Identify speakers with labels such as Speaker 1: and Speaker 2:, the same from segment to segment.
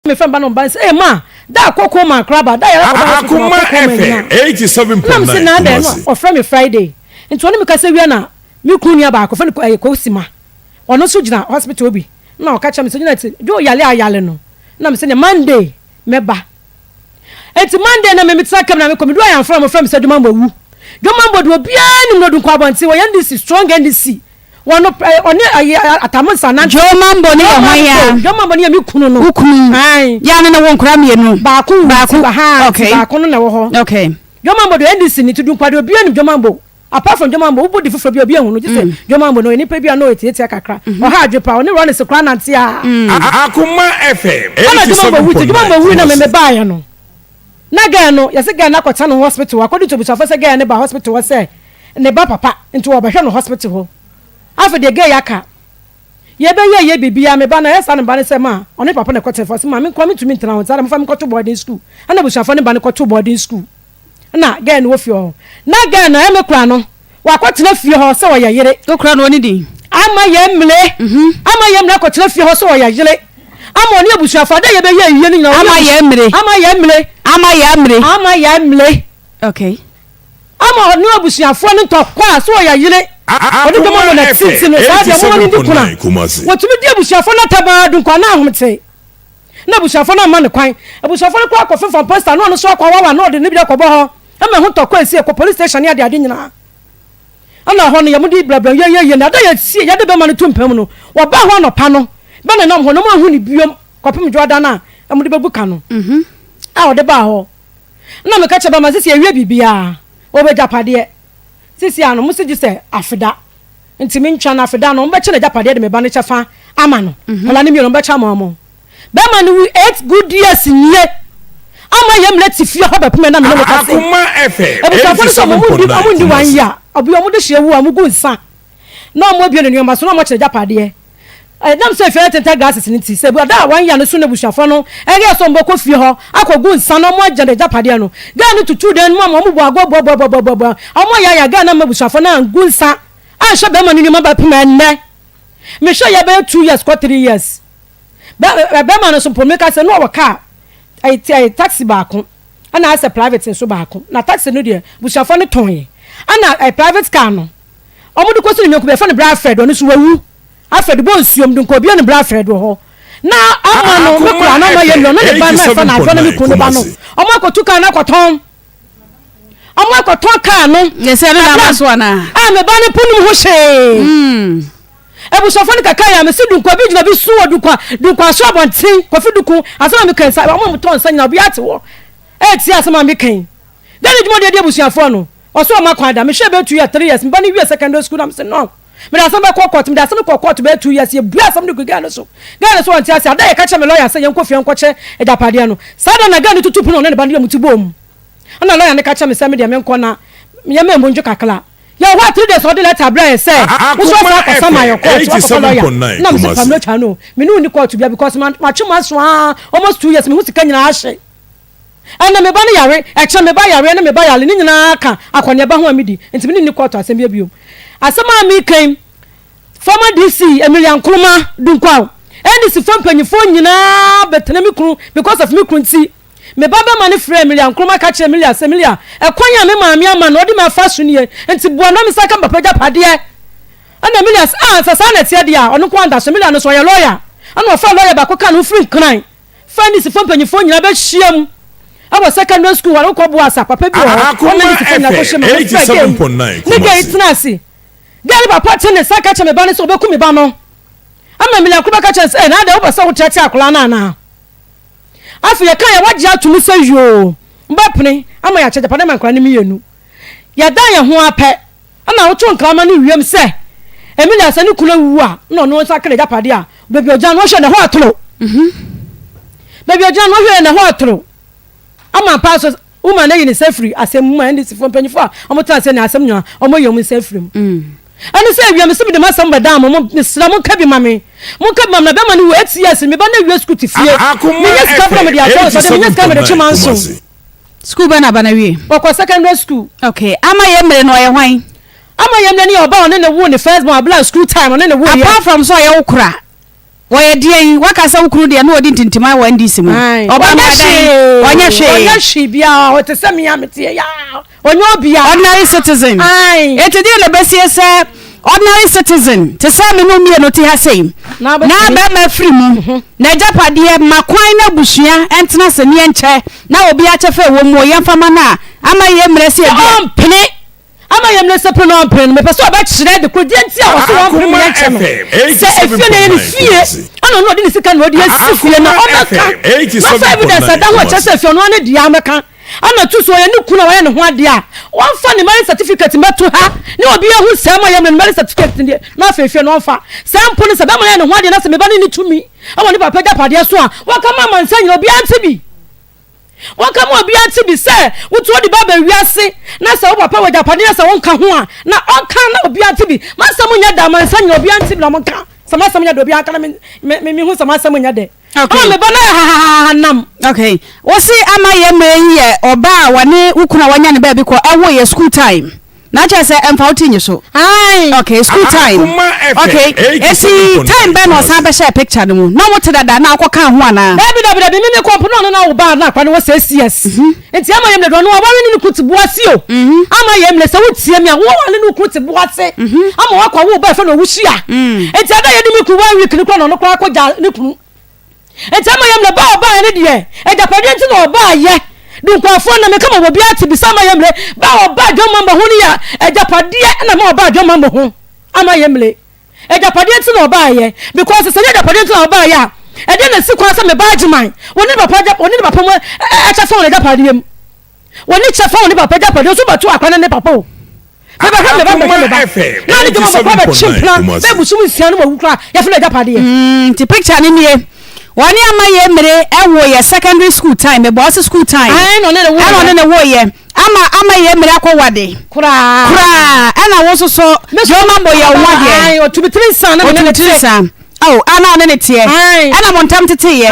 Speaker 1: Mefrɛ me ba na ɔba no sɛ, Ee ma, da akɔ koma koraa ba, da yɛrɛ kɔba hospital ma
Speaker 2: Akoma
Speaker 1: akɔ koma
Speaker 2: FM
Speaker 1: nyina. Ɛna mese
Speaker 2: 87.9
Speaker 1: na adɛn na
Speaker 2: Kumasi.
Speaker 1: ɔfrɛ me Friday. Nti ɔne me kasa wie na me kunu nua baako, yɛfrɛ no ɛyɛ Kosima, ɔno nso gyina hospital hɔ bi, ɛna ɔka kyerɛ me sɛ, Janet, Joe yale a yale no, ɛna mese neɛ Monday mɛba. Nti Monday na me metena kam na mekɔ, meduru Ayanfra na wɔfrɛ me sɛ Dwomambo awu. Dwomambo deɛ obiara nim no, ɔdu nkɔ abɔnten, ɔyɛ NDC, strong NDC. Wɔn no ɛ ɔne ayi atamu nsa nante.
Speaker 3: Joe Mambo ne yɛ hwan ya?
Speaker 1: Joe Mambo ne yɛ me kunu no.
Speaker 3: Wo kunu.
Speaker 1: Ayi.
Speaker 3: Yɛ ne ne wo nkora mmienu.
Speaker 1: Baako wu.
Speaker 3: Baako.
Speaker 1: Ha
Speaker 3: okay.
Speaker 1: Baako no na ɛwɔ hɔ.
Speaker 3: Okay.
Speaker 1: Joe Mambo de NDC ni ti Dunkwade obi anim Joe Mambo. Apart from Joe Mambo wo bɔ di foforɔ bi obi ehunu gye sɛ mm. Joe Mambo no nipa bi a no etiatia kakra. Mm-hmm. Ɔha adwe pa ɔne Ronnie kora nante a.
Speaker 3: Mm.
Speaker 2: Akoma FM.
Speaker 1: Ɛna Joe Mambo wu ti Joe Mambo wu na mɛmɛ baayɛ no. Na girl no yɛsɛ girl no akɔtena no hospital according to abusuafoɔ sɛ girl no ba hospital hɔ sɛ ne ba papa nti wɔbɛhwɛ no hospital hɔ. Afei deɛ girl yi aka yɛbɛyɛ yɛ biribiara me ba no ɛyɛ saa na me ba no sɛ ma ɔne papa na ɛkɔtena fie ɔse ma me nkoa mentumi ntena hɔ nti ada mofa me nkɔto boarding school ɛna abusuafoɔ ne ba no kɔto boarding school na girl no wɔ fie hɔ na girl no ɛyɛ me kora no Wakɔtena fie hɔ sɛ ɔyɛ yere.
Speaker 3: Wokura no ɔne din.
Speaker 1: Ama yɛn mmire. Ama yɛn mmire akɔtena fie hɔ sɛ ɔyɛ yere. Ama ɔne abusuafo ade a yɛbɛyɛ ayie no nyinaa.
Speaker 3: Ama yɛn mmire.
Speaker 1: Ama yɛn mmire.
Speaker 3: Ama yɛn mmire.
Speaker 1: Ama yɛn mmire.
Speaker 3: Okay.
Speaker 1: Ama ɔne abusuafoɔ no ntɔkwa sɛ ɔyɛ yere. Ɔne dwom wɔ n'atiti no saa deɛ moma no ndi kuna. Wɔtumi di abusuafoɔ no atɛm ara dunkwa na ahomete. Na abusuafoɔ no amma no kwan. Abusuafoɔ no koraa kɔfemfam poster na ɔno nso akɔ awawa na ɔde ne bi akɔbɔ hɔ. Ɛma ɛho tɔ kɔ esie kɔ police station ne ade ade nyinaa. Ɛna hɔ no yɛn de brɛbrɛ yɛ yɛ yɛ na ada yɛ sie yɛde bɛma no to mpam no wɔbaa hɔ anɔpa no bɛ na nam hɔ no wɔn ahu ne biom kɔpem dwoada no a wɔde bɛgu ka no mhm. a ɔde baa hɔ na meka kyerɛ bɛma sisi awie biribiara wɔbɛgyapadeɛ sisi ano mo si gye sɛ afeda nti mentwa no afeda no wɔbɛkyɛ no agyapadeɛ de me ba no kyɛfa ama no mhm. kɔla no mmienu wɔbɛkyɛ ama wɔn Bɛma no wu 8 good years nie ama yɛ mmerɛ te fie hɔ bɛpem ɛna mene mo kase. Abusuafoɔ no sɛ ɔmo ndi ɔmo ndi one year ɔbi ɔmo de hyɛ wu a ɔmo gu nsa na ɔmo abue ne nneɛma so na ɔmo akyerɛ agyapadeɛ. Ɛnam sɛ efie no tenten grasses no nti sɛ ɛda a one year no so na abusuafoɔ no ɛyɛ sɛ ɔmo bɛkɔ fie hɔ akɔ gu nsa na ɔmo agya agyapadeɛ no girl no tutuu dan no mu ama ɔmo bɔ agorɔ boaboaboaboaboa ɔmo ayɛ ayɛ girl no amma abusuafoɔ no angu nsa anhyɛ bɛrima no nneɛma bɛpem ɛnnɛ mehwɛ yɛ bɛyɛ 2 years kɔ 3 years. Bɛ bɛrima no nso mpo meka sɛ na ɔwɔ car ɛyɛ ɛyɛ taxi baako ɛna asɛ private nso baako na taxi no deɛ busuafoɔ no tɔn yɛ ɛna ɛyɛ private car no wɔn de kɔsi ne nyɔnko bi yɛfrɛ no bra Alfred ɔno nso wawu Alfred bɔ nsuom de nka obi ne bra Alfred wɔ hɔ na ama no me kura na ama yɛ nua na ne ba no ɛfa na adɔ na me kunu ne ba no wɔn akɔtu car no akɔtɔn wɔn akɔtɔn car no
Speaker 3: Yɛsɛ ɛno na ama so anaa?
Speaker 1: a me ba no po nim ho hwee. Abusuafo no kɛkɛe a mese Dunkwa bi gyina bi su wɔ Dunkwa Dunkwa so abɔnten Kofi Duku asɛm a meka yi sa wɔn a wɔtɔn nsa nyinaa obiara te hɔ ɛretie asɛm a meka yi Dɛn ne dwuma a ɔde adi abusuafoɔ no ɔso ɔma kwan da mehwɛɛ bɛyɛ 2 years 3 years me ba no wie secondary school na mese no mede asɛm bɛkɔ court mede asɛm kɔ court bɛyɛ 2 years yɛbua asɛm no gu girl no so girl no so ɔnte ase ada yɛka kyerɛ me lawyer sɛ yɛnkɔ fie nkɔkyɛ agyapadeɛ no saa da na girl no tutu pono ɔne ne ba no yɛ mu ti bɔɔ mu ɛna lawyer no ka kyerɛ me sɛ me deɛ menkɔ na yɛma mu ndwo kakra Yɛwɔ hɔ a 3 days ɔde letter brɛ yɛ sɛ wosɔ saa kɔsa ma yɛ court wakɔfa lawyer na mese pam no twa no me ne wo ni court bia because matwe m'aso aa almost 2 years me ho sika nyinaa ahye ɛnɛ me ba no yare ɛkyɛ me ba yare ɛne me ba yare ne nyinaa ka akɔneaba ho a medi nti me ne ni court asɛm bia biom asɛm a meka yi former DC Emilia Nkrumah Dunkwaw NDC fo mpanyinfoɔ nyinaa bɛtena me kunu because of me kunu nti Me babarima no frɛɛ Emilia Nkrumah ka kyerɛɛ Emilia sɛ, Emilia, ɛkwan a me maame ama no ɔde me afa so nie, enti boa me na mensan nka me papa agyapadeɛ. Ɛnna Emilia se, Ah, sɛ saa na ɛteɛ deɛ a, ɔno nko ara da so. Emilia no nso, ɔyɛ lɔya. Ɛnna ɔfaa lɔya baako kaa ne ho firii Nkran faa Nisifo mpanimfoɔ nyinaa bɛhyiaam wɔ secondary school hɔ na wokɔboaa asa papa bi wɔ hɔ. Ɔne
Speaker 2: Akoma
Speaker 1: Nisifo nyinaa
Speaker 2: FM
Speaker 1: kɔhyiaam na wɔfrɛɛ gay yi
Speaker 2: 87.9
Speaker 1: ne gay yi
Speaker 2: Kumasi.
Speaker 1: tenaa ase. Gay no papa tee ne nsa ka kyerɛɛ me ba no sɛ ɔbɛku me ba no. Ɛnna Emilia Nkrumah ka kyerɛɛ no sɛ, Ei, na adɛn wopɛ sɛ woteatea akwadaa no anaa? Afei yɛkae a wɔagye ato mu sɛ yoo, mobɛpene ama yɛakyɛ agyapade ama nkwadaa no mmienu. Yɛdan yɛn ho ara pɛ na woto nkrama no wiem sɛ Emilia sɛ ne kunu awu a na ɔno nsa aka n'agyapade a, baabi a ɔgyina no ɔhwɛ na ɛhɔ atoro. Baabi a ɔgyina no ɔhwɛ na ɛhɔ atoro. Ama ampa nso Woman ayi ne nsa afiri asɛm mu ma NDC foɔ mpanyinfoɔ a wɔn tena ase ne asɛm nyinaa wɔn ayi wɔn nsa afiri mu. Ɛne sɛ awia mese mede m'asɛm bɛdan mo mo mesrɛ mo nka bi ma me mo nka bi ma me na bɛma no wu 8 years me ba no awie sukuu te fie
Speaker 2: Akoma
Speaker 1: menya sika
Speaker 2: FM
Speaker 1: bra mede akyɛ no sɛ ɔde menya sika mede twe
Speaker 2: 87.9
Speaker 1: manso.
Speaker 2: Kumasi.
Speaker 3: Sukuu bɛn na aba no awie?
Speaker 1: Ɔkɔ secondary school.
Speaker 3: Okay, ama yɛ mmere no ɔyɛ hwan?
Speaker 1: Ama yɛ mmere no yɛ ɔba a ɔne ne woo ne first born abla school time ɔne ne woo yɛ.
Speaker 3: Apart from sɛ ɔyɛ wo kora. Wɔyɛ deɛn? Waka sɛ wo kunu deɛ na ɔdi ntintiman wɔ NDC mu.
Speaker 1: Ɔba
Speaker 3: no adan. Ɔnyɛ hwee.
Speaker 1: Ɔnyɛ hwee biara. Ɔte sɛ me a meteɛ yaa. Ɔnyɛ obiara.
Speaker 3: Ordinary citizen. Eti deɛ na ɛbɛsie sɛ ordinary citizen te sɛ me no mmienu te ha sei. Na bɛrima afiri mu. Mhm. Na agyapadeɛ ma kwan na abusua ntena ase ne yɛnkyɛ na obi akyɛfa ɛwɔ mu yɛmfa ma no a ama yɛ mmerɛ sɛ ebi a.
Speaker 1: Ɔmpene. Ama yɛn mmerɛ sɛ pene na ɔmpene no, mepɛ sɛ ɔbɛkyerɛ de koro deɛ nti a ɔse wɔmpene me yɛnkyɛ no. Sɛ efie no ɛyɛ ne fie ɛna ɔno ɔde ne sika na ɔde asi fie no a, ɔmmɛka na ɔmfa evidence a ɛda ho a ɛkyerɛ sɛ efie ɔno ara ne dea mmɛka. Ɛna to so ɔyɛ ne kunu a wayɛ ne ho adeɛ a, ɔmfa ne marriage certificate mmɛto ha ne obi ahu sɛ ama yɛn mmerɛ no marriage certificate no deɛ na afei efie no ɔmfa. Sɛ mpo no sɛ bɛrima no ayɛ ne ho adeɛ na sɛ me ba no nni tumi wɔ ne papa agyapadeɛ so a, wɔnka ma amansan nyinaa obiara nte bi. Wɔka ma obiara te bi sɛ wotu ɔde ba ba wiase na sɛ wo papa wɔ agyapade na sɛ wonka ho a na ɔnka na obiara nte bi. M'asɛm nyɛ dɛ amansan nyinaa obiara nte bi na wɔnka. Sɛ m'asɛm nyɛ dɛ obiara nka na me me mehu sɛ m'asɛm nyɛ dɛ.
Speaker 3: Okay.
Speaker 1: Ama me ba no ayɛ hahahaha nam.
Speaker 3: Okay. Wose ama yɛ mmerɛ yi yɛ ɔbaa a wɔne wo kunu a wanya ne baabi kɔ ɛwo yɛ school time. Na kyerɛ sɛ ɛmfa wo ti nye so.
Speaker 1: Ae.
Speaker 3: Okay, school time. Okay, esi time bɛn na ɔsan bɛhyɛɛ picture no mu? Na wo te dada na akɔ kaa ho anaa?
Speaker 1: Dabi dabi dabi, me me kɔ mpo na ɔno na awo ba na akora no wɔ 6 years. Mhm. Nti ama yɛ mmerɛ de ɔno aware ne ne kunu te bo ase o. Mhm. Ama yɛ mmerɛ sɛ wo tie me a, wo aware ne wo kunu te bo ase. Mhm. Ama wakɔ awo ba ɛfɛ na owuhyia. Mm. Nti ada yɛ ne me kunu one week ne kura na ɔno koraa kɔ gya ne kunu. Enti ama yɛmmerɛ ba a ɔbaeɛ no deɛ, agyapadeɛ nti na ɔbaeɛ. Dunkwafoɔ na meka ma obiara te bisa ama yɛmmerɛ ba a ɔbaa dwammammɔ ho no yɛ agyapadeɛ na ma ɔbaa dwammammɔ ho ama yɛmmerɛ. Agyapadeɛ nti na ɔbaeɛ because sɛ nyɛ agyapadeɛ nti na ɔbaeɛ a, ɛdeɛ na ɛsi kwan sɛ me ba Agyeman wɔne ne papa wɔne ne papa mu ɛkyɛ fa wɔn agyapadeɛ mu. Wɔne kyɛ fa wɔne papa agyapadeɛ nso bɛto akora ne ne papa o. Mebɛhwɛ me ba mebɛhwɛ me ba na ne dwuma mɔkora bɛkye mpena bɛyɛ bosom nsia no wawu koraa yɛfrɛ no agyapadeɛ.
Speaker 3: Mm, nti picture no nie. Wɔne ama yɛ mmere ɛwo yɛ secondary school time mebɔ ɔse school time.
Speaker 1: Ɛna ɔne ne wo
Speaker 3: ɛna ɔne ne wo yɛ ama ama yɛ mmere akɔ wade.
Speaker 1: Koraa.
Speaker 3: Koraa ɛna wo nso so deɛ ɔma bɔ yɛ wo ho adeɛ.
Speaker 1: Ɔtumi tiri nsa na mene ne
Speaker 3: te. Oh, ana ɔne ne teɛ. Ɛna mo ntam teteyɛ.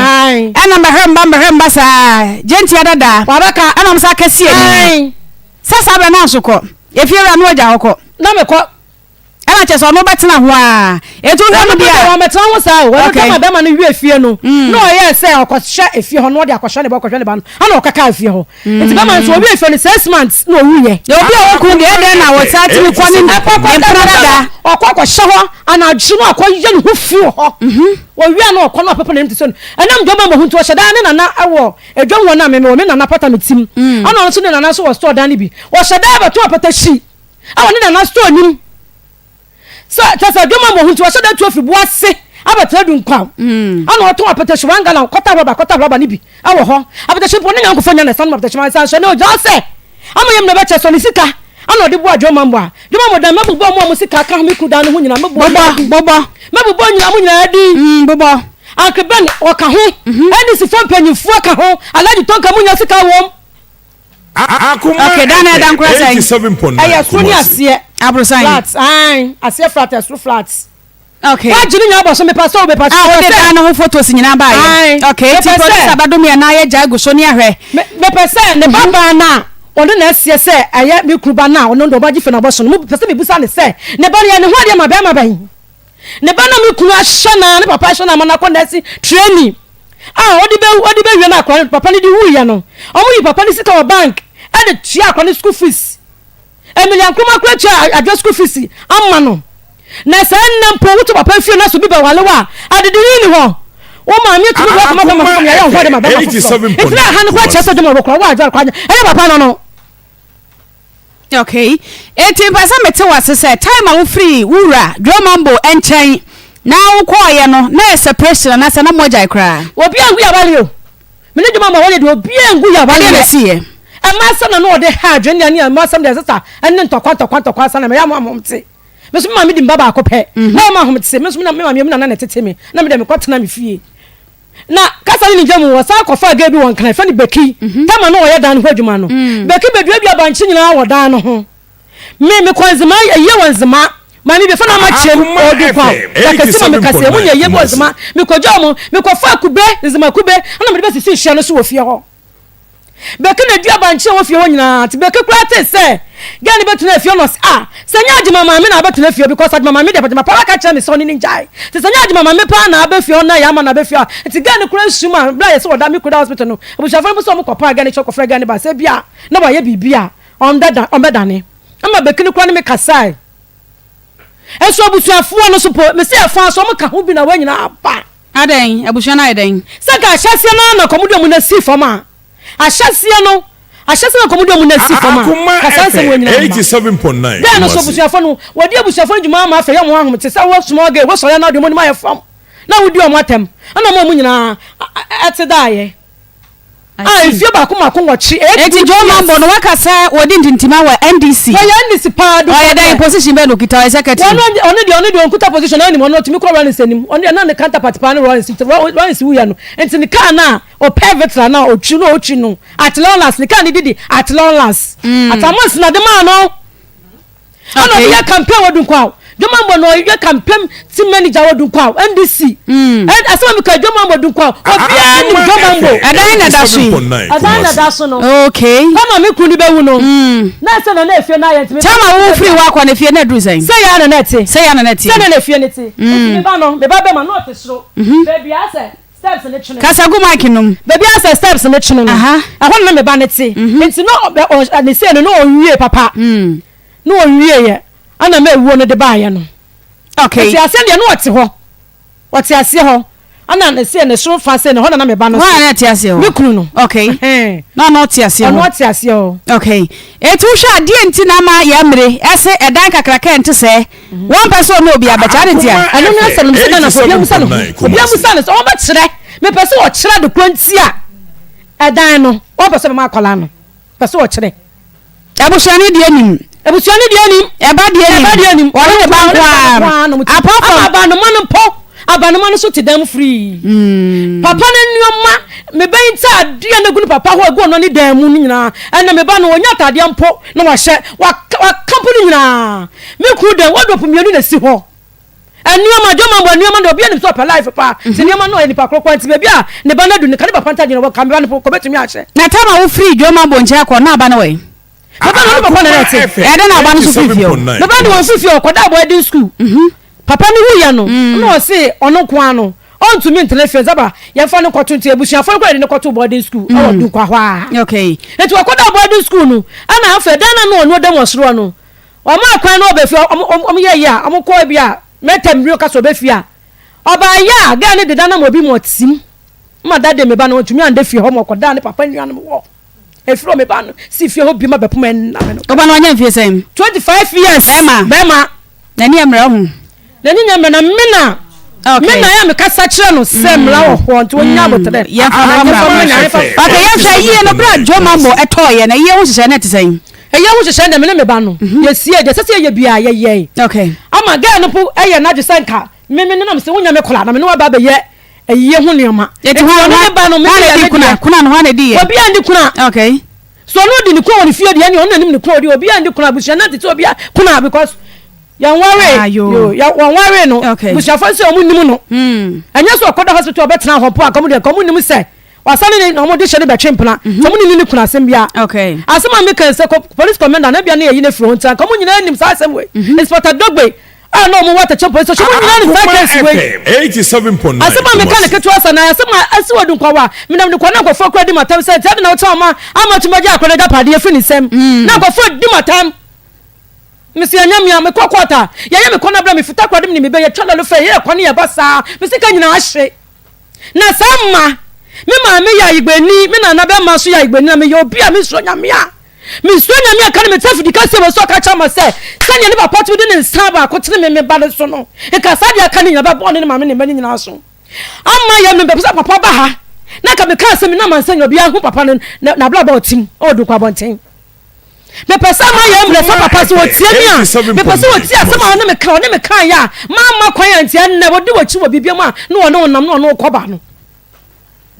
Speaker 3: Ɛna mbɛhwɛ mba mbɛhwɛ mba saa gyentia dada.
Speaker 1: Wabɛka.
Speaker 3: Ɛna ɔmo sa akɛseɛ ni. Sɛ saa berɛ no anso kɔ. Efie wura no agya hɔ kɔ.
Speaker 1: Na mekɔ.
Speaker 3: Ɛna kyerɛ sɛ ɔno bɛtena ho aa. Enti wohwɛ no deɛ a.
Speaker 1: Ɔno bɛtena ho saa o. Ɔno kama bɛrima no wie fie no. Na ɔyɛɛ sɛ ɔkɔhyɛ efie hɔ na ɔde akɔhyɛ ne ba ɔkɔhwɛ ne ba no. Ɛna ɔkɔkaa efie hɔ. Nti bɛrima no nso ɔwie fie no 6 months na ɔwuiɛ.
Speaker 3: Na obi a ɔwɔ kunu deɛ ɛdɛn na ɔtaa tumi kɔ ne mpena dada.
Speaker 1: Ɔkɔ akɔhyɛ hɔ anadwo na ɔkɔyɛ ne ho fi wɔ hɔ. Ɔwie a na ɔkɔ na ɔpepa n'anim te sɛ ɛnam dwom a mahu nti ɔhyɛ daa ne nana wɔ Edwam hɔ no a me mewɔ me nana pata me tim. Ɛna ɔno nso ne nana nso wɔ store dan no bi. Ɔhyɛ da bɛto apatashi wɔ ne nana store nim. Sɛ kyerɛ sɛ edwam a mahu nti ɔhyɛ da tu afi bo ase abɛtena Dunkwaw. Ɛna ɔtɔn apatashi 1 gallon kɔta rɔba kɔta rɔba no bi wɔ hɔ. Apatashi mpo ne nyankofo nya na ɛsan nom apatashi ma nsa nso ɛnɛ ogyina hɔ sɛ ama yam na ɛbɛkyɛ sɛ ɔne sika ɛna ɔde boa dwamambɔ a. Dwamambɔ dan mɛbobɔ mo a mo sika ka ho me kunu dan no ho nyinaa mɛbobɔ
Speaker 3: nyinaa din. Bobɔ.
Speaker 1: Mɛbobɔ nyinaa mo nyinaa din.
Speaker 3: Bobɔ.
Speaker 1: Uncle Ben ɔka ho. NDC foɔ mpanyinfoɔ ka ho. Alhaji Tonka mo nya sika wɔm.
Speaker 2: Akoma
Speaker 3: Okay, dan na ɛda nkora sɛn?
Speaker 2: 87.9
Speaker 1: Ɛyɛ soro ne aseɛ.
Speaker 3: Aborosan.
Speaker 1: Flat, ae, aseɛ flat, ɛsoro flat.
Speaker 3: Okay.
Speaker 1: Wagye ne nyinaa bɔ so mepa sɛ o mepa sɛ.
Speaker 3: Ah, wode dan no ho photos nyinaa baayɛ. Okay, ti producer bɛdom yɛn na yɛ gya gu so ne ahwɛ.
Speaker 1: Mepɛ sɛ ne ba baa no a ɔno na ɛseɛ sɛ ɛyɛ me kunu ba no a ɔno de ɔba gye fie no abɔ so no, mepɛ sɛ mebusa no sɛ ne ba no yɛ ne ho adeɛ ma bɛrima bɛn? Ne ba no a me kunu ahyɛ no a ne papa ahyɛ no ama no akɔ nursing training a ɔde bɛ ɔde bɛwie no akora no papa no de wuiɛ no, wɔyi papa no sika wɔ bank ɛde tua akora no school fees. Emilia Nkrumah koraa tua adwa school fees ama no. Na sɛ ɛnnɛ mpo woto papa fie na sɛ obi bɛwale wo a, adedini nni hɔ. Wo maame atumi de wo akɔma bɛrima foforɔ ma yɛayɛ wo ho ade ma bɛrima foforɔ. Nti na ɛha no koraa kyerɛ sɛ dwom a wɔkora wo adwa koraa ɛnyɛ papa no no.
Speaker 3: Okay. Enti mpɛ sɛ mete wase sɛ time a wofiri wo wura Dwomambo nkyɛn na wokɔɔyɛ no na yɛ separation anaasɛ na moagyae koraa?
Speaker 1: Obi angu yɛ awale o. Me ne dwuma ma wɔyɛ deɛ obiara ngu yɛ
Speaker 3: Ɛdeɛ na
Speaker 1: awareɛ.
Speaker 3: ɛsiiɛ?
Speaker 1: Ɛma asɛm na na ɔde ha adwene deɛ ne ɛma asɛm deɛ sesa ɛne ntɔkwa ntɔkwa ntɔkwa asa na mɛyɛ ama ahomte. Me nso me maame di me ba baako pɛ. Na ɛma ahomte. Me nso me na me maame na na ɛtete me. Na me deɛ mekɔ tena me fie. Na kasa ne ne gya mu wɔsan kɔfaa girl bi wɔ Nkran yɛfrɛ no Becky. Tama na ɔyɛ dan no ho adwuma no. Becky bɛduadua bankye nyinaa wɔ dan no ho. Me mekɔ Nzema ayie wɔ Nzema. Maame bi fana ma kyerɛ mu ɔɔdu kwaw dakasi ma mekasa emu nyɛ yie bi wɔ Nzema. Mekɔgya ɔmo mekɔfaa kube Nzema kube ɛna mede bɛsisi hyia no so wɔ fie hɔ. Beke na dua bankye a ɛwɔ fie hɔ nyinaa nti Beke koraa tee sɛ girl no bɛtena fie hɔ na ɔse ah sɛ nyɛ Agyemang maame na abɛtena fie hɔ because Agyemang maame deɛ papa no aka kyerɛ me sɛ ɔne no ngyae nti sɛ nyɛ Agyemang maame paa na aba fie hɔ na ɛyɛ ama no aba fie hɔ a nti girl no koraa su ma berɛ a yɛse ɔda me kunu da hospital no abusuafoɔ no mpo sɛ ɔmo kɔpaa girl no kyɛ kɔfrɛ girl no ba sɛ ebia na wayɛ biribi a ɔmbɛdane ama Beke no koraa ne me kasae nso abusuafoɔ no so po mese ɛfa so ɔmo ka ho bi na wɔn nyinaa aba.
Speaker 3: Adɛn? Abusua no ayɛ dɛn?
Speaker 1: Sɛ nka ahyɛaseɛ no ara na kɔm de wɔn nan sii fam a, ahyɛaseɛ no, ahyɛaseɛ na kɔm de wɔn nan sii fam a,
Speaker 2: Akoma
Speaker 1: ka saa nsɛm wei
Speaker 2: FM
Speaker 1: nyinaa mma.
Speaker 2: 87.9
Speaker 1: Dɛn no so
Speaker 2: Kumasi.
Speaker 1: abusuafoɔ no, wɔdi abusuafoɔ no dwuma ama afei wɔn ho ahomete sɛ wowɔ small girl, wosɔre a na wode wɔn anim ayɛ fam, na wodi wɔn atɛm, ɛna wɔn a wɔn nyinaa te daeɛ.
Speaker 3: I
Speaker 1: A
Speaker 3: see.
Speaker 1: mfie baako mako nwɔtwe, ɛyɛ
Speaker 3: Eti
Speaker 1: two
Speaker 3: Joe
Speaker 1: years.
Speaker 3: Mambo no waka sɛ wɔdi ntintima wɔ NDC.
Speaker 1: Wɔyɛ NDC paa do
Speaker 3: Ɔyɛ dɛn
Speaker 1: deɛ.
Speaker 3: position bɛn na okita? Ɔyɛ secretary.
Speaker 1: Wɔn ɔno deɛ ɔno deɛ ɔnkuta position na ɔnim ɔno ɔtumi kɔ Rawlings anim ɔno deɛ na ne counterpart paa ne Rawlings nti Rawlings wuiɛ no nti ne car no a ɔpɛ Vitra no a ɔtwi no ɔtwi no at long last ne car no didi at long last at Amos na de maa no. Ɛna ɔde yɛ campaign wɔ Dunkwaw. Dwamambɔ na ɔyɛ campaign team manager wɔ Dunkwaw NDC. Asɛm a meka Dwamambɔ Dunkwaw. Obiara nim Dwamambɔ.
Speaker 3: Ɛdan na ɛda so yi.
Speaker 1: Ɛdan na ɛda so no.
Speaker 3: Okay.
Speaker 1: Tama me kunu bɛwu no. Na sɛ na na efie no ayɛ ntumi.
Speaker 3: Tama wo firi hɔ akɔ na efie no aduru sɛn?
Speaker 1: Sɛ yɛ na na ɛte.
Speaker 3: Sɛ yɛ na na ɛte.
Speaker 1: Sɛ na na efie no te. Nti me ba no, me ba bɛma na ɔte soro. Baabi a sɛ steps no twene.
Speaker 3: Kasa gu mic no mu.
Speaker 1: Baabi a sɛ steps no twene no, ɛhɔ na na me ba no te. Nti na ne sei no na ɔnwie papa. Na ɔnwieɛ ɛna ma awuo no de baeɛ no.
Speaker 3: Okay.
Speaker 1: Nti aseɛ deɛ na ɔte hɔ. Ɔte aseɛ hɔ. Ɛna ne sei ne soro fa sei no hɔ na na me ba no
Speaker 3: so. Hɔ na na ɛte aseɛ hɔ?
Speaker 1: Me kunu no.
Speaker 3: Okay. Na ɔno ɔte aseɛ hɔ.
Speaker 1: Ɔno ɔte aseɛ hɔ.
Speaker 3: Okay. Eti wohwɛ adeɛ nti na ama yɛn mmere ɛse ɛdan kakraka ɛnte sɛɛ. Wɔmpɛ sɛ ɔne obi abɛkyɛ, adɛn ntia?
Speaker 1: Ɛno ne asɛm no, mesɛ Ghanafoɔ obiara mmisa ne ho, obiara mmisa ne sɛ wɔbɛkyerɛ, mepɛ sɛ wɔkyerɛ ade korɔ nti a ɛdan no wɔmpɛ sɛ ɔbɛma akwadaa no, pɛ sɛ wɔkyerɛ.
Speaker 3: Abusua no deɛ nim.
Speaker 1: Abusua no deɛ nim.
Speaker 3: Ɛba deɛ nim.
Speaker 1: Ɛba deɛ nim.
Speaker 3: Ɔne ne ba nko ara.
Speaker 1: Apart from. Ama abanoma no mpo, abanoma no so te dan mu firii. Papa no nneɛma, me ba yi ntaadeɛ no gu ne papa hɔ egu ɔno ne dan mu no nyinaa, ɛnna me ba no ɔnya ataadeɛ mpo na wahyɛ, waka waka mpo no nyinaa. Me kunu dan, wardrobe mmienu na esi hɔ. Nneɛma, dwamambɔ nneɛma no, obiara nim sɛ ɔpɛ life paa. Nti nneɛma no ɔyɛ nipa korɔ koraa nti baabi a ne ba no adu no, ka ne papa ntaadeɛ no ka me ba no po, kɔbɛtumi ahyɛ.
Speaker 3: Na tam a wofirii dwamambɔ nkyɛn kɔ no, na aba no wɔ he?
Speaker 1: Me ba no, ɔne papa na na ɛte.
Speaker 3: Ɛyɛ dɛn na ɔba no nso firii fie hɔ?
Speaker 1: Me ba no de wɔn fii fie hɔ kɔdaa boarding school. Papa no wuiɛ no, na ɔse ɔno nko ara no, ɔntumi ntena fie, nti aba yɛmfa no nkɔto nti abusuafoɔ no koraa de no kɔtoo boarding school ɛwɔ Dunkwa hɔ ara. Nti wɔkɔdaa boarding school no, ɛna afei dan no a na ɔno da mu wɔ soro hɔ no, Wɔmaa kwan na ɔbɛ fie, wɔn yɛ yɛ a, wɔn kɔ ebi a, mɛtɛm bi ɔka sɛ ɔbɛ fie a, ɔbaa yɛ a, gɛɛ no deda na ma obi ma ɔtim, ma da de me ba no ɔntumi anda fie hɔ ma ɔkɔ daa ne papa nuanom hɔ, efiri hɔ me ba no si fie hɔ bi ma bɛpom ɛnna me no.
Speaker 3: Ɔba no wanya mfie sɛn?
Speaker 1: 25 years.
Speaker 3: Bɛɛma.
Speaker 1: Bɛɛma.
Speaker 3: N'ani yɛ mmerɛ ho.
Speaker 1: N'ani nyɛ mmerɛ na me na
Speaker 3: Okay.
Speaker 1: me na yɛ mekasa kyerɛ no sɛ mmara wɔ hɔ nti ɔnya aboterɛ.
Speaker 3: Yɛmfa mfa mmra. Okay, yɛnhwɛ yie no berɛ a Joe Mambo ɛtɔɔ yɛ no, yie ho nhyehyɛɛ no ɛte sɛn?
Speaker 1: Ɛyɛ ho nhyehyɛɛ deɛ me ne me ba no yɛsiee deɛ ɛsɛ sɛ yɛyɛ biara yɛyɛe.
Speaker 3: Okay.
Speaker 1: Ama girl no po ɛyɛ n'adwe sɛ nka me me nenam sɛ wonya me koraa na me ne wo aba abɛyɛ ayie ho nneɛma.
Speaker 3: Eti
Speaker 1: Nti
Speaker 3: hwan
Speaker 1: ɔne ne ba no me
Speaker 3: hwan
Speaker 1: me
Speaker 3: na
Speaker 1: yɛ
Speaker 3: edi
Speaker 1: ne
Speaker 3: kuna?
Speaker 1: deɛ.
Speaker 3: Kuna no hwan na edi yɛ?
Speaker 1: Obiara nni kuna.
Speaker 3: Okay.
Speaker 1: So ɔno odi ne kuna wɔ ne fie deɛ ɛne ɔno na nim ne kuna odi obiara nni kuna abusua no antete obiara kuna because Yɛnwaree.
Speaker 3: Ah, yoo.
Speaker 1: Yoo, yɛ, wɔnwaree no.
Speaker 3: Okay.
Speaker 1: Busuafoɔ nso wɔn nim no.
Speaker 3: Hmm.
Speaker 1: Ɛnyɛ sɛ ɔkɔda hospital ɔbɛtena hɔ mpo a, nka wɔn deɛ, nka wɔn nim sɛ wasane ne na wɔn de hyɛ no bɛtwe mpena. Mm -hmm. Sɛ wɔn ne ne kunu asɛm bia.
Speaker 3: Okay.
Speaker 1: Asɛm a meka sɛ police commander na bia ne yɛyi no afiri hɔ nti nka wɔn nyinaa nim saa asɛm wei. Mm -hmm. Inspector Dogbe a na wɔn wɔ atɛkyɛ police station wɔn nyinaa nim saa case wei. Asɛm a meka ne ketewa sa na asɛm a asi wɔ Dunkwawa menam ne kɔ na nkɔfoɔ kura di matam sɛ nti adi na wotena ɔma ama tumi agye akɔrɔ n'agyapadeɛ afiri ne nsam. Mm. Na nkɔfoɔ di matam. Mese ɛnyɛ me a, mekɔ court a, yɛyɛ me kɔnɔ berɛ, mefita kora de me ne me bɛ, yɛtwa lɔre fɛ, yɛyɛ kwane yɛba saa, me sika nyinaa ahye. Na saa mma, me maame yɛ ayigbani, me nana bɛma nso yɛ ayigbani, na meyɛ obi a mensuro Nyame a, mensuro Nyame a ka ne mete afidi kɛseɛ wɔ so ɔka kyerɛ ma sɛ, sɛdeɛ ne papa tumi de ne nsa baako tene me me ba no so no, nka saa deɛ aka ne nyinaa bɛbɔ ɔne ne maame ne mma no nyinaa so. Amma yɛ mempɛ sɛ papa ba ha, na nka meka asɛm yi na amansan nyinaa obiara hu papa no n'abrabɔ a ɔte mu wɔ Dunkwa abɔnten. Mepɛ sɛ mayɛ mmerɛ sɛ papa sɛ ɔtie me a, mepɛ sɛ ɔtie asɛm a ɔne me ka, ɔne me kaeɛ a mamma kwan antie ɛnnɛ ɔdi w'akyi wɔ biribi mu a na ɔne wo nam na ɔne wo kɔba no.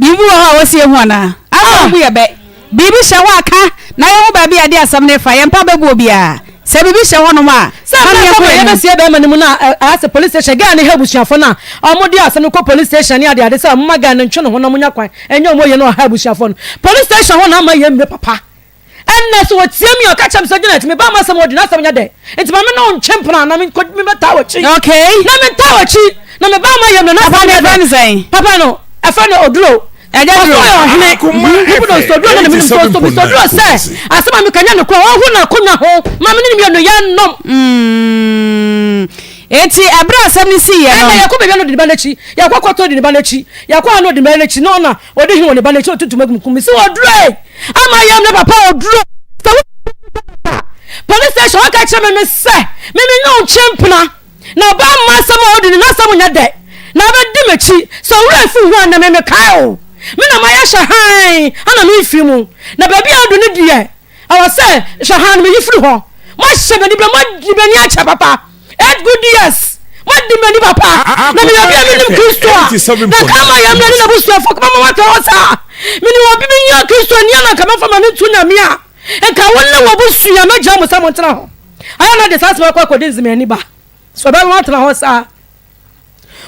Speaker 3: Biribi wɔ hɔ a wɔsi ehu anaa? Asɛm
Speaker 1: Ah!
Speaker 3: bu yɛ bɛ. Biribi hyɛ hɔ a ka na yɛhu baabi a yɛde asɛm no refa. Yɛn mpa bɛbu obiara. Sɛ biribi hyɛ hɔnom a,
Speaker 1: Sɛ
Speaker 3: ma
Speaker 1: mmerɛ
Speaker 3: meɛnkɔ
Speaker 1: sɛ
Speaker 3: yɛn anim.
Speaker 1: yɛbɛsie bɛrima no mu no a, ayɛ sɛ police station, girl no ha abusuafoɔ no a, wɔde asɛm no kɔ police station ne adeade sɛ wɔmma girl no ntwe ne ho na wɔnya kwan nyɛ wɔn yie na ɔha abusuafoɔ no. Police station hɔ na ama yɛ mmerɛ papa. Ɛnnɛ sɛ ɔtie me a, ɔka kyerɛ me sɛ Janet, me ba ma asɛm a ɔdi no asɛm nyɛ dɛ, nti ma me ne wo ntwe mpena na menkɔ mebɛtaa w'akyi.
Speaker 3: Okay.
Speaker 1: Na mentaa w'akyi na me ba ma yɛ mmerɛ na
Speaker 3: Papa
Speaker 1: asɛm
Speaker 3: no
Speaker 1: nyɛ
Speaker 3: yɛfrɛ
Speaker 1: dɛ.
Speaker 3: no sɛn?
Speaker 1: Papa no, ɛfrɛ no Oduro.
Speaker 3: Ɛgya
Speaker 1: Ɔsɛ
Speaker 3: duro.
Speaker 1: ɔyɛ ɔhene.
Speaker 2: Akoma
Speaker 1: Nipa na
Speaker 2: FM
Speaker 1: ɔsɛ duro na menim sɛ ɔsɛ bisa duro
Speaker 2: 87.9
Speaker 1: sɛ
Speaker 2: Kumasi.
Speaker 1: asɛm a meka nyɛ nokorɛ ɔho na akonnwa ho ma me ne ne mmienu yɛnnom.
Speaker 3: Mm. Enti ɛberɛ a asɛm no siiɛ no.
Speaker 1: Ɛnna yɛkɔ baabi a na ɔdi ne ba no akyi, yɛkɔ kɔtɔ ɔdi ne ba no akyi, yɛkɔ a na ɔdi ne ba no akyi na ɔna ɔdi hene wɔ ne ba no akyi na ɔtutu magu kum. Mesi ɔduro e ama yɛm ne papa ɔduro. Sɛ wo police station ɔka kyerɛ me me sɛ me me nyɛ ɔnkye mpena. Na ɔbaa mma asɛm a ɔdi no n'asɛm nyɛ dɛ, na abɛdi m'akyi. Sɛ wo werɛ fi ho a, na me mekae wo. Me na mayɛ hyɛ hann, ɛna memfiri mu. Na baabi a adu no deɛ, ɛwɔ sɛ hyɛ hann no meyi firi hɔ. Moahyɛ m'ani berɛ, moadi m'ani akyɛ papa. Eight good years, moadi m'ani papa. Na meyɛ obi a menim Kristo a, na nka ama yɛn mmerɛ ne n'abusuafoɔ kɔma ma wɔatena hɔ saa. Menim obi menyɛ Kristoni a na nka mɛmfa m'ani nto Nyame a, nka wo ne w'abusua mɛgyaa mo sɛ montena hɔ. Ayɛ na de saa asɛm akɔ akɔdi nzemani ba. So ɔbɛma watena hɔ saa?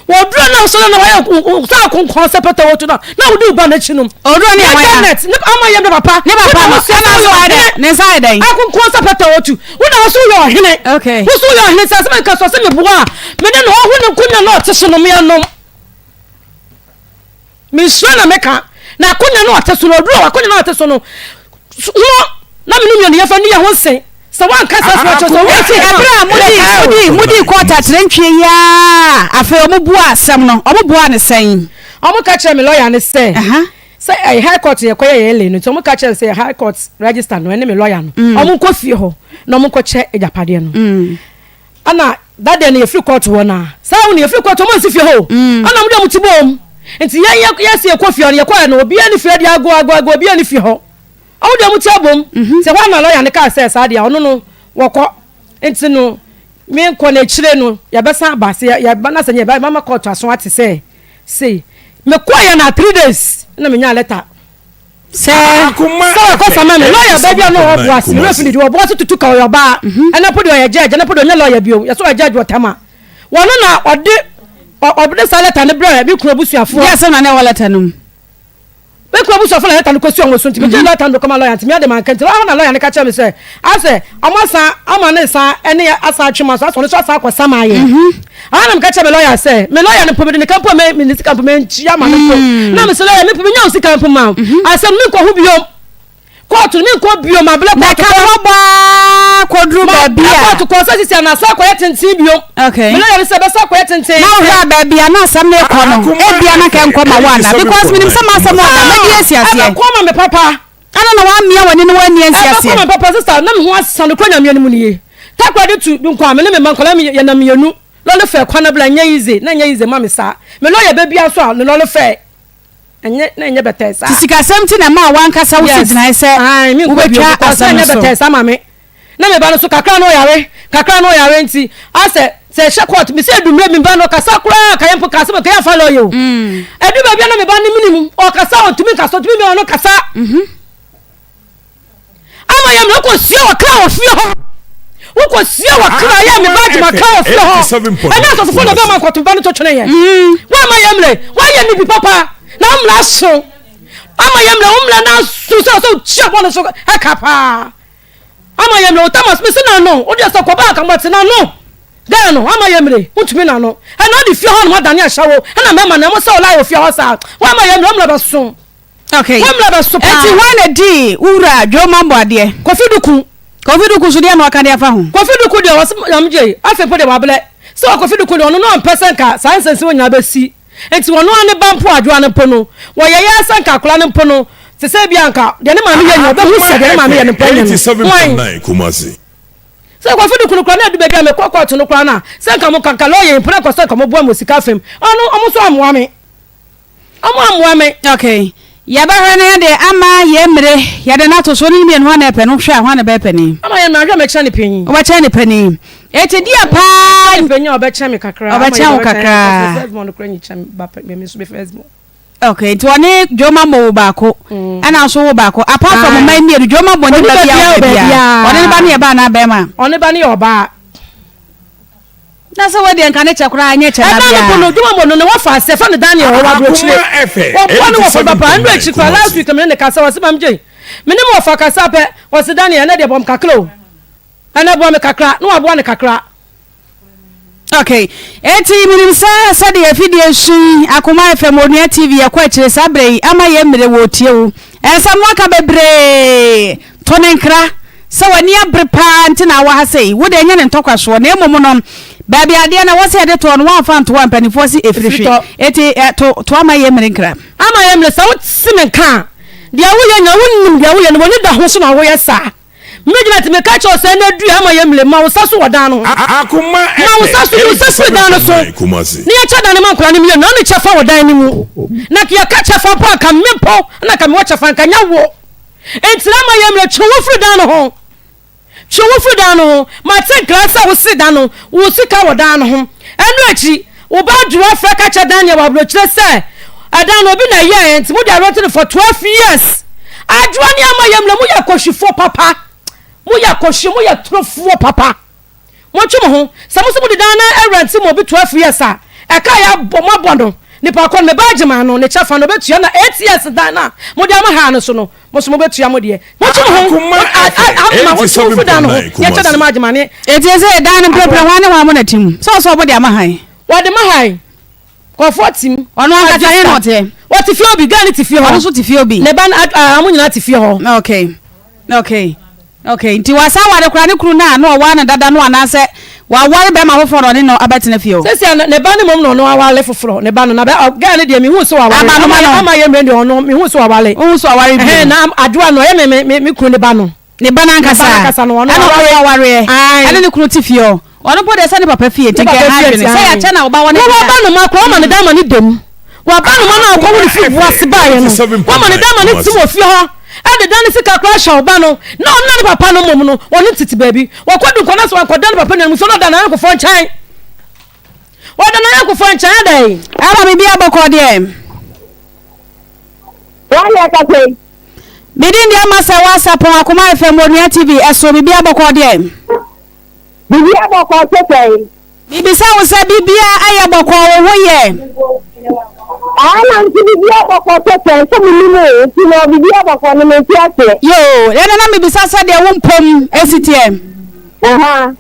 Speaker 1: Wɔduro na wosɔre na wayɛ sɛ akonkɔn sɛ pɛtɛ wɔtu na na wodi wo ba n'akyi no.
Speaker 3: Owura ne
Speaker 1: ama
Speaker 3: ya.
Speaker 1: Ne ama yɛ ne papa.
Speaker 3: Ne papa no ɛna nso ayɛ dɛ ne nsa ayɛ dɛn.
Speaker 1: Akonkɔn sɛ pɛtɛ wɔtu. Wo na wɔso yɛ ɔhene.
Speaker 3: Okay.
Speaker 1: Woso yɛ ɔhene sɛ asɛm nka so sɛ meboa a me ne no ɔho ne nkonya na ɔte so no meanom. Mesua na meka. Na akonnwa no a ɔte so no, ɔduru a akonnwa no a ɔte so no, ho na me ne nua no yɛfa ni yɛn ho nse. Sɛ wanka saa asɛm akyerɛ sɛ ɔwɔ
Speaker 3: Eti ɛberɛ a modi modi modi kɔɔto akyerɛntwie yi ara afei wɔn buaa asɛm no, wɔn buaa no sɛn?
Speaker 1: Wɔn ka kyerɛ me lɔya no sɛ sɛ ɛyɛ high court yɛ kɔyɛ yɛ LA no nti wɔn ka kyerɛ no sɛ high court register no ɛne me lɔya no wɔn nkɔ fie hɔ na wɔn nkɔ kyɛ agyapadeɛ no. Ɛna that day no yɛfiri court hɔ na saa ho no yɛfiri court ɔmo nsi fie hɔ o mm. ɛna ɔmo de ɔmo ti bom nti yɛn yɛ yɛsi yɛkɔ fie hɔ no yɛkɔ yɛ no obiara ne fie de ago ago ago obiara ne fie hɔ ɔmo de ɔmo ti abom mhm. sɛ hɔ ana lɔya no kaa sɛ saa deɛ ɔno no wɔkɔ nti no me nkɔ n'akyire no yɛbɛsan aba sɛ yɛba na sɛ yɛba mama court aso ate sɛ sei mekɔ yɛ na three days na menya letter
Speaker 3: Sɛ.
Speaker 1: Sɛ ɔkɔ sama me lɔya baa bi a na ɔwɔ Boase, me werɛ fi ne din, wɔ Boase tutu ka ɔyɛ ɔbaa, ɛnɛ mpo deɛ ɔyɛ judge, ɛnɛ mpo deɛ ɔnyɛ lɔya bio, yɛsɛ ɔyɛ judge wɔ Tema. Wɔno na ɔde ɔde saa lɛta no brɛɛ me kunu abusuafoɔ.
Speaker 3: Deɛ asɛm na na ɛwɔ lɛta no mu?
Speaker 1: Me kunu abusuafoɔ na lɛta no kɔsi wɔn so nti megyee lɛta no de kɔma lɔya nti me ade manka nti ɛhɔ na lɔya no ka kyerɛ me sɛ asɛ wɔn asan ama ne nsa ne asan atwe ma so asɛ ɔno nso asan akɔ sama yɛ. Aha na meka kyerɛ me lɔya sɛ, me lɔya no mpo mede ne ka mpo a me ne sika mpo mentua ma no mpo. Mm. Na mesɛ lɔya me mpo menya wo sika mpo ma wo. Mhm. Asɛm menkɔ ho biom. Kɔɔto no menkɔ biom mabrɛ kɔɔto
Speaker 3: kɔ. Na ka baa kɔduru baabi a.
Speaker 1: Kɔɔto kɔ sɛ sisi anasa akɔyɛ tenten biom.
Speaker 3: Okay.
Speaker 1: Me lɔya no sɛ bɛsa akɔyɛ tenten.
Speaker 3: Na wohwɛ a baabi a na asɛm no rekɔ no, ebia na kɛ nkɔ ma wo ana because menim sɛ m'asɛm ɔda mɛdi asi aseɛ.
Speaker 1: Ɛbɛkɔ ma me papa.
Speaker 3: Ana na wamia w'ani na w'ani ansi aseɛ.
Speaker 1: Ɛbɛkɔ ma papa sister na me ho asa no kura nyame anim nie. Takoradi to Dunkwa me ne me mma nkwadaa mi yɛnam mmienu lɔre fare kwan na bla ɛnyɛ easy na ɛnyɛ easy ma me saa. Me lɔya bɛ bia nso a ne lɔre fare ɛnyɛ na ɛnyɛ bɛtɛɛ saa.
Speaker 3: Ti sikasɛm ti na ɛmaa w'ankasa wo si gyinae sɛ wobɛtwa asɛm no
Speaker 1: so. Ɛnyɛ bɛtɛɛ saa ma me. Na me ba no so kakra na ɔyare kakra na ɔyare nti asɛ sɛ ɛhyɛ court me sɛ edumire me ba no ɔkasa koraa kayɛ mpo kasa kayɛ afa lɔya o. Edu baabi a na me ba no mini mu ɔkasa ɔntumi nkasa ɔntumi mi ɔno kasa. Ama yɛ mmerɛ kɔsie wɔ kra wɔ fie hɔ wokɔsie wɔ kra yɛ me ba adwuma kra wɔ fie hɔ ɛnyɛ asɔfofoɔ na ɔbɛma nkɔto ba no to twene yɛ woama yɛ mmerɛ woayɛ ne bi papa na wo mmerɛ aso ama yɛ mmerɛ wo mmerɛ no aso sɛ sɛ wokyia bɔ no so ɛka paa ama yɛ mmerɛ wo tamas mese na no wodeɛ sɛ kɔba akamate na no Dɛn no ama yɛ mmire wontumi na no ɛna ɔde fie hɔ nom adane ahyɛwo ɛna mɛma na ɛmo sɛ ɔlae wɔ fie hɔ saa woama yɛ mmerɛ mmerɛ bɛso
Speaker 3: Okay.
Speaker 1: Wo mmerɛ bɛso paa.
Speaker 3: Eti hwan na dii wo wura Joe Mambo adeɛ?
Speaker 1: Kofi Duku.
Speaker 3: Kofi Duku so deɛ na ɔka de afa ho?
Speaker 1: Kofi Duku deɛ ɔse Nyame gye afei mpo deɛ wabrɛ sɛ wɔ Kofi Duku deɛ ɔno na ɔmpɛ sɛ nka saa nsɛnsɛm wɔ nyinaa bɛsi nti ɔno ara ne ba mpo Adwoa no mpo no wɔyɛyɛ ara sɛ nka akwadaa no mpo no te sɛ ebia nka deɛ ne maame yɛ nyɛ ɔbɛhu sɛ deɛ ne maame yɛ no mpo ɛnyɛ no hwan? Sɛ Kofi Duku no koraa na adu baabi a mekɔ kɔɔto no koraa no a sɛ nka mo nka lɔɔyɛ yi mpo na nka sɛ nka moboa me wɔ sika fam ɔno ɔmo nso ammoa me. Ɔmo ammoa me.
Speaker 3: Ok yɛbɛhwɛ na yɛde ama yɛn mmire yɛde no ato so ne mmienu hwan na ɛpɛ no wohwɛ a hwan na ɛbɛyɛ panin.
Speaker 1: Ama yɛn mmire ahwɛ a mɛkyerɛ no panyin.
Speaker 3: Wobɛkyerɛ no panin eti deɛ paa.
Speaker 1: Mɛkyerɛ no panyin a ɔbɛkyerɛ me kakra.
Speaker 3: Ɔbɛkyerɛ wo kakra.
Speaker 1: First born no koraa nyi kyɛn ba me nso me first born.
Speaker 3: Okay, nti ɔne Joma mo wo baako, mm. ɛna nso wo baako. Apart from mma mmienu, Joma mo ne ba biara wɔ baabiara. Ɔne ne ba no yɛ ba anaa bɛrima?
Speaker 1: Ɔne ba no yɛ ɔbaa.
Speaker 3: Na sɛ wɔdeɛ nka ne kyɛ koraa nyɛ kyɛ na
Speaker 1: bia. Ɛna no no Joma mo no ne wɔfa ase fa ne Daniel wɔ aburokyire. Wɔboa ne wɔfa papa ɛnu akyi koraa last week me ne ne kasa wɔsi mam gye. Me ne mo wɔfa kasa pɛ wɔsi Daniel ɛnɛ deɛ bɔm kakra o. Ɛnɛ boa me kakra na waboa ne kakra.
Speaker 3: Ok, enti menim sɛ sɛdeɛ afidie su yi, Akoma FM, Onua TV, yɛkɔ akyire saa berɛ yi, ama yɛn mmire wɔretie wo. Nsɛm no aka bebree, to ne nkra sɛ w'ani abere paa nti na awɔ ha sei, wo deɛ nyɛ ne ntɔkwa soɔ, na mmom no, baabi adeɛ no ɛwɔ sɛ yɛde toɔ no, woamfa anto hɔ a, mpanimfoɔ se ɛfiri hwe. Enti to, to ama yɛn mmire nkra.
Speaker 1: Ama yɛn mmire, sɛ wote me nka a, deɛ woyɛ nyinaa, wonim deɛ woyɛ no, w'ani da ho so na woyɛ saa. Me gyina ti meka kyerɛ wo sɛ ɛnɛ dua ama yɛ mmire ma wo nsa so wɔ dan no ho. Ma wo nsa so yi wo nsa firi dan no so na yɛkyɛ dan no ma nkwadaa no mmienu na wone kyɛfa wɔ dan no mu. Na ka yɛka kyɛfa mpo a nka me mpo na nka mewɔ kyɛfa nka nyɛ wo. Enti na ama yɛ mmire twe wo firi dan no ho. Twe wo firi dan no ho. Mate nkra sɛ wo se dan no wo sika wɔ dan no ho. Ɛno akyi wo ba Adwoa frɛ ka kyerɛ Daniel wɔ aburokyire sɛ ɛdan no obi na ɛyɛɛ nti mode arɛnte no for 12 years. Adwoa ne ama yam na moyɛ akɔhwifoɔ papa. Moyɛ akɔhwie, moyɛ torofoɔ papa. Montwe mo ho. Sɛ mo sɛ mode dan no arɛnte ma obi 12 years a, ɛka a yɛabɔ moabɔ no, nipa kɔ no, me ba Agyeman no, ne kyɛfa no, ɔbɛtua na 8 years dan no a mode ama ha no so no, mo nso mobɛtua mo deɛ. Montwe mo ho.
Speaker 2: Akoma FM
Speaker 1: Ama wotwe wo firi dan no ho. Yɛkyɛ dan no ma Agyeman ne
Speaker 3: Enti ɛsɛ dan no mprempren hwan ne hwan mo na ɛte mu? Sɛ ɔsɛ ɔmo de ama han.
Speaker 1: Wɔde ma han. Nkurɔfoɔ te mu.
Speaker 3: Ɔno ankasa he na ɔteɛ?
Speaker 1: Ɔte fie hɔ bi. Girl no te fie hɔ.
Speaker 3: Ɔno nso te fie hɔ bi.
Speaker 1: Ne ba no, ah, wɔn nyinaa te fie hɔ.
Speaker 3: Okay. Okay. Okay. Nti wasan aware koraa ne kunu no a na ɔware no dada no anaasɛ waware bɛrima foforɔ na ɔne no abɛtena fie hɔ?
Speaker 1: Sɛsi a ne ba no mmom na ɔno aware foforɔ. Ne ba no, na bɛ, girl no deɛ mehu sɛ waware.
Speaker 3: Abanoma no.
Speaker 1: Ama yɛ mmerɛ deɛ ɔno, mehu sɛ waware.
Speaker 3: Wohu sɛ waware bio.
Speaker 1: Ɛhɛn, na Adwoa no, ɔyɛ me, me, me, me kunu ne ba no.
Speaker 3: Ne ba no ankasa.
Speaker 1: Ne ba no ankasa no, ɔno
Speaker 3: Ɛna
Speaker 1: waware.
Speaker 3: ɔno awareɛ.
Speaker 1: Ae.
Speaker 3: Ɛne ne kunu te fie hɔ. Ɔno mpo deɛ sɛ ne papa fie nti
Speaker 1: Ne
Speaker 3: nka
Speaker 1: papa
Speaker 3: ɛha
Speaker 1: fie
Speaker 3: adwene.
Speaker 1: nti,
Speaker 3: Sɛ
Speaker 1: ae.
Speaker 3: yɛakyɛ na wo ba wɔ ne
Speaker 1: Wo
Speaker 3: deɛ
Speaker 1: waba
Speaker 3: a.
Speaker 1: no ma koraa wama ne dan ma ne da mu. Waba no ma no a ɔkɔwo no firi boase baeɛ no, wama ne dan ma ne te wɔ fie hɔ. Ɛde dan no sika koraa hyɛ wo ba no. Na ɔno na ne papa no mmom no, wɔne tete baabi. Wɔkɔdu nkɔ na sɛ wankɔda ne papa nuanom nso na ɔda n'ayɔnkofoɔ nkyɛn. Wɔda n'ayɔnkofoɔ nkyɛn adɛn?
Speaker 3: Ɛma biribiara bɔkɔɔ deɛ.
Speaker 4: Wɔn na ɛkasa yi.
Speaker 3: Me din deɛ ama sɛ woasapɔn Akoma FM Onua TV ɛso biribiara bɔkɔɔ deɛ.
Speaker 4: Biribiara bɔkɔɔ sɛ sɛn?
Speaker 3: Mebisa wo sɛ biribiara ayɛ bɔkɔɔ wo ho yɛ?
Speaker 4: Aa na nti biribiara bɔkɔɔ sɛ sɛn sɛ me nim o nti no biribiara bɔkɔɔ no mente aseɛ.
Speaker 3: Yoo ɛna na mebisa sɛ deɛ wo mpom esi teɛ.
Speaker 4: Ahaa.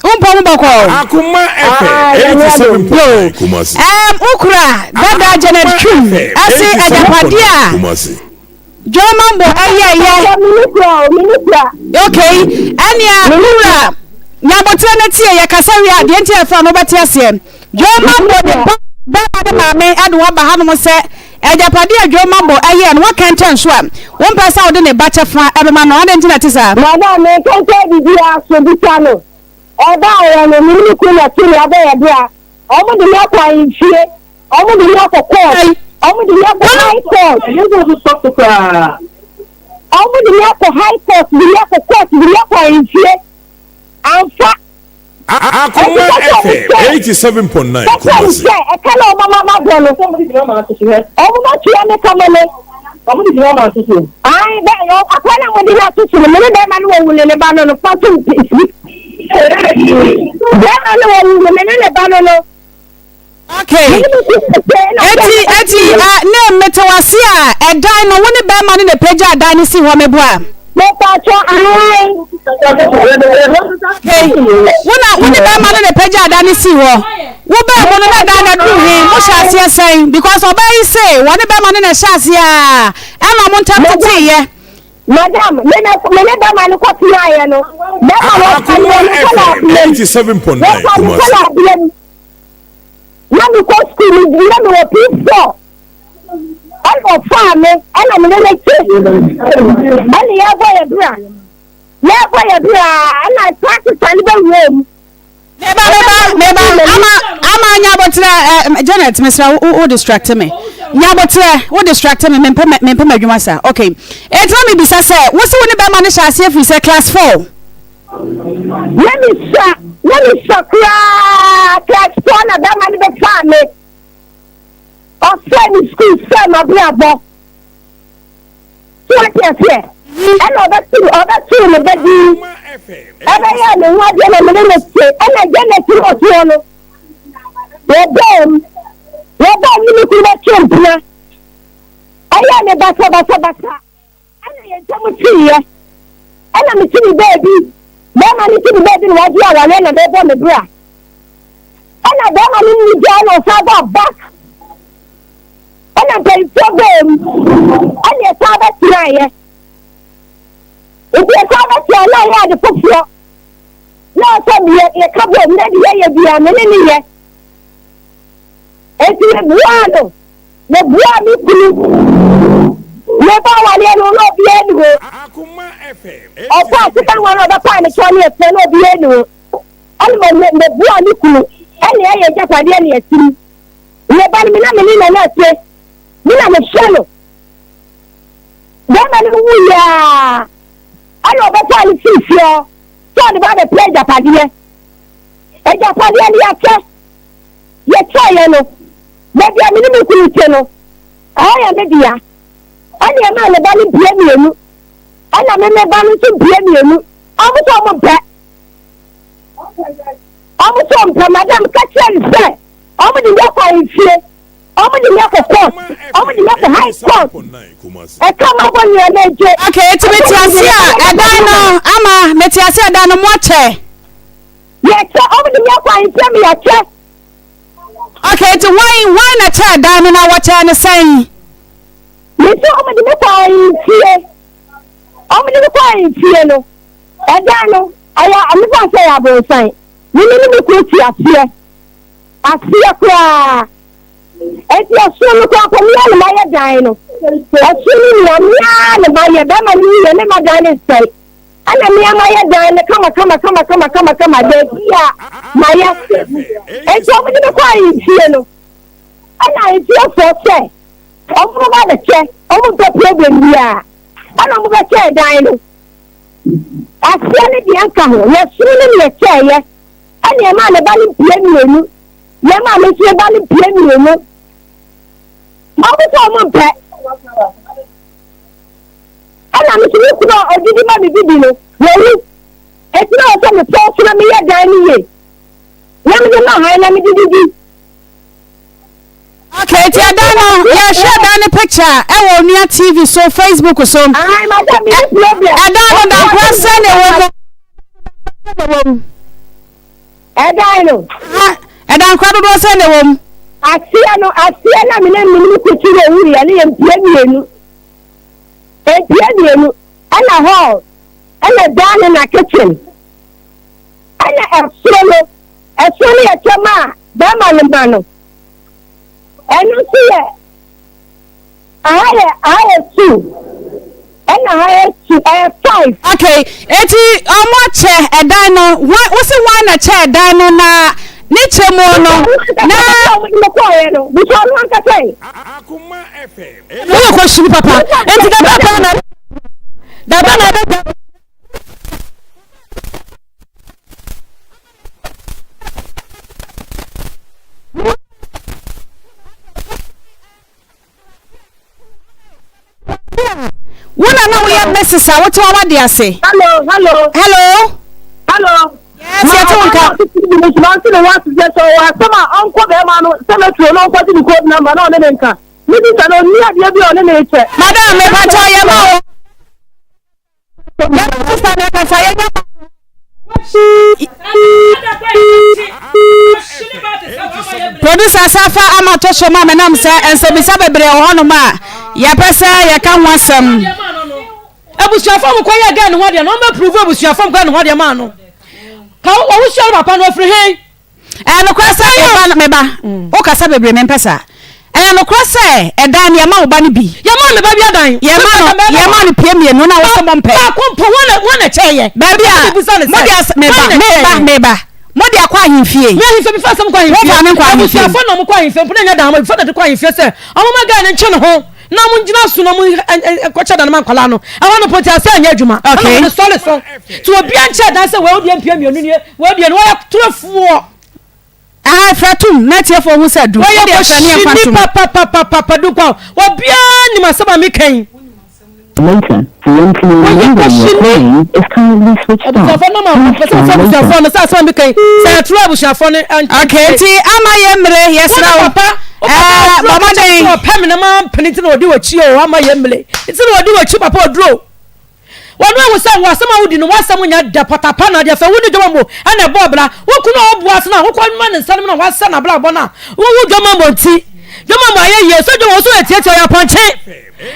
Speaker 3: Wo mpom bɔkɔɔ.
Speaker 2: Akoma FM
Speaker 4: Aa Nyame adom.
Speaker 2: 87.9 Kumasi.
Speaker 3: Ɛɛm wo kura dada Janet
Speaker 2: Akoma
Speaker 3: Twum
Speaker 2: FM
Speaker 3: ɛse agyapadeɛ
Speaker 2: 87.9
Speaker 3: a.
Speaker 2: Kumasi.
Speaker 3: Joe Mambo ɛyɛ yɛ.
Speaker 4: Papa me ni kura o me ni kura.
Speaker 3: Okay ɛnea
Speaker 4: Me ni
Speaker 3: wura
Speaker 4: kura.
Speaker 3: nyabotrɛ no tie yɛ kasa wie a deɛ nti a ɛfra no wobɛte aseɛ. Joe Mambo de ba bɛma ne maame ɛde wɔn ba hanom sɛ agyapadeɛ a Joe Mambo ɛyɛ no wɔkɛntɛn so a wompɛ sɛ wode ne ba kyɛfa ɛbɛma no adɛn nti na ɛte saa?
Speaker 4: Madam me nkɛntɛn biribiara so bisa no ɛbaayɛ no me ne me kunu na ɛte nea ɔbɛyɛ bra wɔn de me akɔ ahemfie. Ɔmo de me akɔ court. Ɔmo de me akɔ high court. Ɔmo de me akɔ high court, de me akɔ court, de me akɔ ahemfie. Amfa.
Speaker 2: Akoma FM 87.9 Kumasi.
Speaker 4: Sɛ ɛka na ɔmo ama ma bɔ no. Ɔmo bɛ tua me ka ma me. Ɔmo de gyina ɔmo aso so. Ayi bɛ akwa na mo de na aso so no, me ne bɛrima no wɔ wu ne ne ba no no fa so mpi. Bɛrima no wɔ wu no, me ne ne ba no no.
Speaker 3: Okay. Eti eti uh, ne mete wase a ɛdan no wo ne bɛrima no na pagya dan no si hɔ meboa.
Speaker 4: Mepatwa ahan.
Speaker 3: Okay. Wo na wo ne bɛrima no na pagya dan no si hɔ. Wo bɛɛ mu no na dan no aduru he mo hyɛ aseɛ sɛn because ɔbaa yi se wɔ ne bɛrima no na ɛhyɛ aseɛ a ɛna ɔmo ntam teteeɛ.
Speaker 4: Madam, me ne me ne bɛrima no kɔ tenaeɛ no, bɛrima no ɔfa
Speaker 2: Akoma
Speaker 4: me kɔ
Speaker 2: FM
Speaker 4: na
Speaker 2: 87.9
Speaker 4: wɔfa me kɔ
Speaker 2: Kumasi.
Speaker 4: na abea mu. Na mekɔ sukuu me na mewɔ P4 ɛna ɔfaa me ɛna me ne no te ɛna yɛbɔ yɛ bra yɛbɔ yɛ bra ɛna saa sesa no bɛwura mu.
Speaker 3: Meba meba meba ama ama nyabotrɛ eh, Janet mesrɛ wo wo distract me nyabotrɛ wo distract me mempɛ mempɛ m'adwuma saa okay eti na mebisa sɛ wo se wo ne bɛrima no hyɛ aseɛ firi sɛ class 4
Speaker 4: Na me sua, na me sua koraa, class four na bɛrima no bɛfaa me. Ɔsɛe me sukuu, sɛe m'abrabɔ. So wate aseɛ? Ɛna ɔbɛtoo ɔbɛtoo ne ba din, ɛbɛyɛɛ ne ho adeɛ na me ne no te. Ɛna Janet no ɔte hɔ no, wɔbɔɔ mu, wɔbɔɔ mu ne me kunu bɛtwe mpena. Ɛyɛɛ me basabasabasa. Ɛna yɛn ntam teeɛ. Ɛna mete me baabi, bɛrima no te ne baabi na wagye awareɛ na mebɔ me bra. Ɛna bɛrima no nni gyaa na ɔsan ba back. Ɛna mpanyinfoɔ baa mu. Ɛna yɛsan bɛtenaeɛ. Nti yɛsan bɛtenaeɛ na ɔyɛ ade foforɔ. Na ɔsɛ yɛ yɛka bom na deɛ yɛyɛ biara me ne ne yɛ. Enti mebuaa no. Mebuaa me kunu. Mebɔ awareɛ no, na obiara nni hɔ. Ɔkɔɔ sika hɔ na ɔbɛpaa me kyɛw ne ɛfɛ na obiara nni hɔ. Ɛna me mebuaa me kunu. Ɛna ɛyɛ agyapadeɛ ne asim. Me ba no, me na me ne nana ase. Me na mehwɛ no. Bɛrima no wuiɛ a, ɛna ɔbɛfaa no firi fie hɔ sɛ ɔde ba abɛpɛ agyapadeɛ. Agyapadeɛ no yɛakyɛ. Yɛkyɛeɛ no, baabi a me ne me kunu te no, ɛhɔ yɛ me dea. Ɛnna ɛmaa ne ba no mpie mmienu, ɛnna me me ba no nso mpie mmienu. Wɔn nso wɔn mpɛ. Wɔn nso mpɛ. Madam ka kyerɛ no sɛ wɔn de me akɔ ahemfie, wɔn de me akɔ court, wɔn de me akɔ high court. Ɛka ma bɔ nyina na egye.
Speaker 3: Okay, eti mete ase a ɛdan no ama mete ase ɛdan no mo akyɛ.
Speaker 4: Yɛkyɛ, wɔn de me akɔ ahemfie ma yɛakyɛ.
Speaker 3: Okay, nti hwan hwan na kyɛɛ dan no na wɔkyɛɛ no sɛn?
Speaker 4: Mese wɔn de me kɔ ahemfie. Wɔn de me kɔ ahemfie no, ɛdan no, ɛyɛ mefa sɛ ɛyɛ aborosan. Me ne me kunu te aseɛ. Aseɛ koraa. Enti ɛsono no koraa mpo, mea na mayɛ dan no. Ɛsono no nyinaa, mea na mayɛ. Bɛrima no wuyɛ, me ma dan no nsɛe. Ɛna me ara mayɛ dan no kama kama kama kama kama kama baabi a mayɛ. Nti wɔn de me kɔ ahemfie no, ɛna ahemfiefoɔ sɛ wɔn bɛba abɛkyɛ, wɔn mpɛ problem biara, ɛna wɔn bɛkyɛɛ dan no. Aseɛ no deɛ nka ho, yɛsoro no na yɛkyɛɛyɛ, ɛna ɛmaa ne ba no mpie mmienu, yɛmaa me nso me ba no mpie mmienu. Wɔn sɛ wɔn mpɛ. Ɛna me nso me kunu a ɔdidi ma me didi no, wawu. Enti na ɛwɔ sɛ mepɔw so na meyɛ dan no yie, na mede ma hann na mede didi.
Speaker 3: Okay, nti ɛdan no yɛhwɛ ɛdan no picture ɛwɔ Onua TV so, Facebook so.
Speaker 4: Ayi, madam, mi ni problem.
Speaker 3: Ɛdan no dankora sɛ na ɛwɔ mu. Ɛwɔ mu.
Speaker 4: Ɛdan no.
Speaker 3: Ɛdankora dodoɔ sɛ na ɛwɔ mu.
Speaker 4: Aseɛ no, aseɛ na me ne me ne kutu wɔ wuyɛ ne yɛ mpie mmienu. Mpia mmienu, ɛna hall, ɛna dining na kitchen. Ɛna ɛsoro no, ɛsoro no yɛ kyɛm a bɛrima no ma no. Ɛno nso yɛ, aha yɛ, aha yɛ two, ɛna aha yɛ two, ɛyɛ five.
Speaker 3: Okay, eti ɔmo akyɛ ɛdan no, wɔn wosi wɔn na kyɛ ɛdan no na ne kyɛ mu no na.
Speaker 4: Ɔmo de mo kɔɔyɛ no, bisa ɔno ankasa yi.
Speaker 1: Woyɛ kɔhyini papa. Enti da bɛn paa na da bɛn na ɛbɛgya
Speaker 3: Wo na na woyɛ Mrs. a wote w'awade ase.
Speaker 4: Hello, hello.
Speaker 3: Hello.
Speaker 4: Hello.
Speaker 3: Yes, yɛte wo nka.
Speaker 4: Nti ne ho asesɛ sɛ ɔwɔ asɛm a ɔnkɔ bɛrima no sɛ mɛtuo na ɔnkɔgye ne code number na ɔne ne nka. Me sista no ɔnni adeɛ bi a ɔne ne rekyɛ.
Speaker 3: Madam mepakyɛw yɛ ma wo. Yɛ ma sista no kasa yɛ nya. Producer Safa ama to so ma me nam sɛ nsɛmisa bebree wɔ hɔnom a yɛpɛ sɛ yɛka ho asɛm.
Speaker 1: Abusuafo a wɔkɔyɛ gɛn no ho adeɛ no wɔn bɛ prove abusuafo a wɔkɔyɛ ne ho adeɛ maa no. Ka wɔwosua no papa no afiri he.
Speaker 3: Ɛyɛ nokorɛ sɛ me ba, me ba, wokasa bebree, mempɛ saa. Ɛyɛ nokorɛ sɛ ɛdan no yɛma wo ba no bi.
Speaker 1: Yɛmaa me ba bi adan.
Speaker 3: Yɛma no, yɛma no pie mmienu na wosɛ mo mpɛ.
Speaker 1: Baako mpo, wɔn na, wɔn na kyɛɛ yɛ.
Speaker 3: Baabi a, mo de as, me ba, me ba, me ba, mo de akɔ ahemfie.
Speaker 1: Me ahemfie, mefa asɛm kɔ ahemfie.
Speaker 3: Wofa me nkɔ ahemfie.
Speaker 1: Abusuafo na wɔn kɔ ahemfie mpo na nyɛ dan, wɔn na de kɔ ahemfie sɛ wɔn ma guy no ntwe ne ho na wɔn gyina so na wɔn nkɔkyɛ dan ma nkwadaa no. Ɛhɔ no po nti asɛ anyɛ adwuma.
Speaker 3: Okay.
Speaker 1: Ɛna wɔde sɔre so. Nti obiara nkyɛ dan sɛ wɔn deɛ mpie mmienu nie. Wɔn deɛ no wɔyɛ torofoɔ.
Speaker 3: Ah, frɛ tom na atiefoɔ hu sɛ dum.
Speaker 1: Wɔyɛ
Speaker 3: Wodeɛ frɛ ne yɛmfa
Speaker 1: kɔhyini
Speaker 3: ntom.
Speaker 1: papapapapa Dunkwa. Obiara nim asɛm a meka yi.
Speaker 5: Later, the MTN
Speaker 1: Wɔyɛ
Speaker 5: number you are
Speaker 1: kɔhyini.
Speaker 5: calling is currently switched off.
Speaker 1: Abusuafoɔ no ma
Speaker 5: Please
Speaker 1: mpɛ sɛ
Speaker 5: try
Speaker 1: mefrɛ
Speaker 5: later.
Speaker 1: abusuafoɔ no sɛ asɛm a meka yi sɛ yɛtwerɛ abusuafoɔ no nkyɛn.
Speaker 3: Okay, nti ama yɛ mmere
Speaker 1: Wo
Speaker 3: yɛsrɛ
Speaker 1: ne
Speaker 3: wo.
Speaker 1: papa, wo papa
Speaker 3: Ɛɛ,
Speaker 1: ɔduro
Speaker 3: bɔ
Speaker 1: ka kyerɛ
Speaker 3: mmɔden.
Speaker 1: sɛ ɔpɛ me na mampene nti na ɔdi w'akyi o, ama yɛ mmere nti na ɔdi w'akyi papa ɔduro. Wɔn ahu sɛ wɔ asɛm a wodi no w'asɛm nyɛ dɛ pɔtapa na deɛ fɛ wo ne dwamambo ɛna ɛbɔ bra. Wo kunu a ɔboa ase no a wokɔ ma ne nsa no mu na wasɛ n'abrabɔ no a wowu dwamambo nti. Dwamambo ayɛ yie sɛ dwamambo so yɛ tiatia ɔyɛ apɔnkye.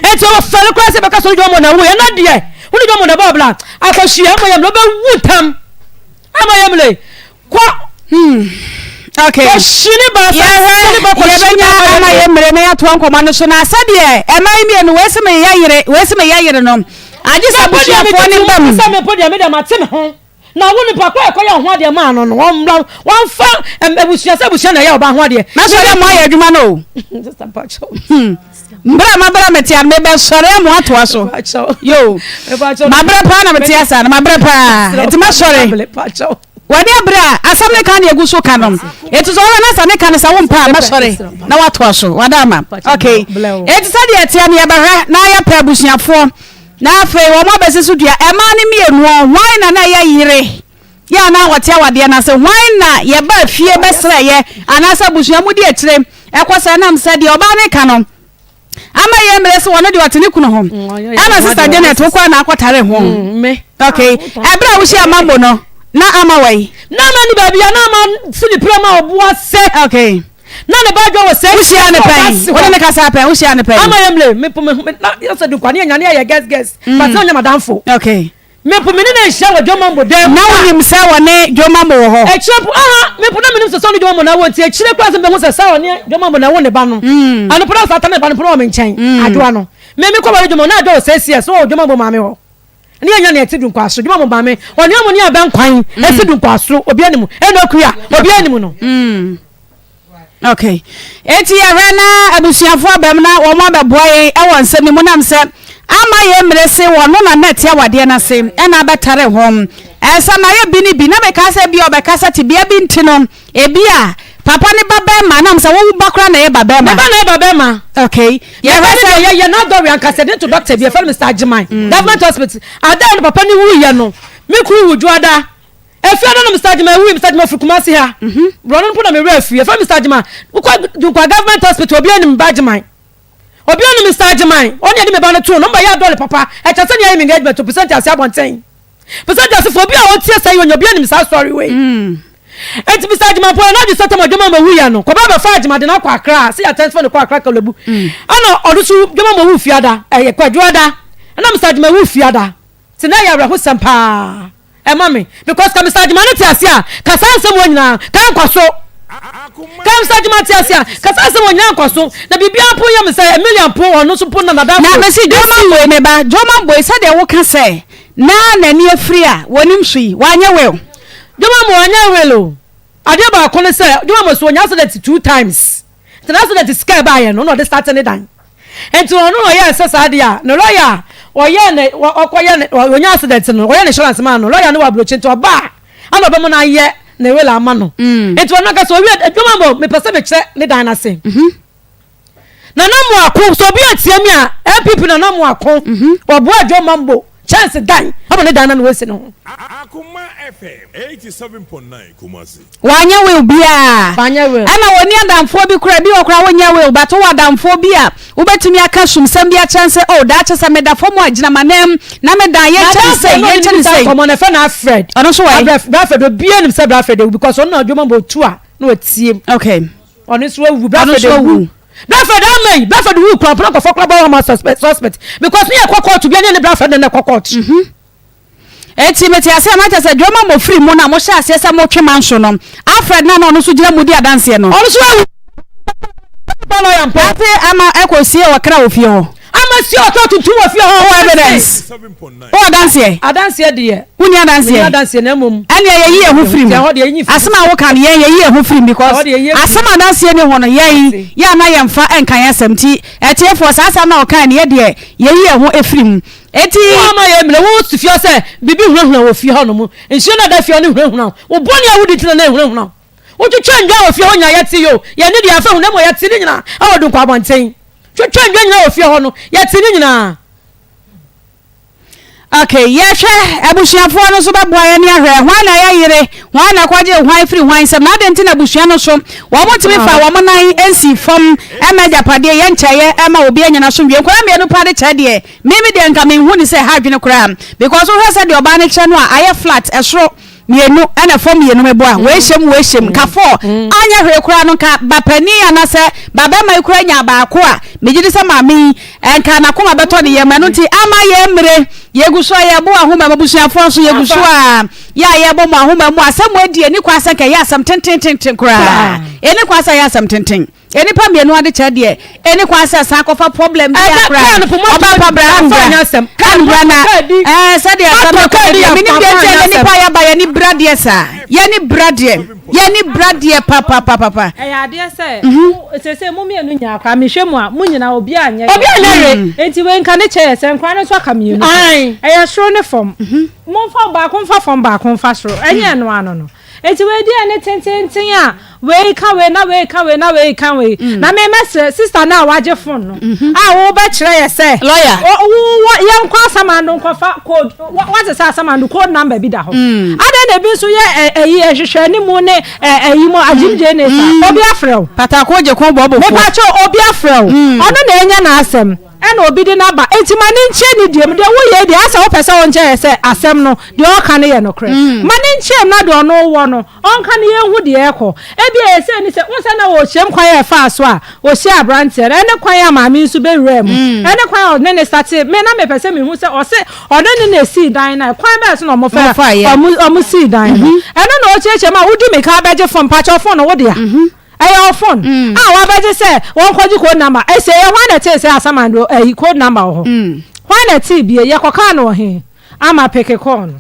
Speaker 1: Enti ɔfɛre koraa sɛ bɛka sɛ ɔne dwamambo na ɛwuiɛ ɛna deɛ wo ne dwamambo na ɛbɔ bra. Akɔhyia ama yɛ mmerɛ wobɛwu ntam. Ama yɛ mmerɛ kɔ.
Speaker 3: Hmm. Okay.
Speaker 1: Kɔhyini ba sɛ sini ba kɔhyini
Speaker 3: Yɛbɛnya
Speaker 1: ba
Speaker 3: ama yɛ mmerɛ na yɛatoa nkɔmmɔ no so na sɛdeɛ ɛma yi mmienu wei se meyɛ yere wei se meyɛ yere no agye sɛ abusuafoɔ no ba mu.
Speaker 1: Sɛ mepɔ deɛ medeɛ mate me ho na wo nipa kɔ ɛkɔyɛ ho adeɛ maa no no wɔmmra wɔmfa abusua sɛ abusua na ɛyɛ ɔba ho adeɛ.
Speaker 3: Mɛsɔre amu ayɛ adwuma no o. Mbrɛ a mabrɛ mete ano mebɛsɔre amu atoa so. Yo mabrɛ paa na mete asa no mabrɛ paa nti mɛsɔre. W'ani abere a asɛm ne ka na egu so ka no. Eti sɛ ɔhwɛ na sɛ ne ka no sɛ wompɛ a mɛsɔre na watoa so. Wada ama. Okay. Eti sɛdeɛ ɛteɛ no yɛbɛhwɛ na yɛpɛ abusuafoɔ na afei wɔn abɛsi so dua. Ɛmaa no mmienu hwan na na ɛyɛ yere yɛ anaa wɔte awadeɛ no ase? Hwan na yɛbaa fie bɛsrɛeɛ anaasɛ abusua mu di akyire ɛkɔ sɛ ɛnam sɛ deɛ ɔbaa no ka no Ama yɛ mmerɛ sɛ ɔno deɛ ɔte ne kunu ho.
Speaker 1: Mm,
Speaker 3: Ɛna sista Janet wokɔ a na akɔtare ho.
Speaker 1: Mm,
Speaker 3: Okay. Ɛberɛ a wohyia Mambo no, na ama wɔ yi?
Speaker 1: Na ama ni baabi a na ama si ne pira ma ɔboa sɛ.
Speaker 3: Okay.
Speaker 1: Na ne ba adwa wɔ sɛ.
Speaker 3: Wohyia ne pɛn. Wode ne kasa pɛn, wohyia ne pɛn.
Speaker 1: Ama yɛ mmerɛ, mepo me na yɛ sɛ dunkwa ne yɛ nyane yɛ guest guest. But na ɔnyɛ madamfo.
Speaker 3: Okay.
Speaker 1: Me mpo me ne no anhyia wɔ Dwomambo dan mu
Speaker 3: Na
Speaker 1: a.
Speaker 3: wonim sɛ wɔne Dwomambo wɔ hɔ?
Speaker 1: Akyire mpo, aha, me mpo na menim sɛ sɛ ɔne Dwomambo na ɛwɔ nti akyire koraa sɛ mehu sɛ sɛ ɔne Dwomambo na ɛwo ne ba no. Ɛno mpo na saa ta ne ba no mpo na wɔ me nkyɛn, Adwoa no. Me mekɔ ware Dwomambo na Adwoa wɔ six years na ɔwɔ Dwomambo maame hɔ. Ne yɛnya nea ɛte Dunkwaso, Dwomambo maame, ɔne ɔmo ne Abɛnkwan ɛsi Dunkwaso, obiara nim, ɛna Akua, obiara nim no.
Speaker 3: Okay. Eti yɛhwɛ na abusuafo abam na wɔn abɛboa yɛn wɔ nsɛm no mu nam sɛ ama yɛn mmere se wɔno na na ɛte awadeɛ no ase ɛna abɛtare ho. Ɛsɛ na yɛ bi ne bi na meka sɛ bi a ɔbɛkasa tebea bi nti no ebi a papa ne ba bɛrima nam sɛ wowo ba koraa na ɛyɛ ba bɛrima.
Speaker 1: Ne ba na ɛyɛ ba bɛrima.
Speaker 3: Okay.
Speaker 1: Yɛhwɛ sɛ yɛyɛ yɛ n'adɔre ankasa de to doctor bi yɛfrɛ no Mr. Agyeman government hospital. Ada no papa ne wuyɛ no me kuru wu dwoada. Efie no na Mister Agyemang wui, Mister Agyemang firi Kumasi ha. Borɔno no mpo na me werɛ afiri. Yɛfrɛ Mister Agyemang. Wokɔ Dunkwa Government Hospital, obiara nim Ba Agyemang. Obiara nim Mister Agyemang. Ɔne yɛde me ba no too no. Ɔmo bɛyɛ adɔre papa. Ɛkyɛ sɛ nea ayɛ me engagement o, Pesenti ase abɔnten. Pesenti ase fo, obi a ɔtie saa yi onya, obiara nim saa story wei. Enti Mister Agyemang mpo, n'adwene sɛ tam Agyemang ma wuiɛ no, kɔba abɛfa Agyemang de no akɔ Accra, sɛ yɛ transfer no kɔ Accra Korle Bu. Ɛna ɔno nso Agyemang ma wu Fiada, ɛyɛ Kwadwoada. Ɛna Mister Agyemang wu Fiada. Nti na ɛyɛ awerɛhosɛm paa. Ɛma me because ka Mister Agyemang no te ase a ka saa nsɛm wɔ nyinaa ka nkɔ so ka Mister Agyemang te ase a ka saa nsɛm wɔ nyinaa nkɔ so na biribiara mpo yɛ me sɛ Emilia mpo ɔno nso mpo na nadamfo
Speaker 3: Na mese Joman Boy me ba Joman Boy sɛdeɛ woka sɛ na n'ani afiri a wɔnim so yi wanyɛ will.
Speaker 1: Joman Boy wanyɛ will o adeɛ baako ne sɛ Joman Boy so ɔnya accident 2 times nti na accident sika ɛbaayɛ no na ɔde start ne dan. Nti ɔno na ɔyɛɛ sɛ saa deɛ a ne lɔya a ɔyɛɛ ne ɔkɔyɛ ne ɔnya accident no ɔyɛ ne insurance maa no lɔya no wɔ aburokyi nti ɔba a ana ɔbɛma no ayɛ ne will ama no mm. nti ɔno ankasa owie adwuma bɔ mepɛ sɛ mekyerɛ ne dan no ase mhm. nana moako sɛ obi atie mi a npp nana moako mhm. ɔboa adwuma mambo kyɛnse dan ama ne dan na na wɔasi ne ho.
Speaker 2: Akoma FM 87.9 Kumasi.
Speaker 3: Wanyɛ will biaa.
Speaker 1: Wanyɛ will.
Speaker 3: Ɛna wɔnni adamfoɔ bi koraa, ebi wɔ koraa wonyɛ will but wowɔ adamfoɔ bi a wobɛtumi aka sumsɛm bi akyerɛ no sɛ oh daakye sɛ meda fam a gyina m'ananmu na me dan yɛnkyɛ no sei,
Speaker 1: N'adamfoɔ no
Speaker 3: yɛnkyɛ
Speaker 1: ɔne
Speaker 3: no
Speaker 1: no
Speaker 3: sei.
Speaker 1: nkɔmmɔ no ɛfɛ no Alfred.
Speaker 3: Ɔno nso wɔ he?
Speaker 1: Alfred obiara nim sɛ Alfred awu because ɔno na adwuma ma otu a na watie mu.
Speaker 3: Okay.
Speaker 1: Ɔno nso awu.
Speaker 3: Ɔno
Speaker 1: Alfred
Speaker 3: nso
Speaker 1: awu.
Speaker 3: awu.
Speaker 1: Bradford ama yi Bradford wu kura mpona nkɔfɔ kura bɔ wɔn suspect suspect because ne yɛ kɔ court bi ɛne ne Bradford na ɛkɔ court.
Speaker 3: Mhm. Eti mete aseɛ na kyerɛ sɛ dwom a mofiri mu na mohyɛ aseɛ sɛ motwe manso no Alfred na na ɔno nso gyina mu di adanseɛ no.
Speaker 1: Ɔno nso awu. Lawyer mpo.
Speaker 3: Ate ama ɛkɔ sie ɔkra wɔ fie hɔ.
Speaker 1: Ama sie ɔkra tuntum wɔ fie hɔ.
Speaker 3: Wowɔ evidence? Wowɔ adanseɛ?
Speaker 1: Adanseɛ deɛ.
Speaker 3: Wonni adanseɛ?
Speaker 1: Menni adanseɛ na mmom.
Speaker 3: Ɛnneɛ yɛyi yɛn ho firi mu.
Speaker 1: Ɛhɔ deɛ yɛnyi firi mu.
Speaker 3: Asɛm a woka no yɛn yɛyi yɛn ho firi mu because
Speaker 1: Ɛhɔ deɛ yɛyi firi mu.
Speaker 3: asɛm a adanseɛ ni ho no yɛn yɛ a na yɛmfa nka yɛn asɛm nti atiefoɔ saa asɛm no a ɔkae no yɛ deɛ yɛyi yɛn ho firi mu. Enti.
Speaker 1: Wo ama yɛ mmerɛ wo si fie hɔ sɛ biribi hunahuna wɔ fie hɔ nom nsuo no a ɛda fie hɔ no hunahuna wo wo bɔne a wodi nti na na ɛhunahuna wo. Wotwitwa nnwa wɔ fie hɔ nyinaa yɛte yo yɛne deɛ afa hu na mmom yɛte ne nyinaa ɛwɔ Dunkwa abɔnten. Twitwa nnwa nyinaa wɔ fie hɔ no yɛte ne nyinaa.
Speaker 3: Ok, yɛhwɛ abusuafoɔ no nso bɛboa yɛn ne ahwɛ hwan na ɛyɛ yere, hwan na ɛkɔgye hwan firi hwan nsam, na adɛn nti na abusua no nso wɔn ntumi fa wɔn nan nsi fam ɛma agyapadeɛ yɛ nkyɛeɛ ɛma obi anya n'asomdwie. Nkwadaa mmienu paa de kyɛ deɛ, me me deɛ nka menhu ne sɛ ɛha adwene koraa because wohwɛ sɛ deɛ ɔbaa no kyɛ no a ayɛ flat ɛsoro mmienu ɛna fam mmienu meboa wei hyɛ mu wei hyɛ mu nka four anyɛ hwee koraa no nka ba panin anasɛ ba bɛrima yi koraa nya baako a megye di sɛ maame yi nka n'akoma bɛtɔ ne yam ɛno nti ama yɛn mmere yɛgu so a yɛbɔ ahoma mu abusuafoɔ nso yɛgu so a yɛ a yɛbɔ mo ahoma mu asɛm mu adi ɛni kwan sɛ nka ɛyɛ asɛm tentententen koraa ɛni kwan sɛ ɛyɛ asɛm tenten Nnipa mmienu adekyɛ deɛ ɛni kwan sɛ san kɔfa problem bi akora ɔba pa bra anbra anbra na ɛɛ sɛdeɛ asɛm no kɔ deɛ menim deɛ nti ɛyɛ nipa yɛba yɛni bra deɛ saa yɛni bra deɛ yɛni bra deɛ papapapapa.
Speaker 6: Ɛyɛ adeɛ sɛ sese mo mmienu nyinaa koraa mehwɛ mu a mo nyinaa obi anyɛ
Speaker 1: obi anyɛ
Speaker 6: we nti wei nka ne kyɛ yɛ sɛ nkora no nso aka mmienu ɛyɛ soro ne fam momfa baako mfa fam baako mfa soro ɛnyɛ ɛno ano no. Enti wei deɛ ne tententen a wei ka wei na wei ka wei na wei ka wei. Mm. Na me mɛsrɛ sista no a wagye phone no mm-hmm. a wobɛkyerɛ yɛ sɛ
Speaker 3: lawyer
Speaker 6: wowɔ yɛnkɔ asamando nkɔfa code wate sɛ asamando code number bi da hɔ. Mm. Adɛn na ebi nso yɛ ɛyi ɛhwehwɛ ne mu ne ɛyi mu agyimgye ne sa mm. obi afrɛ wo.
Speaker 3: Patako gye ko bɔbɔ fo.
Speaker 6: Mepakyɛ obi afrɛ wo. Ɔno na enya n'asɛm. Ɛna obi de no aba. Enti ma no nkyerɛ ne deɛ mu. Deɛ woyɛ yi deɛ, asɛ wopɛ sɛ wonkyerɛ yɛ sɛ asɛm no, deɛ ɔreka no yɛ nokorɛ. Ma no nkyerɛ mu na deɛ ɔno wɔ no, ɔnka na yɛnhu deɛ ɛrekɔ. Ebia ɛyɛ sɛ ni sɛ, wohu sɛ na ɔrekyerɛ mu kwan a ɛfaa so a ɔhyiaa aberanteɛ no, ɛne kwan a maame yi nso bɛwuraa mu, ɛne kwan a ɔne no startee. Me, na mepɛ sɛ mehu sɛ ɔse ɔne no na ɛsii dan no a, kwan bɛn so na wɔfaa, wɔn sii dan no. Ɛno na ɔrekyerɛkyerɛ mu a, wodi mmirika abɛgye fon, mpakyɛw fon no wo dea? Ɛyɛ wo phone a wabɛgye sɛ wɔnkɔgye code number. Ɛsɛ yɛ hwan na ɛtee sɛ asamando ɛyi code number wɔ hɔ? Hwan na ɛtee bie? Yɛkɔkaa no wɔ he? Ama peke call no.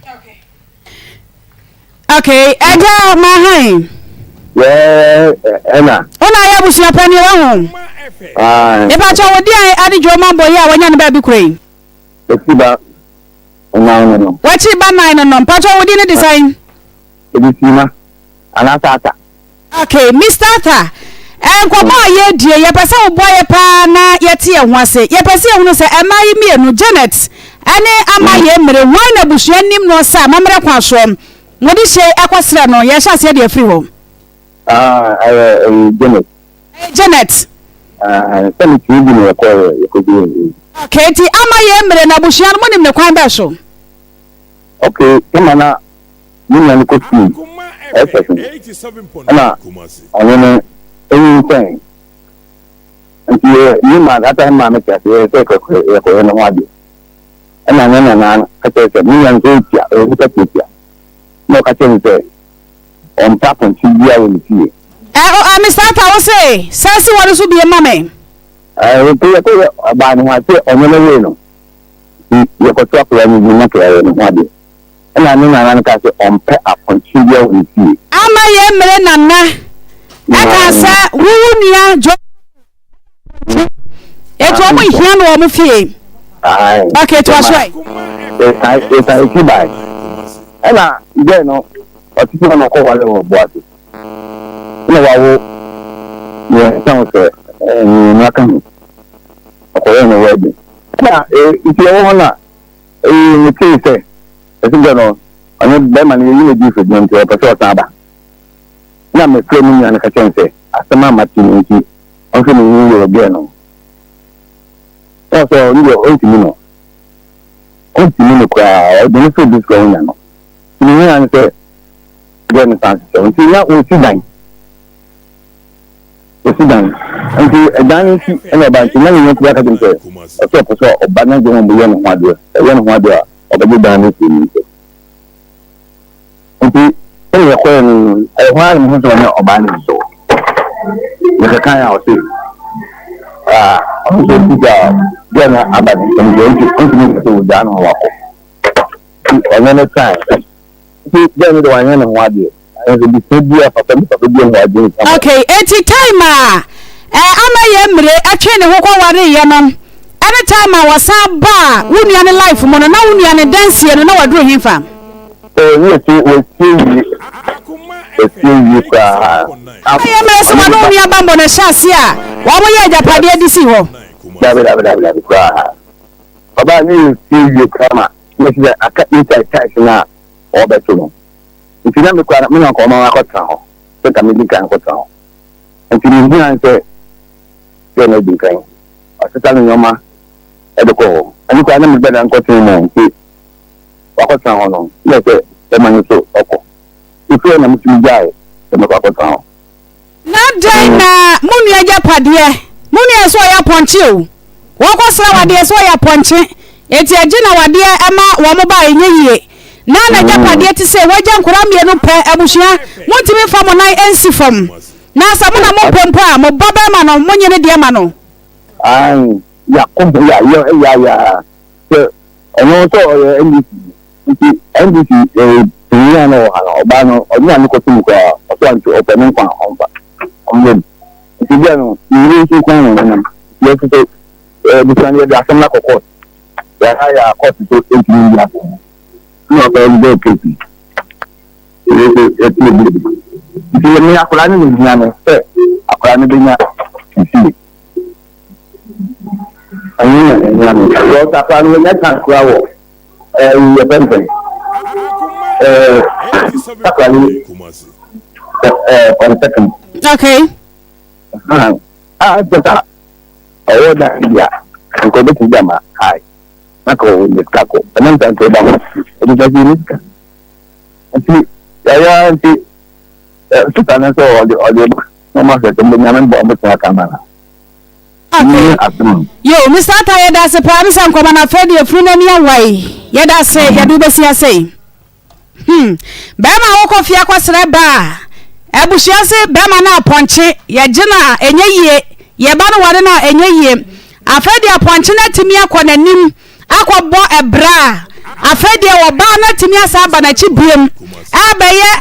Speaker 3: Okay, ɛgya ma han.
Speaker 7: Yɛɛ ɛna.
Speaker 3: Wona ayɛ abusua panin wɔ ho. Mepakyɛ wo deɛ ade dwoma bɔ yi a wanya no baabi kura yi.
Speaker 7: Eti ba nan no no.
Speaker 3: Wakyi ba nan no no. Mpakyɛ wo din ne de sɛn?
Speaker 7: Ebi sima anaasɛ ata.
Speaker 3: Ok, Mister Arthur, nkɔmmɔ a yɛredie, yɛpɛ sɛ woboa yɛ paa na yɛte yɛn ho ase. Yɛpɛ sɛ yɛhunu sɛ mmaa yi mmienu, Janet ne Ama Yemmire, hwan na abusua nim noɔ sɛ amammerɛ kwan soɔ mode hyei kɔsrɛ no? Yɛhyɛ aseɛ de afiri hɔ.
Speaker 7: Ah, ɛyɛ ɛyɛ Janet.
Speaker 3: Ɛyɛ Janet.
Speaker 7: Ah, sɛ me tumi bi na yɛkɔɔ yɛkɔgye yɛn.
Speaker 3: Ok, nti Ama Yemmire na abusua no monim ne kwan bɛɛ so?
Speaker 7: Ok, sɛ na me nua no kɔ sukuu SS no, ɛna ɔno no nyinsɛn. Nti yɛ me maa that time maame te ase yɛ sɛ yɛkɔyɛ ne ho adeɛ. Ɛna ne nana no ka kyerɛ sɛ me nua no sɛ ɔtua ɔyɛ nipa tiatia. Na ɔka kyerɛ no sɛ ɔmpɛ apɔnkye biara wɔ ne fie.
Speaker 3: Ɛ o ɛ Mister Arthur wo se san si hɔ no so bie ma me.
Speaker 7: Ɛ nti yɛkɔyɛ ɔbaa ne ho ase ɔno no wee no. Nti yɛkɔto akwadaa no din na kɛyɛ ne ho adeɛ. Ɛnna ne nana no kaa sɛ ɔmpɛ apɔnkye biara wɔ ne fie.
Speaker 3: Ama yɛn mmere nana ɛkaa sɛ wo wo nua Joe apɔnkye eti wɔn nhia no wɔ wɔn fie. Okay, to aso ɛ.
Speaker 7: Yɛsan yɛsan esi bae. Ɛnna gɛɛ no ɔtete hɔ na ɔkɔ ware wɔ Boase. Ɛnna wawo mmiɛnsa ho sɛ mmienu aka ho. Ɔkɔyɛɛ no wedding. Ɛnna nti ɛwɔ hɔ na Eyi metee sɛ ɛsɛ sɛ no ɔne bɛrima no yɛyi no adi mfiri nti ɔpɛ sɛ ɔsan ba. Na mefrɛ me nua no ka kyerɛ no sɛ asɛm a mate no nti ɔnhwɛ ne ho yie wɔ gɛɛ no ho. Na ɔsɛ ɔno deɛ ɔntumi no. Ɔntumi no koraa ɔde no firi bi sika ɔnya no. Nti me nua no sɛ gɛɛ no san hyehyɛ nti na wɔsi dan. Osi dan. Nti ɛdan no nti ɛna ɔba nti na ne yɔnko bi aka kyerɛ no sɛ ɔsɛ ɔpɛ sɛ ɔba na gye wɔn yɛ ne ho adeɛ ɔyɛ ne ho adeɛ a ɔbɛgye dan no afiri ne nsam. Nti ɛna yɛkɔɛ no no ɛhɔ ara na mehu sɛ ɔne ɔbaa no nso mekeka a ɔse ɔno nso ɔsi gya gya no aba ne nsam deɛ nti ɔntumi nka sɛ ɔgyaa no ma wakɔ nti ɔne no trae nti gya no de wanyɛ ne ho adeɛ.
Speaker 3: Okay, enti time a eh, ama yɛ mmire ɛtwe ne ho kɔ wareeɛ no ɛne time a wɔsan baa wo nua ne life mu no na wo nua ne dansie no na waduru hefa?
Speaker 7: Oh, ne yɛsi wɔasie wie. Ɛsie wie koraa.
Speaker 3: Ɛyɛ mmerɛ sɛ wɔne wo nua bammɔ no hyɛ aseɛ a wɔyɛ agyapadeɛ de si hɔ.
Speaker 7: Dabi dabi dabi dabi koraa. Ɔbaa ne yɛ sie wie koraa ma na ɛsɛ sɛ aka inside tiles no a ɔrebɛto no. Nti na me koraa me na nka ɔma akɔtena hɔ sɛ nka medi kan akɔtena hɔ. Nti mehia sɛ sɛ na adi kan ɔsesa ne nneɛma de kɔ hɔ. Ɛno koraa na mebɛda nkɔtena mu nti wakɔtena hɔ no na ɛsɛ bɛma no so ɔkɔ. Mefiri hɔ na metumi gyae sɛ mɛkɔ akɔtena hɔ.
Speaker 3: Na dɛn na mo nua agyapadeɛ, mo nua sɛ ɔyɛ apɔnkye o, wɔkɔsra wadeɛ sɛ ɔyɛ apɔnkye, enti ɛgye na wadeɛ ɛma wɔn ba a ɛnyɛ yie. Na n'agyapadeɛ te sɛ wagya nkwadaa mmienu pɛ, abusua, montumi mfa mo nan nsi fam. Na sɛ mo na mopɛ mpo a, mo ba barima no, monye ne deɛ ma no.
Speaker 7: Aane, yɛako ho ya yɛ ya ya sɛ ɔno sɛ ɔyɛ NDC nti NDC panyin a na ɔwɔ ha no ɔbaa no ɔde n'ano kɔto mu koraa ɔso ante ɔpɛ ne nkwa a ɔmfa ɔmmrɛ mu nti bia no ne yere nso kwan na ɔnenam nti yɛso sɛ abusua no yɛde asɛm no akɔ court yɛayɛ a court nso ntumi ndi asɛm no na ɔbɛyɛ no bɛyɛ case no yɛte yɛ bi nti me akwadaa no na hia no sɛ akwadaa no bɛnya nsie ɛno na ɛhia no because akwadaa no wɔnya chance koraa wɔ ɛɛ yɛfrɛ no sɛn ɛɛ akwadaa no ɛɛ polytechnic.
Speaker 3: Okay.
Speaker 7: A kyɛ sɛ ɔwɔ dan bi a nka ɔbɛtumi de ama hae na ka ɔwɔ ne sika kɔ ɛno nta nka ɔba hɔ ɔde sɛ ne sika nti yɛyɛ nti sika no nso ɔde ɔde ba na ɔma sɛ sɛ mbɛnyame mbɔ ɔmbɛtumi aka ama no.
Speaker 3: Okay. Yo, Mr. Atta yɛda ase paa bisa nkɔmɔ na afei deɛ funu n'ani awae. Yɛda ase, yɛde wobɛsi ase yi. Hmm. Bɛrima a wokɔ fie akɔsrɛ ba a, abusua se bɛrima no apɔnkye, yɛgye no a ɛnyɛ yie, yɛba no ware no a ɛnyɛ yie. Afei deɛ apɔnkye no atumi akɔ n'anim akɔbɔ ɛbra a, afei deɛ ɔbaa no atumi asan aba n'akyi biom abɛyɛ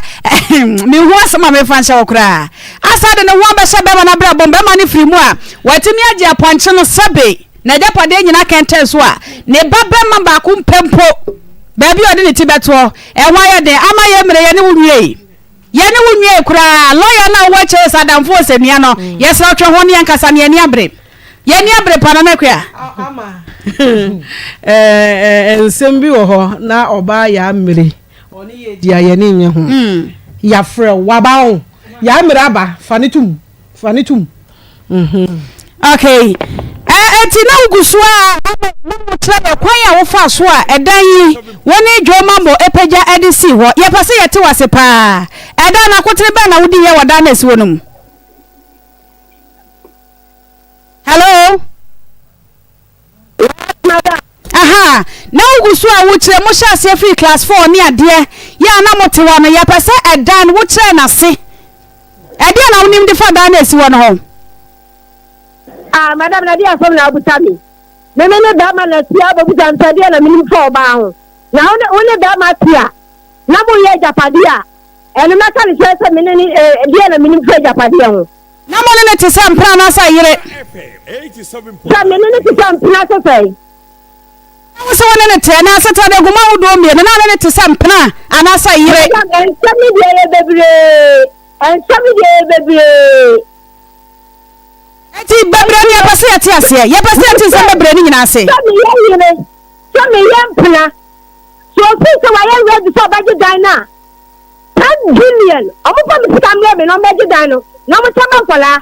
Speaker 3: mehu asɛm a mefa nhyɛ wɔ koraa asa de ne ho abɛhyɛ bɛrima no abrabɔ mu bɛrima no firi mu a watumi agye apɔnkye no sɛbe n'agyapadeɛ nyina kɛntɛn so a ne ba bɛrima baako mpɛ mpo baabi a ɔde ne ti bɛtoɔ ɛho ayɛ den ama yɛ mmerɛ yɛne wo nwiei yɛne wo nwiei koraa lɔya no a wowɔ akyire sɛ adamfo wɔ sɛ nua no yɛsrɛ wotwe ho ne yɛnkasa ne yɛni abere Yɛn ani abere pa Nana Akua.
Speaker 1: Ama nsɛm bi wɔ hɔ na ɔbaa yaa mmire ɔne yɛ di a yɛne nyɛ ho hmm. yɛafrɛ waba o yaa mmire aba fa ne tum fa ne tum.
Speaker 3: Mhm. Okay. Eti na wogu so a na wokyerɛ yɛ kwan a wofa so a ɛdan yi wo ne Dwomambo apagya de sii hɔ. Yɛpɛ sɛ yɛte wo ase paa. Ɛdan no akotene bɛn na wodi yɛ wɔ dan no a esi hɔ no mu? Hello? Aha, na wogu so a wokyerɛ mo hyɛ aseɛ firi class 4 ne adeɛ yɛ a na mote hɔ no yɛpɛ sɛ ɛdan no wokyerɛ n'ase ɛdeɛ na wonim de fa dan no asi hɔ no ho.
Speaker 4: Ah, madam, na deɛ asɛm na abusa me. Me me ne bɛrima na tia abɛbusa me sɛ deɛ na menim fa ɔbaa ho. Na wo ne wo ne bɛrima te a, na moyɛ agyapadeɛ a, ɛno mɛka no kyerɛ sɛ me ne ne eh, deɛ na menim fa agyapadeɛ ho.
Speaker 3: Na mo ne no te sɛ mpena anaasɛ yere?
Speaker 4: Sɛ me ne no te sɛ mpena sɛ sɛn?
Speaker 3: Na wo sɛ wo ne no te anaa asetra de agu mu ahodoɔ mmienu, na wo ne no te sɛ mpena anaasɛ yere?
Speaker 4: Madam, nsɛm no deɛ ɛyɛ bebree. Nsɛm no deɛ ɛyɛ bebree.
Speaker 3: Enti bebree no yɛpɛ sɛ yɛte aseɛ. Yɛpɛ sɛ yɛte nsɛm bebree no nyinaa ase.
Speaker 4: Sɛ meyɛ yere, sɛ meyɛ mpena, sɛ ofii sɛ wayɛ ready sɛ ɔbɛgye dan no a, 10 billion ɔmo fa me sika mmerɛ me na ɔmo bɛgye dan no na ɔmo kyɛ ma nkɔlaa.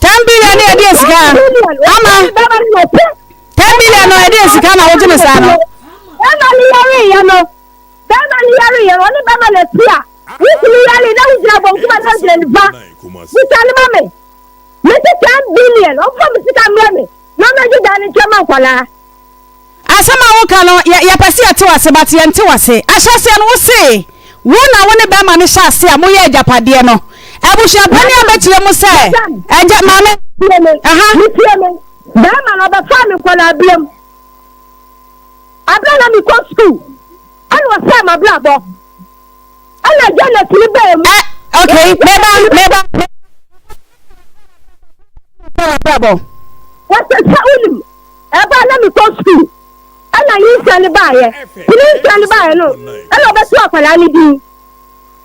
Speaker 3: 10 billion ne ɛde sika ama 10 billion no ɛde sika na wogye ne saa no.
Speaker 4: Bɛrima no yare yɛ no bɛrima no yare yɛ no ɔne bɛrima na ti a wotumi yare na wogyina bonkum a na wogyina nifa busa no ma me mete 10 billion ɔmo fa me sika mmerɛ me na ɔmo bɛgye dan no nkyɛ ma nkɔlaa.
Speaker 3: Asɛm a woka no yɛ yɛpɛ sɛ yɛte wo ase but yɛnte wo ase. Ahyɛaseɛ no wo se wo na wo ne bɛrima no hyɛ ase a moyɛ agyapadeɛ no. Abusua panin abɛkyerɛ mu sɛ agya maame.
Speaker 4: Tie me, Aha. metie me. Bɛrima no ɔbɛfaa me nkwadaa berɛ mu. Aberɛ na mekɔ sukuu ɛna ɔsɛe m'abrabɔ. Ɛna Janet no baa mu.
Speaker 3: Ɛ okay meba meba. Abrabɔ.
Speaker 4: Wɔsɛ sɛ wonim ɛbaa na mekɔ sukuu ɛna nyinsɛn no baeɛ nti nyinsɛn no baeɛ no ɛna ɔbɛto akwadaa no din.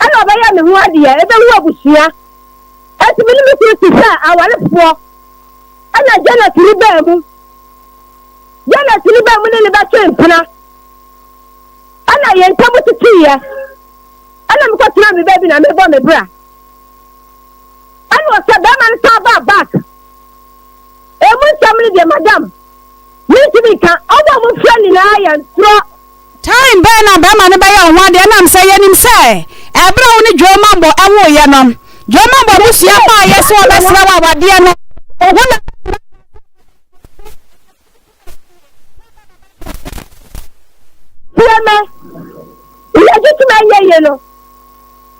Speaker 4: Ɛna ɔbɛyɛ me ho adeɛ, ɛbɛwu abusua. Enti me ne me kunu te sɛ awarefoɔ. Ɛna Janet no baa mu. Janet no baa mu ne ne bɛtwe mpena. Ɛna yɛn ntam teteeɛ. Ɛna mekɔtenaa me baabi na mebɔ me bra. Ɛna ɔsɛ bɛrima no san baa back. Emu nsɛm no deɛ madam, mentumi nka. Ɔmo a mofrɛ nyinaa yɛ ntorɔ.
Speaker 3: Time bɛn na bɛrima no bɛyɛ wo ho adeɛ ɛnam sɛ yɛnim sɛ ɛberɛ a wo ne Dwomabɔ woeɛ no, Dwomabɔ abusua baeɛ sɛ wɔbɛsrɛ wo awadeɛ no, wo na.
Speaker 4: Tie me, yɛgye tom ɛnyɛ yie no,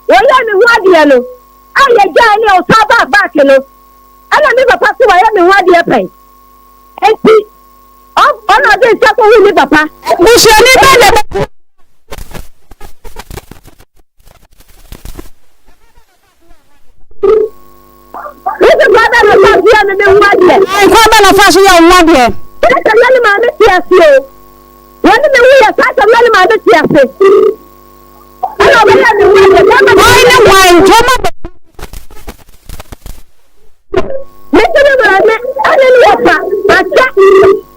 Speaker 4: wɔyɛɛ me ho adeɛ no, a yɛgyae ne ɔsan baa back no, ɛna me papa se wayɛ me ho adeɛ pɛn, enti ɔna ɔde nsa kɔhu me papa.
Speaker 3: Busuani bɛn na ɛbɛtumi.
Speaker 4: Yesu kwan bɛn na ɔfaa so yɛɛ me me ho adeɛ?
Speaker 3: Kwan bɛn na ɔfaa so yɛɛ wo ho adeɛ?
Speaker 4: Saa asɛm na ne maame te ase o. Wɔne me wuyɛ saa asɛm na ne maame te ase. Ɛna ɔbɛyɛ me ho adeɛ.
Speaker 3: Hwan ne hwan? Twɛma bɛ.
Speaker 4: Mese me maame ɛne ne wɔfa akyɛ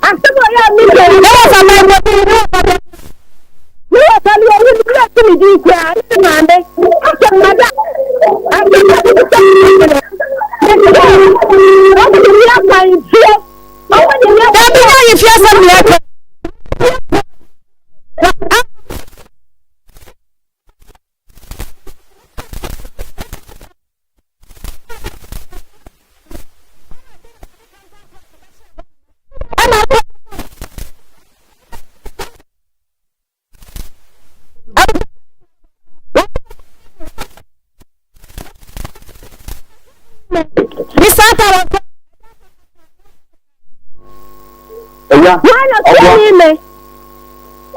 Speaker 4: asɛm a ɔyɛ me deɛ.
Speaker 3: Ne wɔfa bɛn bɔ bi ne wɔfa bɛn.
Speaker 4: Ne wɔfa no wɔwu ne werɛ fi ne din koraa ne ne maame asɛm mada asɛm a mede sɛ no mesɛ wɔde ne mi afa nsuo ɔwɔ ne mi afa.
Speaker 3: Dabi nyɛ ayefie asɛm ne ɛka.
Speaker 7: Ɛya,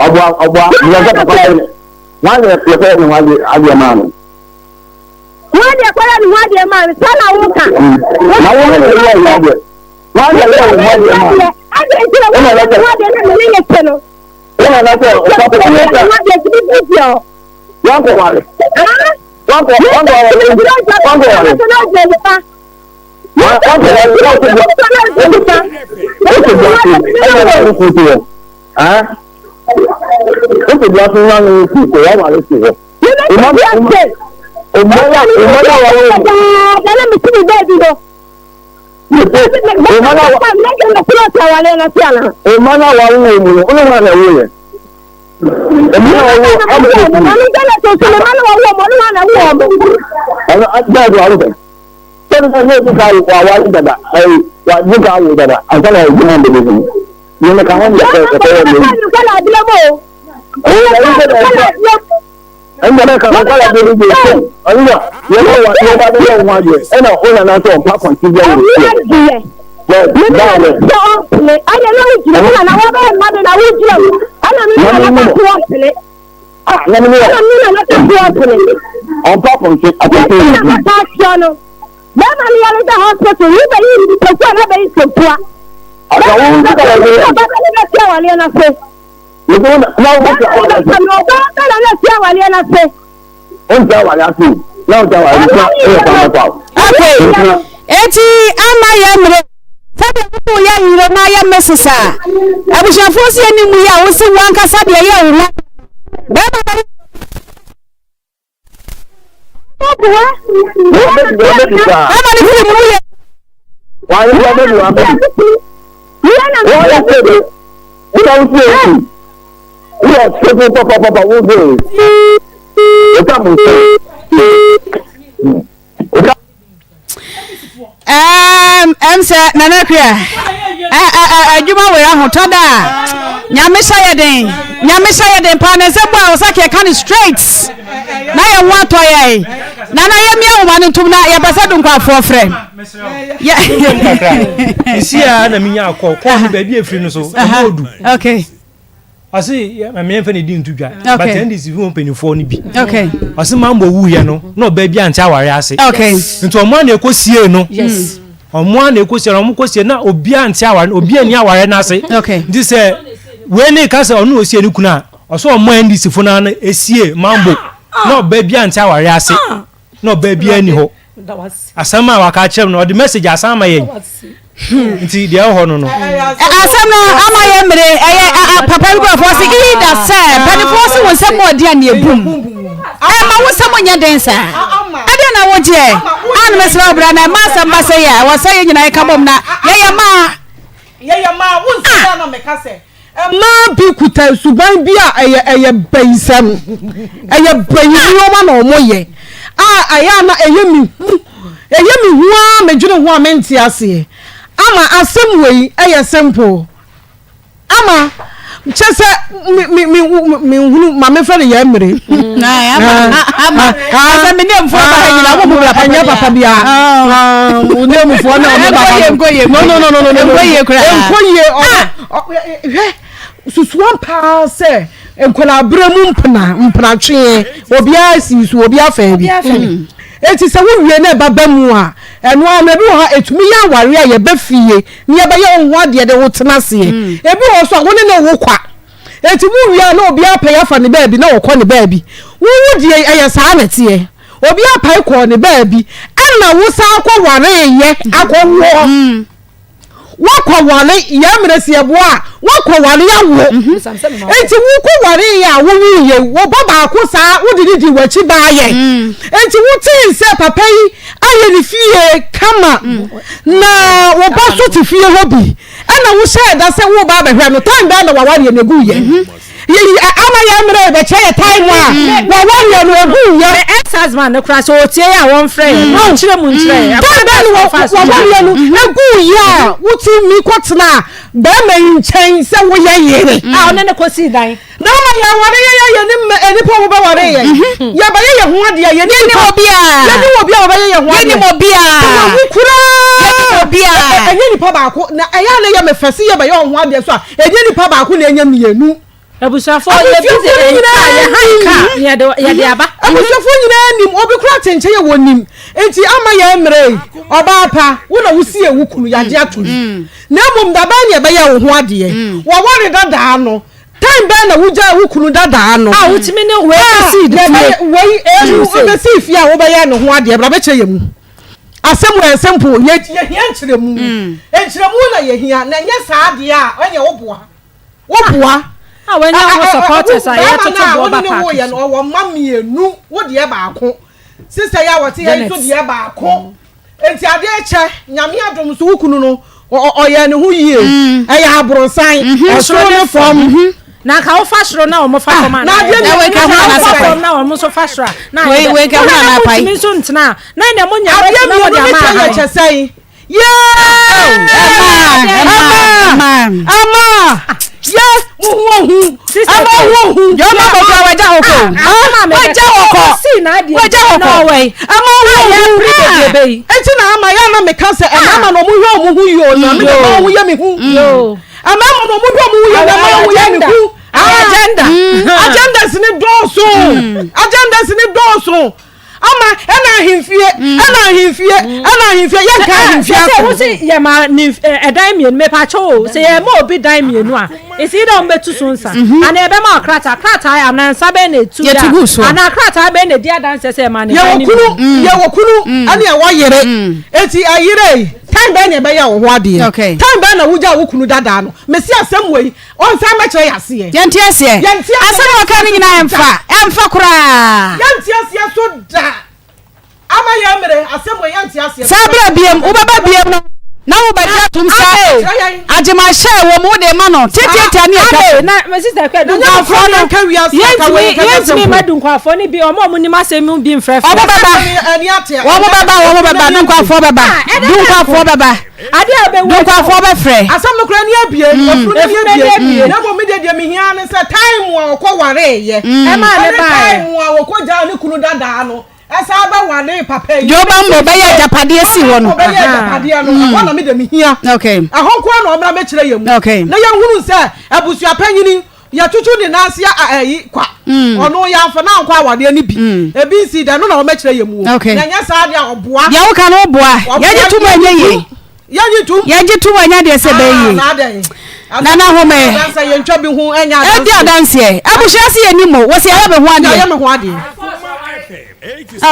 Speaker 7: ɔboa, ɔboa, ɔboa, nyɛ sɛ papa bɛ ne, wɔn na yɛfɛ ne ho adeɛ maa no.
Speaker 4: Wɔn deɛ kɔyɛ ne ho adeɛ maa no, saa na woka.
Speaker 7: Na wɔn na yɛyɛ ne ho adeɛ. Wɔn na yɛyɛ ne ho adeɛ maa no.
Speaker 4: Adeɛ nti na wɔn yɛ ne ho adeɛ na mene ne te no.
Speaker 7: Wɔn na sɛ ɔfa papa yɛ sɛ. Wɔn kɔ ware. Wɔn kɔ wɔn kɔ ware. Wɔn kɔ ware. Sɛde sɛ ne edi ka waware dada ɛyi wadi ka awo dada ansa na edwuma mbɛbɛ mu ne ne ka ho nyɛ sɛ ɛkɔyɛ ne yi. Ɛnna ne ka nkɔla bi bi so ɛnna yɛn bɛ wa yɛn ba bɛ yɛ ho adeɛ ɛnna o nana sɛ ɔmpa kɔnti bi ɛwɔ fie. Yɛ daa ne. Ah, na me wɔ. Ɔmpa pɔnkye akɔkɔ yi.
Speaker 4: Bɛrima no yare da hospital yi bɛyi nsɛmfua na bɛyi nsɛmfua.
Speaker 7: Ɔsɛ wo nso kala yi.
Speaker 4: Ɔba bɛ na si awaleɛ no ase.
Speaker 7: Yɛbɛ na wo si awaleɛ ase.
Speaker 4: Ɔba bɛ na si awaleɛ no ase.
Speaker 7: Ɔnti awaleɛ ase na ɔnti awaleɛ ase ɛyɛ kwan bɛfa o.
Speaker 3: Okay, eti ama yɛ mmerɛ. Sɛdeɛ wo yɛ yerɛ na ayɛ Mrs a abusuafoɔ si anim yi a wosi wo ankasa deɛ yɛ wo ho bɛrima bɛyɛ bɛrima no firi mu yɛ. Ɛm sɛ Nana Akua adwuma wei ahotɔ da a nyame hyɛ yɛ den nyame hyɛ yɛ den paa ne nsɛm bɔ a ɔsɛ kɛ ka no straight na yɛn ho atɔ yɛn nana yɛmia nwoma no ntom na yɛpɛ sɛ donkwafoɔ frɛ
Speaker 8: ɛsi a na menya akɔ kɔɔ no baabi afiri no so ɛmu odu
Speaker 3: okay
Speaker 8: Ɔse ma me mfa ne din nto dwa. But NDC fo mpanyinfoɔ no bi.
Speaker 3: Okay.
Speaker 8: Ɔse Mambo wuiɛ no na ɔbaa bi ante aware ase.
Speaker 3: Okay.
Speaker 8: Nti ɔmo a na ɛkɔ sie no.
Speaker 3: Yes.
Speaker 8: Ɔmo a na ɛkɔ sie no ɔmo kɔ sie na obi ante aware no obi ani aware no ase.
Speaker 3: Okay.
Speaker 8: Nti sɛ wei ne ka sɛ ɔno osie ne kunu a ɔsɛ ɔmo NDC fo no ano esie Mambo. Na ɔbaa biara nte awareɛ ase. Na ɔbaa biara nni hɔ. Asɛm a waka akyerɛ me no, ɔde message asan ama yɛn. Nti deɛ ɛwɔ hɔ no no.
Speaker 3: Asɛm no ama yɛ mmere ɛyɛ papa bi bɔfoɔ se either sɛ mpanimfoɔ se wo nsɛm mu ɔden a ne ebum ɛma wo nsɛm nyɛ den saa ɛdeɛ na wogyeɛ a no mesrɛ wo bra na ɛma asɛm ba sɛ yɛ ɛwɔ sɛ yɛ nyinaa yɛka bom na yɛyɛ maa
Speaker 9: yɛyɛ maa wo nsɛm a na meka sɛ Mmaa bi kuta suban bi a ɛyɛ ɛyɛ bayisɛm, ɛyɛ bayi nneɛma na wɔyɛ a ɛyɛ a na ɛyɛ me hu, ɛyɛ me hu ara medwene ho a mente aseɛ. Ama asɛm wei ɛyɛ simple. Ama kyɛ sɛ me me me menhunu ma mefrɛ no yɛ mmere.
Speaker 3: Ama sɛ me ne mfoɔ ba ha nyina mo bra papa
Speaker 9: ɛnyɛ papa bia. Wo ne mfoɔ na ɔmo ba ha. No no no no no no.
Speaker 3: Nkɔ yie koraa.
Speaker 9: Nkɔ yie. Hwɛ, susuam paa sɛ nkwadaa-berɛ mu mpena, mpenatweɛ, obiara sii so, obiara faa bi. Enti sɛ wowie na ɛba ba mu a, ɛno ara no, ebi wɔ hɔ a, ɛtumi yɛ awareɛ a yɛba fie na yɛbɛyɛ wo ho adeɛ de wo tena aseɛ. Ebi wɔ hɔ nso a, wo ne no wo kwa. Enti wowie a na obiara pae afa ne baabi na ɔkɔ ne baabi. Wo wo deɛ ɛyɛ saa na ɛteɛ. Obiara pae kɔɔ ne baabi, ɛna wo san kɔwareeɛ akɔwoɔ. Woakɔware, yɛn mmerɛ si ɛboa a, woakɔware awo. Enti wokɔwareeɛ a wowuiɛ, wo ba baako saa wode no dii w'akyi baeɛ. Enti wotee sɛ papa yi ayɛ ne fie kama na wo ba nso te fie hɔ bi, ɛna wohyɛɛ da sɛ woreba abɛhwɛ no, time bɛn na w'awareɛ no ɛguiɛ? Yɛyi ama yɛn mmerɛ yɛbɛkyerɛ yɛ time a w'awareɛ no ɛguiɛ.
Speaker 6: Me ex-husband no koraa sɛ ɔtie yɛ a wɔmfrɛ yɛn na ɔnkyerɛ mu nkyerɛ yɛn.
Speaker 9: Time bɛn na w'awareɛ no ɛguiɛ a wotumi kɔtenaa barima yi nkyɛn sɛ woyɛ yere?
Speaker 6: A ɔne no kɔsii dan.
Speaker 9: Na ama yɛaware yɛn a yɛnim nnipa a wɔbɛware yɛn. Yɛbɛyɛ yɛn ho adeɛ a yɛnim
Speaker 3: nipa. Obiara.
Speaker 9: Yɛnim obiara a wɔbɛyɛ yɛn ho adeɛ.
Speaker 3: Yɛnim obiara.
Speaker 9: Sɛ wɔwu koraa.
Speaker 3: Yɛnim obiara.
Speaker 9: Ɛnyɛ nipa baako na ɛyɛ a na ɛyɛ me fɛ sɛ yɛbɛyɛ wɔn ho adeɛ so a ɛnyɛ nipa baako na ɛnyɛ mmienu.
Speaker 6: Abusuafoɔ yɛ bi de kaa yɛ han kaa yɛde yɛde aba.
Speaker 9: Abusuafoɔ nyinaa nim obi koraa te nkyɛn yɛ wɔnim nti ama yɛn mmerɛ yi ɔbaa pa wo na wosie wo kunu yɛagye ato yi na mmom dabɛn na yɛbɛyɛ wo ho adeɛ wɔware dadaa no Time bɛn na wogyaa wo kunu dadaa no?
Speaker 6: A wotumi ne wei bɛsii
Speaker 9: fie. Wei emu bɛsii fie a wobɛyɛ ne ho adeɛ bra bɛkyerɛ yɛ mu. Asɛm wɔ simple yɛ yɛhia nkyerɛmu. Nkyerɛmu na yɛhia na ɛnyɛ saa deɛ a ɛnyɛ woboa. Woboa.
Speaker 6: A wanya ho supporters a yɛtoto boɔ ba
Speaker 9: paaki so. Ɔwɔ mma mmienu wo deɛ baako. Sister yi a wɔte ha yi nso deɛ baako. Enti adeɛ kyɛ, Nyame adom so wo kunu no ɔyɛɛ ne ho yie, ɛyɛ aborosan, ɛsoro ne fam.
Speaker 6: Na nka wofa soro na wɔn fa fam ana?
Speaker 9: Na adeɛ
Speaker 6: na wofa fam na wɔn nso fa soro a. Na
Speaker 3: wei wei ka ho ana apae.
Speaker 6: Mutumi nso ntena a na ɛna mo nya
Speaker 9: adeɛ
Speaker 6: na wɔde
Speaker 9: mmienu ne
Speaker 6: ama
Speaker 9: kyɛ yɛ
Speaker 6: ahan.
Speaker 9: kyɛ sɛn? Yee!
Speaker 3: Ɛma
Speaker 9: Ɛma!
Speaker 3: ɛma
Speaker 9: Ɛma! Yɛ mo ho ohu!
Speaker 6: Sister
Speaker 9: Ɛma
Speaker 6: Kay.
Speaker 9: ho ohu!
Speaker 3: Yɛ ɔma bɔkɔ a wagya hɔ kɔ. Wagya hɔ kɔ. Wagya hɔ kɔ.
Speaker 9: Ɛma ho ohu! Eti na ama yɛ na meka sɛ ɛmɛɛma na ɔmo hwɛ ɔmo ho yie o na me de ɛma ho yɛ me hu. Ɛmɛɛma na ɔmo hwɛ ɔmo ho yie na ɛma ho yɛ me hu.
Speaker 6: Agenda.
Speaker 9: Agendas ne dɔɔso. Agendas ne dɔɔso. Ama ɛna ahemfie ɛna ahemfie ɛna ahemfie yɛ nka ahemfie
Speaker 6: asɛm. Sɛ wosi yɛ ma ne ɛdan mmienu mepa kyɛw o sɛ yɛ ma obi dan mmienu a esi dɛ wɔn bɛtu so nsa ana ɛbɛma ɔkrataa krataa ana nsa bɛn na etu
Speaker 3: Yɛtu gu so.
Speaker 6: ana krataa bɛn na edi adanseɛ sɛ ɛma ne dan
Speaker 9: Yɛwɔ
Speaker 6: ne
Speaker 9: kunu
Speaker 6: mmienu.
Speaker 9: yɛwɔ kunu ɛne ɛwɔ yere eti ɛyere yi time bɛn na ɛbɛyɛ wo ho adeɛ
Speaker 3: Okay.
Speaker 9: time bɛn na wogya wo kunu dadaa no mesi asɛm wɔ yi ɔnsan mɛkyerɛ yɛ aseɛ.
Speaker 3: Yɛnte aseɛ.
Speaker 9: Yɛnte aseɛ.
Speaker 3: Asɛm a ɔka no nyinaa ɛmfa ɛmfa koraa.
Speaker 9: Yɛnte aseɛ so da. Ama yɛn mmere asɛm wɔ yɛnte aseɛ.
Speaker 3: Saa berɛ biem wobɛba biem no na wobɛgye atom sɛ agyemanhyɛ wɔ mu wode ma no tiatiatia ne atwa so.
Speaker 6: Na me sister kɛ
Speaker 3: Dunkwafoɔ no
Speaker 6: yɛntumi yɛntumi ma dunkwafoɔ no bi ɔmo a ɔmo nim asɛm mu bi mfrɛfrɛ.
Speaker 3: Ɔmo bɛba wɔn bɛba wɔn bɛba dunkwafoɔ bɛba dunkwafoɔ bɛba.
Speaker 6: Adeɛ a ɔbɛwu
Speaker 3: Dunkwafoɔ bɛfrɛ.
Speaker 9: Asɛm no koraa ni abie. Afunu no ni abie. Na mmom me deɛ deɛ mehia ne sɛ time a ɔkɔ wareeɛ.
Speaker 6: Ɛmaa ne
Speaker 9: Ɛne
Speaker 6: baeɛ.
Speaker 9: time a ɔkɔ gyaa ne kunu dadaa no ɛsan bɛ waree papa yi.
Speaker 3: Deɛ ɔba mmɔ bɛyɛ agyapadeɛ si hɔ no.
Speaker 9: Ɔbɛyɛ agyapadeɛ no ɛhɔ na me deɛ mehia.
Speaker 3: Okay.
Speaker 9: Ɛhɔ nko ara na ɔmmra mɛkyerɛ yɛn mu.
Speaker 3: Okay.
Speaker 9: Na yɛnhunu sɛ abusua panyini yɛtutu ne nan ase a ɛyi kwa. Ɔno yɛamfa no ankɔ awadeɛ no bi. Ebi nsi da ɛno na ɔmɛkyerɛ yɛn mu o.
Speaker 3: Okay.
Speaker 9: Na ɛnyɛ saa deɛ a ɔboa.
Speaker 3: Deɛ woka no woboa. Yɛgye tom a ɛnyɛ yie.
Speaker 9: Yɛgye tom.
Speaker 3: Yɛgye tom a ɛnyɛ deɛ sɛ ɛbɛyɛ yie.
Speaker 9: Ah, na adɛn?
Speaker 3: Nana Home.
Speaker 9: Adanseɛ yɛntwa bi ho ɛnyɛ adanseɛ.
Speaker 3: Ɛdi adanseɛ. Abusua se yɛnim o. Wɔsi yɛayɛ me ho adeɛ.
Speaker 9: Yɛayɛ me ho adeɛ.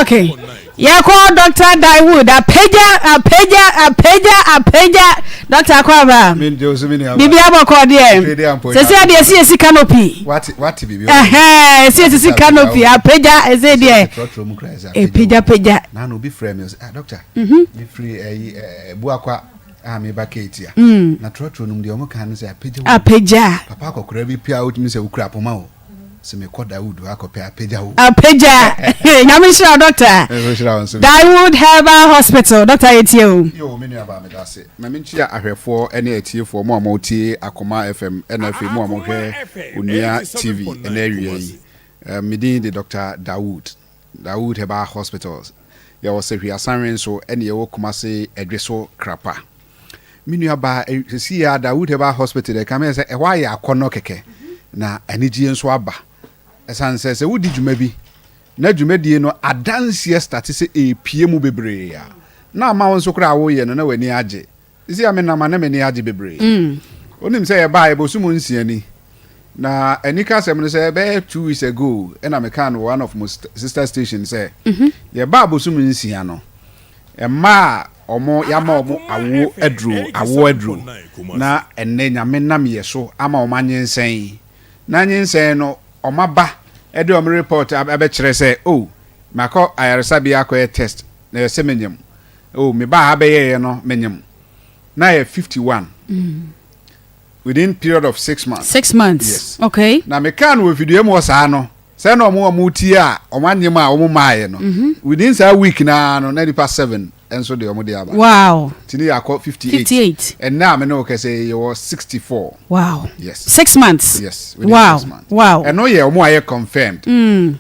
Speaker 3: Okay. Yɛkɔ Dr. Dawood apagya apagya apagya apagya Dr. Akwaba. Biribi abɔkɔ deɛ. Sɛsi adeɛ ɛsi esi canopy. Ɛhɛn ɛsi esisi canopy apagya ɛsɛ deɛ. Epagya pagya.
Speaker 10: Nana obi frɛ mi ah doctor. Mhm. Mi firi ɛyi ɛɛ Buakwa a mi ba Keetia. Mm. Na trɔtrɔ nom deɛ ɔmo kan no sɛ apagya.
Speaker 3: Apagya.
Speaker 10: Papa akɔkora bi pia otumi sɛ okura poma o. Sɛ mekɔ Dawood hɔ akɔpɛ apagya o.
Speaker 3: Apagya. Nyame nhyira wo doctor.
Speaker 10: Nhyira wo nso.
Speaker 3: Dawood Herbal Hospital. Doctor yɛtie o.
Speaker 10: Yo, me nua baa meda ase. Ma menkyia ahwɛfoɔ ne atiefoɔ mo a motie Akoma FM ɛna afei mo a mohwɛ Onua TV ɛnɛ awia yi. Me din de Doctor Dawood. Dawood Herbal Hospitals. Yɛwɔ Sehwi Asanwe nso ɛne yɛwɔ Kumase Ɛdweso Krapa. Me nua baa sisi a Dawood Herbal Hospital deɛ ɛka me sɛ ɛhɔ ayɛ akɔnnɔ kɛkɛ na anigyeɛ nso aba. Ɛsan sɛ sɛ wodi dwuma bi na dwumadie no adanseɛ starte sɛ ɛrepie mu bebree a na ama wo nso koraa a woyɛ no na w'ani agye. Sisi a menam a na m'ani agye bebree. Wonim sɛ yɛbaa yɛbɔsum nsia ni na anika asɛm no sɛ ɛbɛyɛ 2 weeks ago ɛna mekaa no wɔ one of mo sister station sɛ yɛbaa bosom nsia no mmaa a wɔn yɛama wɔn awo aduro awo aduro na ɛnnɛ Nyame nam yɛ so ama wɔn anyinsɛn na nyinsɛn no wɔn aba de wɔn report abɛkyerɛ sɛ oh makɔ ayaresabea akɔyɛ test na ɛyɛ sɛ menyam oh mebaa ha bɛyɛeɛ no menyam na yɛ 51 within period of 6 months.
Speaker 3: 6 months.
Speaker 10: Yes.
Speaker 3: Okay.
Speaker 10: Na mekaa no wɔ fidua mu hɔ saa no sɛ na ɔmo a ɔmo tie a ɔmo anyem a ɔmo maaeɛ no within saa week naa no na nipa seven nso de ɔmo de aba. Nti ne yɛakɔ 58.
Speaker 3: 58.
Speaker 10: Ɛnnɛ a me ne wo kasa yi yɛwɔ 64. Yes.
Speaker 3: 6 months.
Speaker 10: Yes, within 6 months. Ɛno yɛ ɔmo a yɛ confirmed.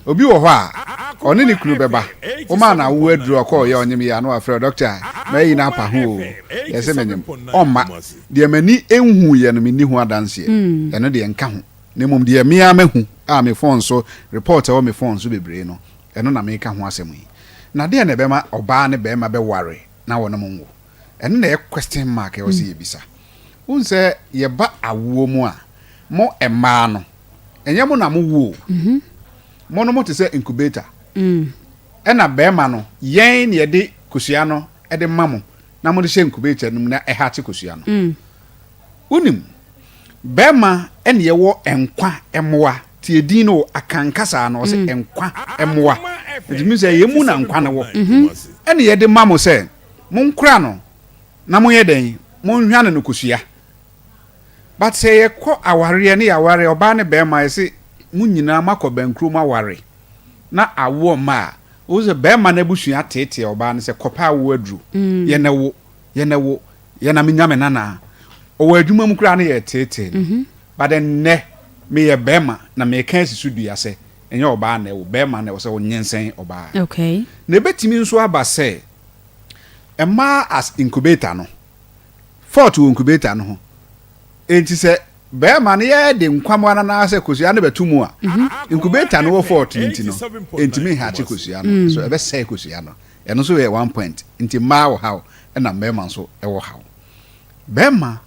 Speaker 10: Obi wɔ hɔ a ɔne ne kunu bɛba womaa no awo aduro ɔkɔɔ yɛ ɔnyem yɛ ano afrɛ doctor mayi no apa ho o yɛsɛ menyem ɔmma deɛ m'ani nhu yɛ no menni ho adanseɛ ɛno deɛ nka ho na mmom deɛ me ara mahu a me phone so report ɛwɔ me phone so bebree no ɛno na meka ho asɛm yi. Na deɛ na ɛbɛma ɔbaa ne barima bɛware na wɔnom nwo? Ɛno na ɛyɛ question mark ɛwɔ sɛ yɛbisa. Wohu sɛ yɛba awoɔ mu a, mo mmaa no, ɛnyɛ mo na mowo o. Mo no mote sɛ incubator. Ɛna barima no, yɛn na yɛde kosua no de ma mo na mode hyɛ incubator no mu na ɛhate kosua no. Wonim, bɛrima ɛna yɛwɔ nkwa mmoa. Tie din no o, Akan kasa no, ɔse nkwa mmoa. Nti mi sɛ yɛn mu na nkwa no wɔ. Ɛna yɛde ma mo sɛ, monkora no na monyɛ dɛn? Monhwane no kosua. But sɛ yɛkɔ awareɛ ne yɛaware, ɔbaa ne bɛrima, yɛse mo nyinaa moakɔ bɛnkurom aware na awoɔ mma a, wohu sɛ bɛrima no abusua teetee ɔbaa no sɛ kɔpɛ awoɔ aduro, yɛn na wo, yɛn na wo. Yɛ na menya me nana. Ɔwɔ adwuma mu koraa na yɛreteetee no. But ɛnnɛ, meyɛ barima na mereka asi so dua sɛ, ɛnyɛ ɔbaa na ɛwo, barima na ɛwɔ sɛ ɔnyinsɛn ɔbaa.
Speaker 3: Okay.
Speaker 10: Na ɛbɛtumi nso aba sɛ, mmaa as incubator no, fault wɔ incubator no ho. Enti sɛ barima no yɛde nkwammoa no anaasɛ kosua no bɛto mu a, incubator no wɔ fault no nti no, ɛntumi nhakye kosua no. So ɛbɛsɛe kosua no. Ɛno nso yɛ one point. Nti mmaa wɔ haw ɛna mmarima nso wɔ haw. Barima,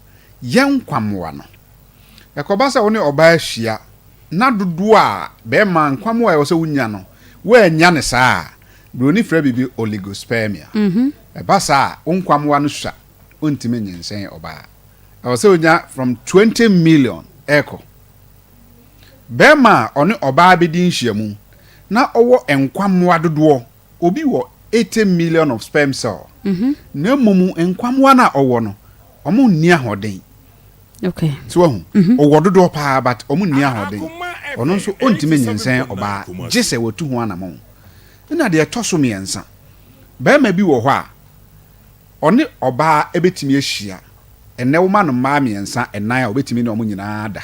Speaker 10: yɛn nkwammoa no, ɛkɔba sɛ wo ne ɔbaa hyia na dodoɔ a barima nkwammoa a ɛwɔ sɛ wonya no, woannya no saa a, buroni frɛ biribi oligospermia. Ɛba saa a, wo nkwammoa no sua, wontumi nyinsɛn ɔbaa. Ɛwɔ sɛ wonya from 20 million ɛrekɔ. Barima a ɔne ɔbaa bɛdi nhyiamu na ɔwɔ nkwammoa dodoɔ Obi wɔ 80 million of sperm cell, na mmom nkwammoa no a ɔwɔ no, wɔn nni ahoɔden.
Speaker 3: Okay.
Speaker 10: So wahu? Ɔwɔ dodoɔ paa but wɔn nni ahoɔden. Ɔno nso ɔntumi nyinsɛn ɔbaa gye sɛ watu ho anamɔn. Ɛna deɛ ɛtɔ so mmiɛnsa, barima bi wɔ hɔ a, ɔne ɔbaa bɛtumi ahyia. Ɛnnɛ woma no mmaa mmiɛnsa, nnan a ɔbɛtumi ne wɔn nyinaa ada.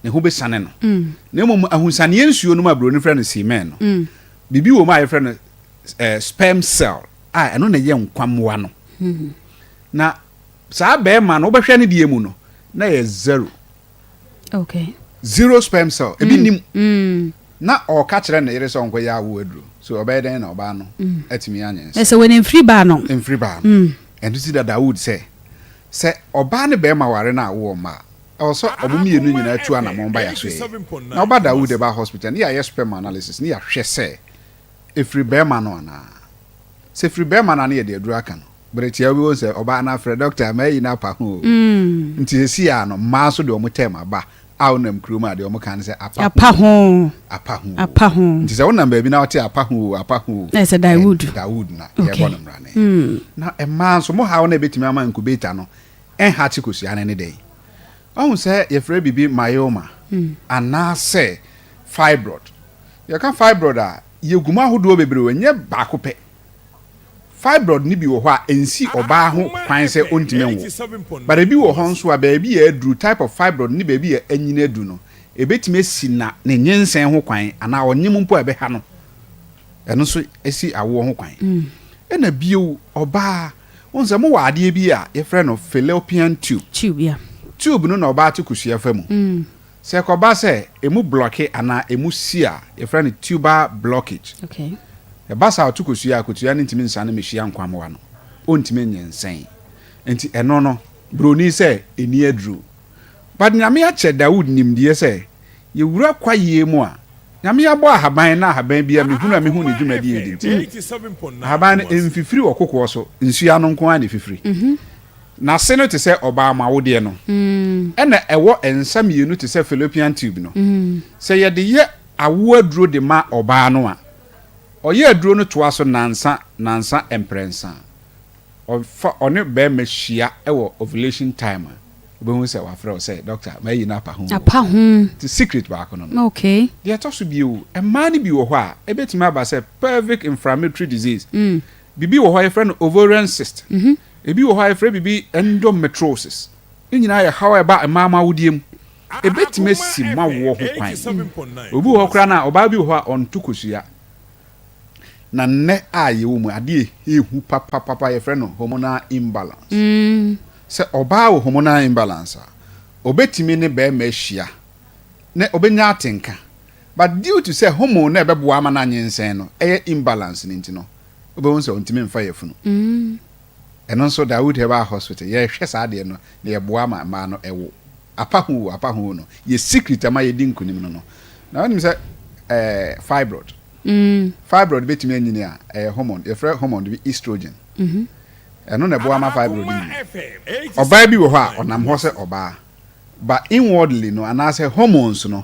Speaker 10: Ne ho bɛsiane no. Na mmom ahunsaneɛ nsuo no mu a buroni frɛ no semen no, Biribi wɔ mu a yɛfrɛ no eh, sperm cell a ɛno na ɛyɛ nkwammoa no. Na saa bɛrima no wobɛhwɛ ne deɛ mu no na ɛyɛ zero.
Speaker 3: Okay.
Speaker 10: Zero sperm cell. Ebi mm. nim. Mm. Na ɔka kyerɛ ne yere sɛ ɔnkɔyɛ awo aduro. So ɔbɛyɛ dɛn na ɔbaa no mm. atumi anyɛ nsɛ.
Speaker 3: Sɛ wɔn mfiri baa no.
Speaker 10: Mfiri baa no. Mm. Ɛno ti dada wood sɛ sɛ ɔbaa ne bɛrima ware no a wowɔ mmaa. Ɛwɔ sɛ wɔn mmienu nyinaa tu anamɔn ba yɛasoɛeɛ. Na woba Dawood Herbal Hospital ne yɛayɛ sperm analysis ne yɛahwɛ sɛ. Ɛfiri bɛrima no anaa? Sɛ ɛfiri bɛrima no a na yɛde aduro aka no. Bere tiawa bi wohu sɛ ɔbaa no afrɛ dɔkta mayi no apa ho o. Nti seesei a no mmaa nso de wɔn term aba a wonam kurom a deɛ wɔka ne sɛ apa
Speaker 3: Apa ho.
Speaker 10: Apa ho o.
Speaker 3: Apa ho.
Speaker 10: Nti sɛ wonam baabi na wote apa ho o, apa ho o.
Speaker 3: Na ɛsɛ Dawood.
Speaker 10: Ɛn, Dawood na
Speaker 3: Okay.
Speaker 10: yɛbɔ no mmrane. Na mmaa nso mo haw no a ɛbɛtumi ama incubator no ɛnhakye kosua no ne dɛn? Wahu sɛ yɛfrɛ biribi myoma anaasɛ fibroid. Yɛka fibroid a, yɛgu mu ahodoɔ bebree o, ɛnyɛ baako pɛ. Fibroid no bi wɔ hɔ a ɛnsi ɔbaa ho kwan sɛ ɔntumi nwo. But ebi wɔ hɔ nso a baabi a aduru, type of fibroid ne baabi a anyini adu no, ɛbɛtumi asi na ne nyinsɛn ho kwan anaa ɔnyem mpo a ɛbɛha no. Ɛno nso si awoɔ ho kwan. Ɛna bio, ɔbaa, wohu sɛ mowɔ adeɛ bi a yɛfrɛ no fallopian tube.
Speaker 3: Tube, yeah.
Speaker 10: Tube no na ɔbaa te kosua fa mu. Sɛ ɛkɔba sɛ emu blɔke anaa emu si a, yɛfrɛ no tubal blockage.
Speaker 3: Okay.
Speaker 10: Ɛba saa a, ɔto kosua a, kosua no ntumi nsane mmehyia nkwammoa no. Ɔntumi nnyinsɛn. Nti ɛno no, buroni sɛ ɛnni aduro. But Nyame akyɛ Daud nimdeɛ sɛ, yɛwura kwaeɛ mu a, Nyame abɔ ahaban na ahaban biara mehunu a mehu ne dwumadie adi nti, ahaban no ɛmfifiri wɔ kokoɔ so, nsuo ano nko ara na ɛfifiri. N'ase no te sɛ ɔbaa mo awodeɛ no, ɛna ɛwɔ nsa mmienu te sɛ fallopian tube no. Sɛ yɛde yɛ awoɔ aduro de ma ɔbaa no a, ɔyɛ aduro no toa so nansa nansa mprɛnsa. Ɔfa ɔne barima hyia wɔ ovulation time a, wobɛhu sɛ wafrɛ wo sɛ, Doctor, mayi no apa ho o.
Speaker 3: Apa ho.
Speaker 10: Nti secret baako no no.
Speaker 3: Okay.
Speaker 10: Deɛ ɛtɔ so bio, mmaa no bi wɔ hɔ a, ɛbɛtumi aba sɛ pelvic inflammatory disease. Biribi wɔ hɔ a yɛfrɛ no ovarian cyst. Ebi wɔ hɔ a yɛfrɛ biribi endometriosis. Ne nyinaa yɛ haw a ɛba mmaa mo awodeɛ mu. Ɛbɛtumi asi mo awoɔ ho kwan. Obi wɔ hɔ koraa no a, ɔbaa bi wɔ hɔ a ɔnto kosua. Na nnɛ a yɛwɔ mu, adeɛ a ɛhu papapapa yɛfrɛ no hormonal imbalance. Sɛ ɔbaa wɔ hormonal imbalance a, ɔbɛtumi ne barima ahyia na ɔbɛnya atenka. But due to sɛ hormone no a ɛbɛboa ama no anyinsɛn no yɛ imbalance no nti no, wobɛhu sɛ ɔntumi mfa yafunu. Ɛno nso Dawood Herbal Hospital yɛhwɛ saa adeɛ no na yɛboa ma mmaa no ɛwo. Apa ho o, apa ho o no, yɛ secret ama yɛdi nkunim no no. Na wonim sɛ ɛɛ fibroid, fibroid bɛtumi anyini a, ɛyɛ hormone, yɛfrɛ hormone bi estrogen. Ɛno na ɛboa ma fibroid nyini. Ɔbaa bi wɔ hɔ a ɔnam hɔ sɛ ɔbaa. But inwardly no anaasɛ hormones no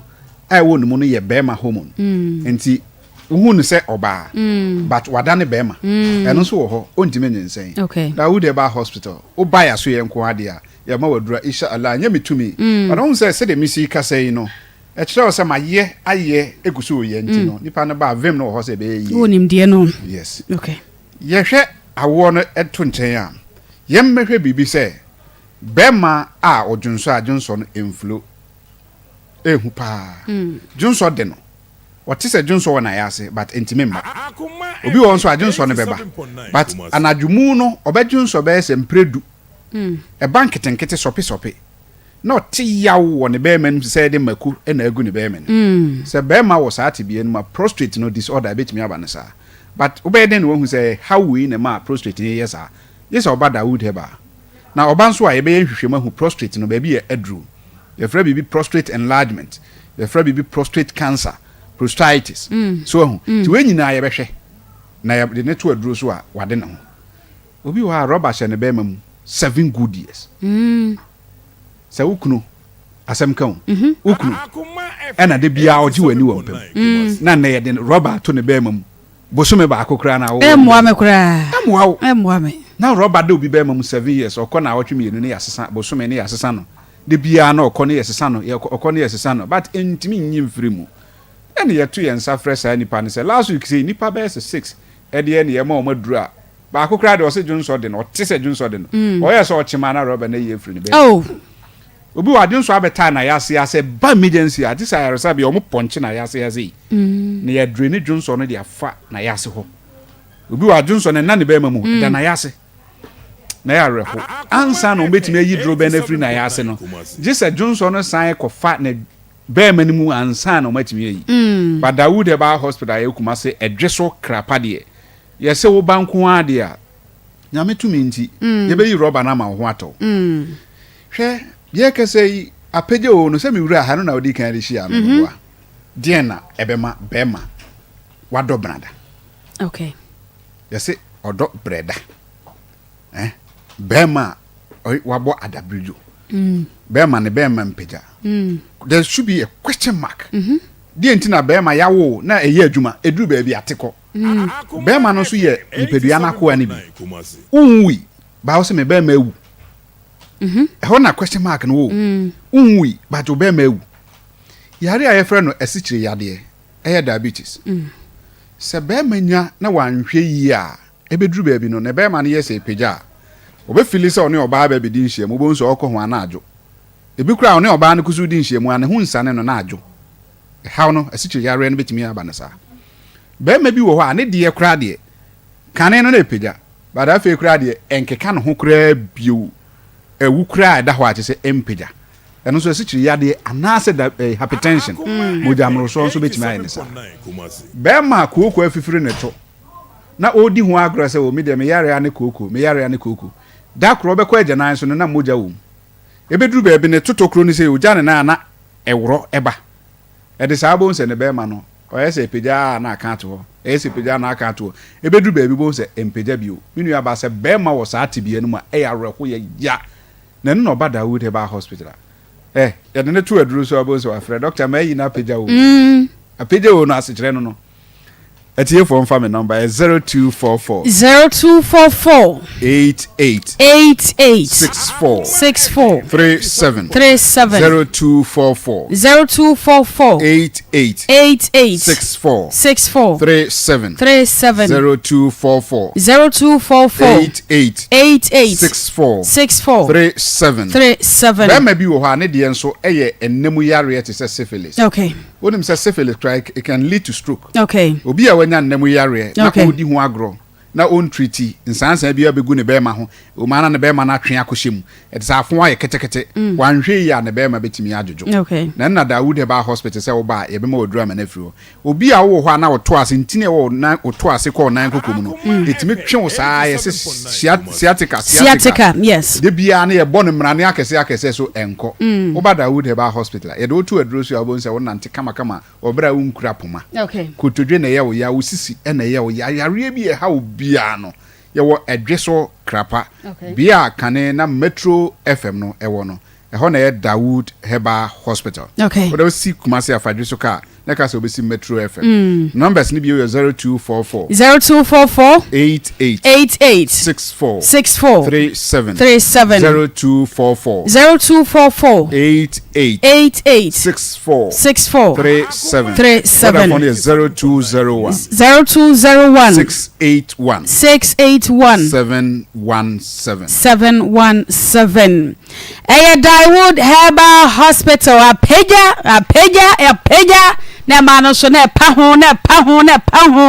Speaker 10: a ɛwɔ ne mu no yɛ bɛrima hormone. Nti wohu no sɛ ɔbaa but wadane bɛrima. Ɛno nso wɔ hɔ, ɔntumi nyinsɛn.
Speaker 3: Okay.
Speaker 10: Na wo deɛ ba hospital, woba yɛ aso yɛ nko ara deɛ a, yɛma wo adura insha Allah, ɛnyɛ me tumi. But wohu sɛ sɛdeɛ mesi kasa yi no, ɛkyerɛ wo sɛ mayɛ ayɛ egu so reyɛ nti no, nipa no ba a, vim no wɔ hɔ sɛ ɛbɛyɛ yie.
Speaker 3: Wowɔ nimdeɛ no.
Speaker 10: Yes.
Speaker 3: Okay.
Speaker 10: Yɛhwɛ awoɔ no to nkyɛn a, yɛmmɛhwɛ biribi sɛ Bɛrima a ɔdwonsɔ a dwonsɔ no mflo. Ehu paa. Dwonsɔ de no, ɔte sɛ dwonsɔ wɔ n'ayase but ɛntumi mma. Obi wɔ hɔ nso a dwonsɔ no bɛba but anadwo mu no ɔbɛdwonsɔ bɛyɛ sɛ mprɛ du. Ɛba nketenkete sɔpesɔpe na ɔte yaw wɔ ne bɛrima no mu te sɛ yɛde mako na agu ne bɛrima no mu. Sɛ bɛrima wɔ saa tebea no mu a prostrate no disorder ɛbɛtumi aba no saa. But wobɛyɛ dɛn na woahu sɛ haw wei na ɛma prostrate no yɛ saa? Gye sɛ ɔba Dawood Herbal. Na ɔba nso a, yɛbɛyɛ nhwehwɛmu ahu prostrate no baabi a aduru. Yɛfrɛ biribi prostrate enlargement, yɛfrɛ biribi prostrate cancer, prostatitis. So wahu? Nti wei nyinaa yɛbɛhwɛ na yɛde no to aduro so a, wade ne ho. Obi wɔ hɔ a, rɔba hyɛ ne bɛrima mu seven good years. Sɛ wo kunu, asɛm ka o, wo kunu ɛna da biara ɔgye w'ani wɔ mpa mu, na nnɛ yɛde rɔba ato ne bɛrima mu Bosome baako koraa na wowɔ.
Speaker 3: Ɛmmoa me koraa.
Speaker 10: Ɛmmoa wo.
Speaker 3: Ɛmmoa me.
Speaker 10: Na rɔba da obi bɛrima mu seven years, ɔkɔ naawɔtwe mmienu ne yɛasesa, bosome ne yɛasesa no. Da biara na ɔkɔ ne yɛsesa no, yɛkɔ ɔkɔ ne yɛsesa no, but ɛntumi nyi mfiri mu. Ɛna yɛto yɛn nsa frɛ saa nipa no sɛ last week sei nnipa bɛyɛ sɛ six ɛdeɛ na yɛma wɔn aduro a, baako koraa deɛ ɔse dwonsɔ de no, ɔte sɛ dwonsɔ de no. Ɔyɛɛ sɛ ɔkyem a na rɔba no ayi afiri ne bɛrima mu.
Speaker 3: Oh.
Speaker 10: Obi wɔ adwensɔ abɛtaa n'ayase ha sɛ ɛba emergency a, gye sɛ ayaresabea wɔn pɔnkye n'ayase ha sei na yɛadraini dwonsɔ no de afa n'ayase hɔ. Obi wɔ adwensɔ no ɛnna ne bɛrima mu, ɛda n'ayase na ɛyɛ awerɛho. Ansa na wɔbɛtumi ayi dorobɛn no afiri n'ayase no, gye sɛ dwonsɔ no san kɔfa ne bɛrima no mu ansa na wɔatumi ayi. But Dawood Herbal Hospital a ɛwɔ Kumasi, Ɛdwe so Krapa deɛ, yɛse wo ba nko ara deɛ a, Nyame tumi nti, yɛbɛyi rɔba no ama wo ho atɔ wo. Hwɛ, yɛrekasa yi, apagya oo no, sɛ me wura ha no na wodi kan de hyia no, meboa. Deɛn na ɛbɛma bɛrima wadɔ benada?
Speaker 3: Okay.
Speaker 10: Yɛse ɔdɔ brɛda. Eh, bɛrima a wabɔ adabridwo. Mm. Bɛrima ne bɛrima mpagya. Mm. There should be a question mark. Mm -hmm. Deɛ nti na bɛrima yawo na ɛyɛ adwuma ɛduru baabi ate kɔ. Mm. Bɛrima no nso yɛ nipadua no akoa no bi. Wonwui, baa wo sɛ me bɛrima awu. Mm-hmm. Ɛhɔ na question mark no wɔ. Mm. Wonwui, but wo bɛrima awu. Yare a yɛfrɛ no asikyire yadeɛ ɛyɛ diabetes. Mm. Sɛ bɛrima nya na wanhwɛ yie a, ɛbɛduru baabi no, ne bɛrima no yɛ sɛ ɛpagya a, ɔbɛfili sɛ ɔne ɔbaa bɛ bɛdi nhyiamu, wobɛhu sɛ ɔrekɔ ho a na adwo. Ebi koraa ɔne ɔbaa no kusuu di nhyiamu a, ne ho nsiane no na adwo. Ɛhaw no, asikyire yareɛ no bɛtumi aba no saa. Bɛrima bi wɔ hɔ a, ne deɛ koraa deɛ, kane no na ɛpagya, but afei koraa deɛ, ɛnkeka ne ho koraa bio. Awu koraa a ɛda hɔ a, kyerɛ sɛ ɛmpagya. Ɛno nso asikyire yadeɛ anaasɛ da eh, hypertension, mogya mmorosoɔ nso bɛtumi ayɛ ne saa. Bɛrima a kooko afifiri ne to na ɔredi ho agorɔ sɛ, o me deɛ me yareɛ ne kooko, me yareɛ ne kooko. Da korɔ ɔbɛkɔ agyanan so no na mogya wɔ mu. Ɛbɛduru baabi no totɔ kuro no sei, ɔgya ne nan a na ɛworɔ ba. Ɛde saa wobɛhu sɛ ne bɛrima no, ɔyɛ sɛ ɛpagya a na aka ato hɔ, ɛyɛ sɛ ɛpagya a na aka ato hɔ. Ɛbɛduru baabi wobɛhu sɛ ɛmpagya bio. Me nuabaa, sɛ bɛrima wɔ saa tebea no mu a, ɛyɛ awerɛho, yɛ ya. Na ɛno na ɔba Dawood Herbal Hospital a, eh, yɛde no to aduro so a wobɛhu sɛ wafrɛ, Dɔkta, mayi no apagya o. Apagya o no asekyerɛ no no. Atiefoɔ mfa me nɔmba yɛ 0244.
Speaker 3: 0244.
Speaker 10: 88.
Speaker 3: 88.
Speaker 10: 64.
Speaker 3: 64.
Speaker 10: 37.
Speaker 3: 37.
Speaker 10: 0244.
Speaker 3: 0244.
Speaker 10: 88.
Speaker 3: 88.
Speaker 10: 64.
Speaker 3: 64.
Speaker 10: 37.
Speaker 3: 37.
Speaker 10: 0244.
Speaker 3: 0244.
Speaker 10: 88.
Speaker 3: 88.
Speaker 10: 64.
Speaker 3: 64.
Speaker 10: 37.
Speaker 3: 37.
Speaker 10: Bɛrima bi wɔ hɔ a ne deɛ nso yɛ ɛnna mu yareɛ te sɛ syphilis.
Speaker 3: Okay.
Speaker 10: Wonim sɛ syphilis koraa it can lead to stroke.
Speaker 3: Okay.
Speaker 10: Obi a wanya nna mu yareɛ na ɔredi ho agorɔ na ɔntriti, nsansan biara bɛgu ne bɛrima ho, ɛwom ara na ne bɛrima no atwe akɔhyɛ mu, ɛte sɛ afo ayɛ ketekete, mm. wanhwɛ yie a ne bɛrima bɛtumi adwodwo.
Speaker 3: Okay.
Speaker 10: Na ɛnna Dawood Herbal Hospital sɛ woba a yɛbɛma waduru ama no afiri hɔ. Obi a wowɔ hɔ a na woto ase, ntini a ɛwɔ wo woto ase kɔ wo nan koko mu no, mm. ɛtumi twe wo saa yɛse sciatica,
Speaker 3: sciatica, yes.
Speaker 10: Da biara no yɛbɔ no mmarane akɛse akɛse so ɛnkɔ. Mm. Woba Dawood Herbal Hospital a, yɛde wo to aduro so a wobɛhu sɛ wonante kamakama wɔ berɛ a wonkura poma.
Speaker 3: Okay.
Speaker 10: Kotodwe na ɛyɛ wo ya, wo sisi na ɛyɛ wo ya, yareɛ bi a ɛha wo biara no, yɛwɔ Ɛdwe so Krapa,
Speaker 3: okay.
Speaker 10: bea a kane na Metro FM no ɛwɔ no. Ɛhɔ na ɛyɛ Dawood Herbal Hospital.
Speaker 3: Okay.
Speaker 10: Wode wosi Kumasi Afadwi so kaa na ɛka sɛ wobɛsi Metro FM. Mm. Numbers no bio yɛ 0244.
Speaker 3: 0244.
Speaker 10: 88.
Speaker 3: 88.
Speaker 10: 64.
Speaker 3: 64.
Speaker 10: 37.
Speaker 3: 37.
Speaker 10: 0244.
Speaker 3: 0244.
Speaker 10: 88.
Speaker 3: 88.
Speaker 10: 64.
Speaker 3: 64.
Speaker 10: 37.
Speaker 3: 37.
Speaker 10: Vodafone yɛ 0201.
Speaker 3: 0201.
Speaker 10: 681.
Speaker 3: 681.
Speaker 10: 717.
Speaker 3: 717. Ɛyɛ Daewood Herbal Hospital apagya apagya apagya na ɛma no nso na ɛpa ho na ɛpa ho na ɛpa ho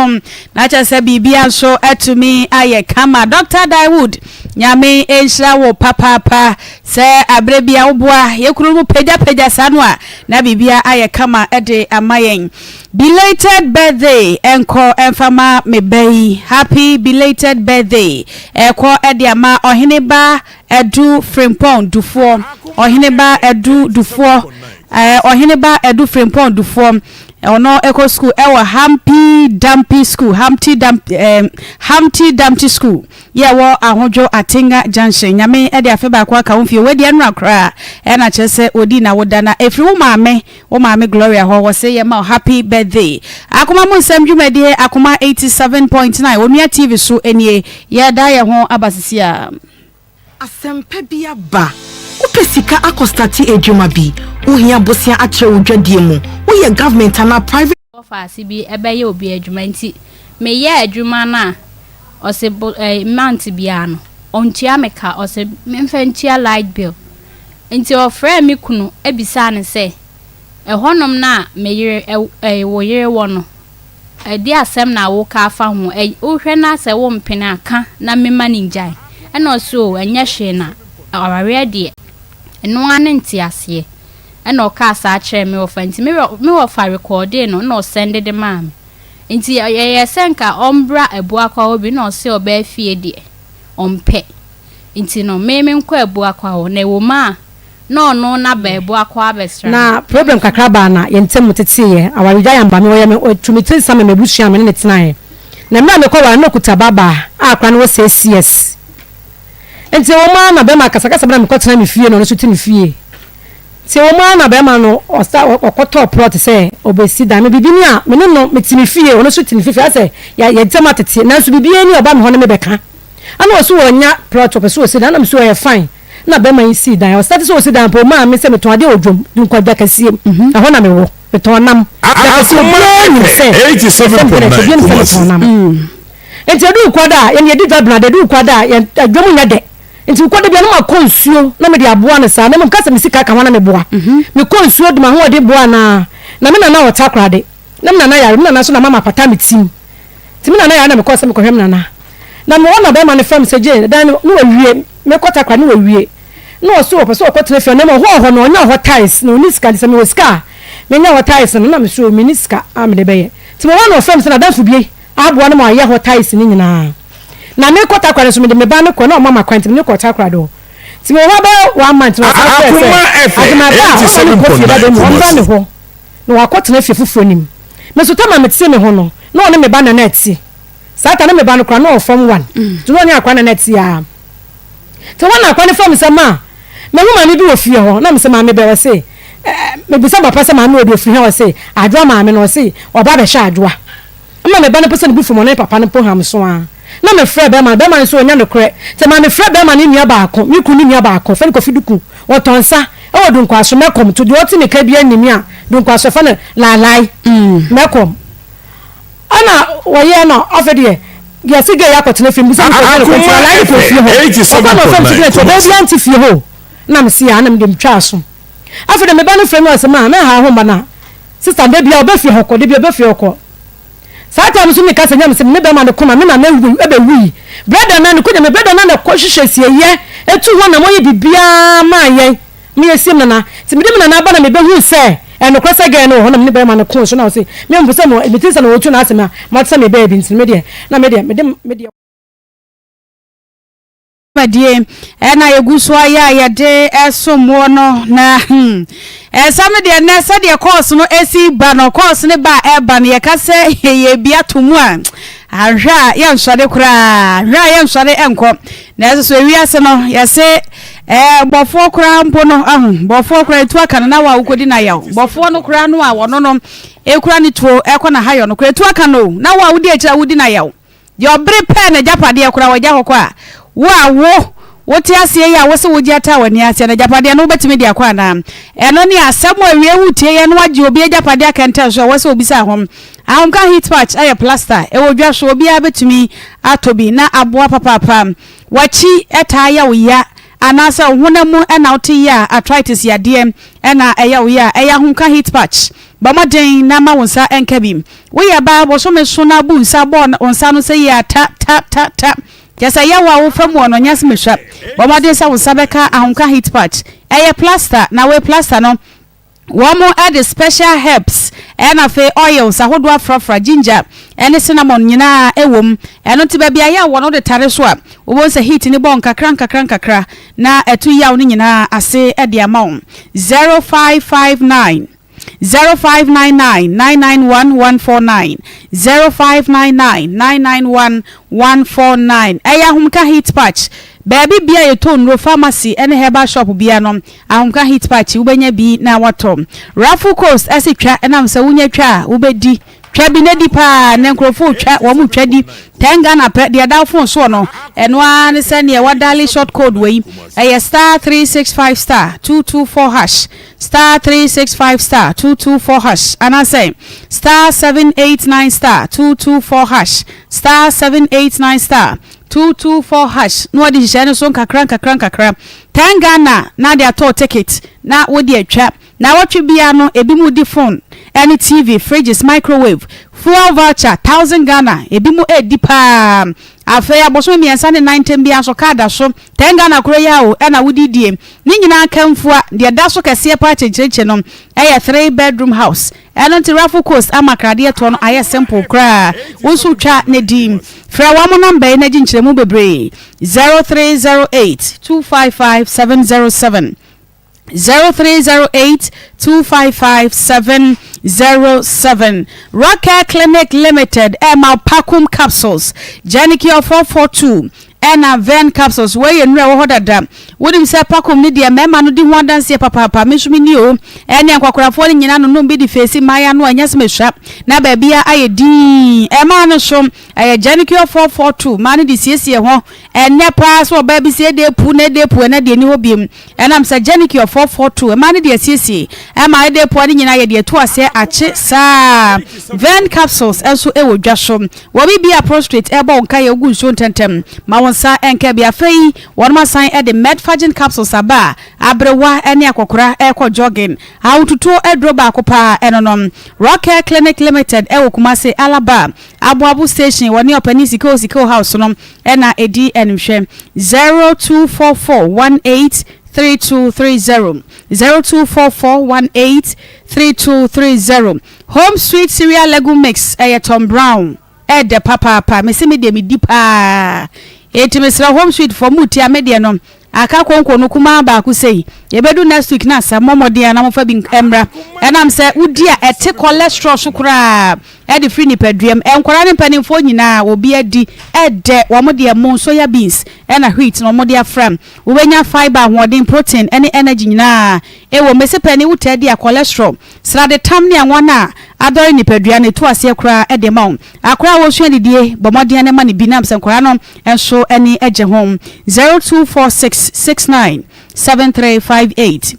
Speaker 3: na kyerɛ sɛ biribia nso atumi ayɛ kama. Dr. Daewood Nyame nhyira wo papaapa sɛ aberɛ bia woboa yɛ kunu mu pagyapagya saa no a na biribia ayɛ kama de ama yɛn. Belated birthday ɛnkɔ ɛmfa ma me ba yi happy belated birthday ɛkɔ de ama ɔhene ba Adu Frimpong Dufoɔ, Ɔheneba Adu Dufoɔ, eh, Ɔheneba Adu Frimpong Dufoɔ, ɔno ɛkɔ school ɛwɔ Humpy Dumpy School, Humpty Dump, eh, Humpty Dumpty School, yɛ ɛwɔ Ahodwo Atenga Junction. Nyame ɛde afe baako aka wo mfie, wadi ɛnora koraa, ɛna kyerɛ sɛ ɔdi na woda na ɛfiri wo maame, wo maame Gloria hɔ, wɔ se yɛma wo happy birthday. Akoma mu nsɛm dwumadie, Akoma 87.9, Onua TV so nie, yɛda yɛn ho aba sisi a.
Speaker 11: Asɛmpa bi aba! Wopɛ sika akɔ starte adwuma bi? Wohia bosea atrɛ wo dwadie mu? Woyɛ government anaa private.
Speaker 12: Wɔfaase bi bɛyɛ obi adwuma nti meyɛ adwuma no a ɔse bo ɛɛ month biara no ɔntua me ka ɔse memfa ntua light bill nti ɔfrɛɛ me kunu bisaa no sɛ ɛhɔnom no a me yere ɛɛ wo yere wɔ no Ɛdeɛ asɛm na woka afa ho? Ɛ, wohwɛ na sɛ wompene a, ka na memma no ngyae. Ɛna ɔse oo, ɛnyɛ hwee na awareɛ deɛ, ɛno ara ne nteaseɛ. Ɛna ɔkaa saa kyerɛɛ me wɔfa, nti me wɔ, me wɔfa rekɔɔdee no na ɔsɛnde de maa me. Nti yɛyɛɛ sɛ nka ɔmbra Abuakwa hɔ bi, na ɔse ɔbaa fie deɛ, ɔmpɛ. Nti no, me menkɔ Abuakwa hɔ, na ɛwɔ mu a, na ɔno n'aba abu akɔ abɛsra me.
Speaker 1: Na problem kakra baa na yɛn ntam teteeɛ, awaregyaeɛ amba me, ɔyɛ me, ɔtu me tiri nsa ma m'abusua a me ne no tenaeɛ. Na mmerɛ a mekɔ ware no na ɔkuta ba baa a akora no wɔ 6 years. Nti ɛwɔ mu ara na bɛrima akasakasa bi na mekɔ tena me fie na ɔno nso te ne fie. Nti ɛwɔ mu ara na bɛrima no ɔsa ɔkɔtɔɔ plot sɛ ɔbɛsi dan. Me biribi ni a me ne no mete me fie ɔno nso te ne fie fie asɛ yɛ yɛn ntam atete nanso biribiara ni a ɔba me hɔ ne me bɛka. Ɛna ɔse ɔnya plot ɔpɛ sɛ ɔsi dan ɛna mese ɔyɛ fine. Na bɛrima yi sii dan. Ɔstate sɛ ɔsi dan mpo ɔmaa me sɛ metɔn adeɛ wɔ dwom Dunkwa kɛseɛ mu. Ɛhɔ na mewɔ. Metɔn nam. Da kɛseɛ obiara nim sɛ ɛsɛ mpɛ na obiara nim sɛ metɔn nam. Nti ɛduu kwada a yɛn yɛdi dwa benada ɛduu kwada a yɛn dwom nyɛ dɛ. Nti mekɔ da bi a na makɔ nsuo na mede aboa no saa na mmom ka sɛ me sika ka ho na meboa. Mekɔ nsuo de m'ahoɔden boa no ara. Na me nana wɔ Takoradi. Na me nana yare. Me nana nso na mama apata me tim. Nti me nana yare na mekɔɔ sɛ mekɔhwɛ me nana. Na mewɔ hɔ na bɛrima no frɛ me sɛ Jane, dan no na wawie. Mekɔ Takoradi na wawie. Na ɔse ɔpɛ sɛ ɔkɔtena fie hɔ na mmom ɔhɔ hɔ no ɔnyɛ hɔ tiles na ɔnni sika nti sɛ mewɔ sika a menyɛ hɔ tiles no. Na mese o menni sika a mede bɛyɛ. Nti mewɔ hɔ na ɔfrɛ me sɛ n'adamfo bi aboa no ma wayɛ hɔ tiles no nyinaa. Na mekɔ Takoradi nso mede me ba no kɔ na ɔma me akwan nti mede no kɔɔ Takoradi hɔ. Nti mewɔ hɔ bɛyɛ one month na ɔsan frɛɛ sɛ Agyeman ba a ɔmma no nkɔ fie dada mu ɔmmra ne hɔ. Na wakɔtena fie foforɔ no mu. Me nso tam a metee me ho no, na ɔne me ba na na ɛte. Saa ta na me ba no koraa na ɔwɔ form one. Nti na ɔne akwadaa na na ɛte ara. Nti hɔ na akwadaa no frɛ me sɛ, Ma, mahu maame bi wɔ fie hɔ. Na mese, Maame bɛn? Ɔse, eh, mebisa papa sɛ maame wɔ deɛ ɔfiri he? Ɔse, Adwoa maame no. Ɔse, ɔba abɛhwɛ Adwoa. Ɛma me ba no mpo sɛ ne bo fu me, ɔne ne papa no mpo ham so ara. Na mefrɛɛ bɛrima no, bɛrima no nso ɔnyɛ nokorɛ. Nti ɛmaa mefrɛɛ bɛrima no nua baako, me kunu ne nua baako, yɛfrɛ no Kofi Duku, ɔtɔn nsa wɔ Dunkwaso, Mɛkɔm, nti deɛ ɔte ne ka biara nnim a, Dunkwaso yɛfrɛ no Laalae, Mɛkɔm. Ɛna wɔyɛɛ no, afei deɛ yɛse gay akɔtena fie, mebisa no sɛ ɔnyɛ nokorɛ nti Laalae no kɔɔ fie hɔ. Ɔkɔɔ na ɔfrɛ me sɛ gyina nti ɔbaa biara nte fie hɔ o, na mese aa na mede metwaa so. Afei deɛ me ba no frɛ me ɔse ma mɛnha wo ho mma no a, Sister da biara ɔba fie hɔ kɔ, da biara ɔba fie hɔ kɔ. Saa time nso meka sɛ nyame sɛ me bɛrima no koma me nana wui ɛbɛwui. Brother na no kɔnya me brother na na kɔ hwehwɛ sieyɛ etu hɔ na moyɛ biribiara maa yɛn me yɛsie me nana. Nti mede me nana aba na mebɛhuu sɛ ɛnokorɛ sɛ girl no wɔ hɔ na me ne bɛrima no koo so na ɔse me mpo sɛ me ti sɛ na ɔtu n'asɛm a mate sɛ mebɛɛ bi nti me deɛ na me deɛ mede me deɛ.
Speaker 3: Dwumadie na yɛgu so ayɛ a yɛde som woɔ no na hmm, ɛsɛm no deɛ nnɛ sɛdeɛ kɔɔse no ɛsi ba no kɔɔse no ba a ɛba no yɛka sɛ yɛbi ato mu a ahwɛ a yɛnsɔre koraa ahwɛ a yɛnsɔre nkɔ na ɛso so ewiase no yɛse ɛɛ bɔfoɔ koraa mpo no ahu bɔfoɔ koraa etu aka no na wa wokɔdi na yaw bɔfoɔ no koraa no a wɔno no ekura ne tuo ɛkɔ na hayɔ no koraa etu aka no na wa wodi akyire a wodi na yaw Deɛ ɔbere pɛɛ n'agyapadeɛ koraa wagya hɔ kɔ a, wo a wo wote aseɛ yi a wose wogye ataa w'ani aseɛ no, agyapadeɛ no wobɛtumi de akɔ anaa? Ɛno ne asɛm a awie wotie yɛ na wagye obi agyapadeɛ akɛntɛn so a ɛwɔ sɛ obisa ho. Ahomka heat patch yɛ plaster, ɛwɔ dwa so, obiara bɛtumi atɔ bi na aboa papaapa. W'akyi taa yɛ wo ya anaasɛ wo honam mu na wote yea a, arthritis yadeɛ na ɛyɛ wo ya a, ɛyɛ ahomka heat patch. Bɔ mmɔden na ma wo nsa nka bi. Woyɛ baa bosome so na bu nsa bɔ wo nsa no sɛ yie a, ta, ta, ta, ta. Kyerɛ sɛ yaw a wofa mu wɔ no nyɛ asɛm sua. Bɔ mmɔden sɛ wo nsa bɛka ahomka heat patch. Ɛyɛ plaster, na wei plaster no, wɔde special herbs ɛna afei oils ahodoɔ afrafra, ginger ne cinnamon nyinaa wɔ mu. Ɛno nti baabi a yaw wɔ no wode tare so a, wobɛhu sɛ heat no bɔ nkakra nkakra nkakra na ɛto yaw no nyinaa ase de ama wo. 0559. 0599 991 149 0599 991 149 Ɛyɛ Ahomka Heat Patch. Baabi bia yɛtɔ nnuro, pharmacy ne herbal shop bia no, Ahomka Heat Patch wobɛnya bi na watɔ. Raffle Coast ɛse twa ɛnam sɛ wonya twa a wobɛdi. Twa bi na di paa, nnɛ nkurɔfoɔ retwa, wɔn retwa di. Ten Ghana pɛ, deɛ ɛda wo phone soɔ no, ɛno ara ne sɛ neɛ wadiale short code wei, ɛyɛ star 365 star 224 hash. Star 365 star 224 hash anaasɛ star 789 star 224 hash, star 789 star 224 hash na wɔde nhyehyɛe no so nkakra nkakra nkakra. Ten Ghana na de atɔ ticket na wode atwa. Naawɔtwe biara no ebinom di phone ne TV, fridges, microwave, fuel voucher, thousand Ghana, ebinom redi paa. Afei abosome mmiɛnsa ne nan ntam biara nso car da so. Ten Ghana koro yi ara o ɛna wode die. Ne nyinaa kamfua, deɛ ɛda so kɛseɛ paa kyenkyerenkye no yɛ three bedroom house. Ɛno nti Raffle Coast ama kradeɛ toɔ no ayɛ simple koraa. Wo nso twa na di. Frɛ wɔn number yi na gye nkyerɛmu bebree, 0308 255 707. 0308 255 707 Rockcare Clinic Limited ɛma Pakum Capsules, Genicure 442 ɛna Ven Capsules. Wei yɛ nnuro a ɛwɔ hɔ dada. Wonim sɛ Pakum no deɛ mmarima no di ho adanseɛ papaapa. Me nso menni o. Ɛne nkwakorafoɔ no nyinaa nonom bi de feesi mmayewa no a ɛnyɛ sɛ mesua na baabiara ayɛ dinn. Mmaa no nso ɛyɛ Genicure 442 mmaa no de siesie ho. Ɛnnɛ paa sɛ ɔbaa bi sɛ ɛde apu na ɛde apu ɛnɛ deɛ ɛni hɔ biom. Ɛnam sɛ Genicure 442 mmaa no de asiesie ɛma ɛde apua no nyinaa yɛde atu aseɛ akye saa. Ven capsules nso wɔ dwa so. Wɔ bi a prostrate ɛrebɔ wo nkaeɛ wogu nsuo ntɛntɛm ma wo nsa nka bi. Afei wɔnom asan de Medfagin capsules aba a aberewa ne akɔkora ɛrekɔ jogging. Ahotutuo aduro baako paa ɛno no. Rockcare Clinic Limited ɛwɔ Kumasi Alaba Aboabo Station wɔne Ɔpanin Sikeo Sikeo House no na ɛdi animhwɛ. 0244 18 3230 0244 18 3230 Home Sweet Cereal Legume Mix ɛyɛ Tom Brown ɛdɛ papaapa mese me deɛ medi paa enti mesrɛ Home Sweet foɔ mo tia me deɛ no aka konko no kumaa baako sei yɛbɛdu next week na asa mmɔ mmɔden a na mofa bi mmra ɛnam sɛ wodi a ɛte cholesterol so koraa ɛde firi nipaduam nkwadaa ne mpanimfoɔ nyinaa obi adi ɛdɛ wɔn deɛ mo soya beans ɛna wheat na wɔn de afra wobɛnya fibre ahoɔden protein ɛne energy nyinaa ɛwɔ mese pɛ ne wotaa di a cholesterol Srade tam ne anwa no a adɔre nipadua no, ɛtu aseɛ koraa de ma wo. Akwadaa a ɔresua didie, bɔ mmɔden ara ma no bi nam sɛ nkwadaa no nso ani gye ho. 0246 69 7358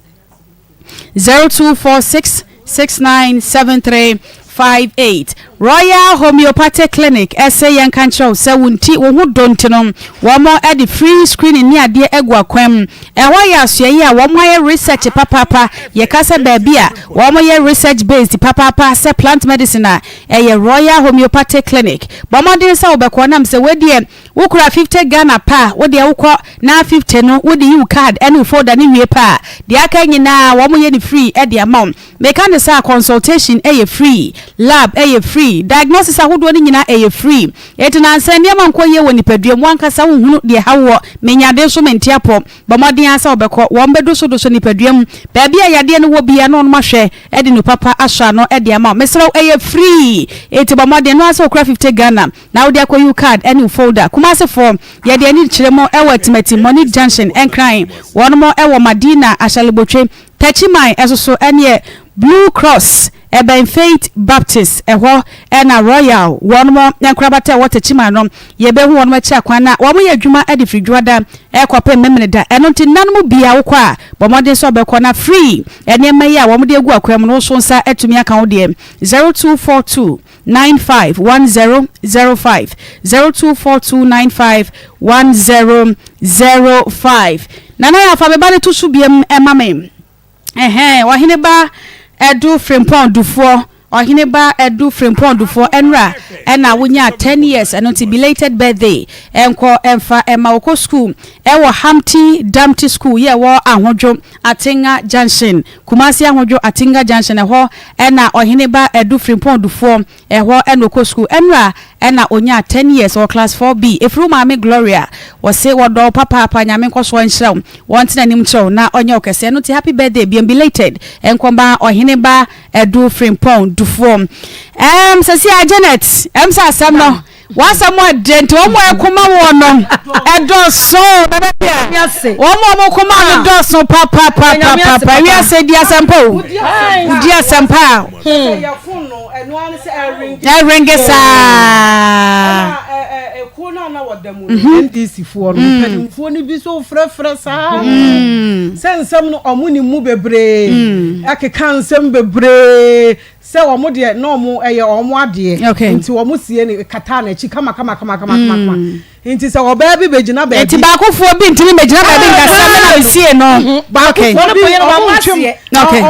Speaker 3: 0246 69 7358 Royal Homeopathic Clinic ɛsɛ yɛnka nkyerɛ wo sɛ wo nti wo ho dɔ nti no wɔn de free screening ne adeɛ agu akwan mu. Ɛhɔ yɛ asoɛeɛ a wɔn ayɛ research papaapa. Yɛka sɛ baabi a wɔn yɛ research based papaapa sɛ plant medicine a, ɛyɛ Royal Homeopathic Clinic. Bɔ mmɔden sɛ wobɛkɔ nam sɛ wei deɛ wokura 50 Ghana pɛ a wo deɛ wokɔ na 50 no wode yi wo card ne wo folder no wie pɛ a deɛ aka nyinaa wɔn yɛ no free de ama wo. Meka no saa, consultation yɛ free, lab yɛ free, diagnosis ahodoɔ no nyinaa ɛyɛ free. Enti nansa nneɛma nkɔ yie wɔ nipadua mu, w'ankasa wonhunu deɛ ɛha woɔ, menya ade nso mente apɔ. Bɔ mmɔden ara sɛ wobɛkɔ, wɔn bɛdosodoso nipadua mu, baabi a yadeɛ no wɔ biara na wɔnom ahwɛ de nu papa asɔ ano de ama wo. Mesrɛ wo, ɛyɛ free, enti bɔ mmɔden, ɛno ara sɛ wokura 50 Ghana na wode akɔyi wo card ne wo folder. Kumasefoɔ, yɛde ani kyerɛ mo wɔ Atimati, Monique Junction, Nkran, wɔnom wɔ Madina, Ashalebotwe, Techiman nso ɛneɛ Blue Cross ɛbɛn Faith Baptist ɛhɔ ɛna Royal wɔnom nkorabata ɛwɔ Techiman no yɛbɛhu wɔnom akyi akwan na wɔn yɛ adwuma de firi Dwoada ɛkɔpem Memeneda ɛno nti nna no mu bia wokɔ a bɔ mmɔden sɛ wobɛkɔ na free nneɛma yi a wɔn de agu akwan mu no woso nsa atumi aka wo deɛ 0242 95 1005 0242 95 1005 Nana Yaa fa me ba no to so biam ma me ɛhɛn Ɔhene ba Adu Frimpong Dufoɔ Ɔhene ba Adu Frimpong Dufoɔ ɛnora ɛna wonyaa 10 years ɛno nti belated birthday ɛnkɔ ɛmfa ɛma wokɔ school ɛwɔ Humpty Dumpty school yɛ ɛwɔ Ahodwo Atenga Junction Kumasi Ahodwo Atinga Junction ɛhɔ na Ɔhene ba Adu Frimpong Dufoɔ ɛhɔ na ɔkɔ sukuu. Ɛnora na ɔnyaa 10 years ɔwɔ class 4B. Ɛfiri wo maame Gloria wɔse wɔdɔ wo papaapa Nyame nkɔsoɔ nhyira wo wɔntena anim nkyerɛ wo na ɔnyɛ wo kɛse ɛno nti happy birthday biom belated nkɔma Ɔhene ba Adu Frimpong Dufoɔ. Ɛɛm sɛsi a Janet ɛm sɛ asɛm no W'asɛm ɔdɛ nti wɔn a ɛkoma wɔn no ɛdɔso bɛbɛ bia wɔn a wɔn koma no dɔso papapapapa wiase di asɛmpa o di asɛmpa a ɛrenge saa.
Speaker 9: NDC foɔ no mpanimfoɔ no bi so frɛfrɛ saa sɛ nsɛm no ɔmo ne mu bebree ɛkeka nsɛm bebree Sɛ wɔn deɛ na wɔn ɛyɛ wɔn adeɛ. Okay. Nti wɔn sie no kataa n'akyi kama kama kama kama kama kama. Mm. Nti sɛ ɔbaa bi bɛgyina baabi.
Speaker 3: Nti baakofoɔ bi ntumi bɛgyina baabi ah, nkasa mi na mi sie no.
Speaker 9: Mm-hmm. Baakofoɔ bi wɔn ntwe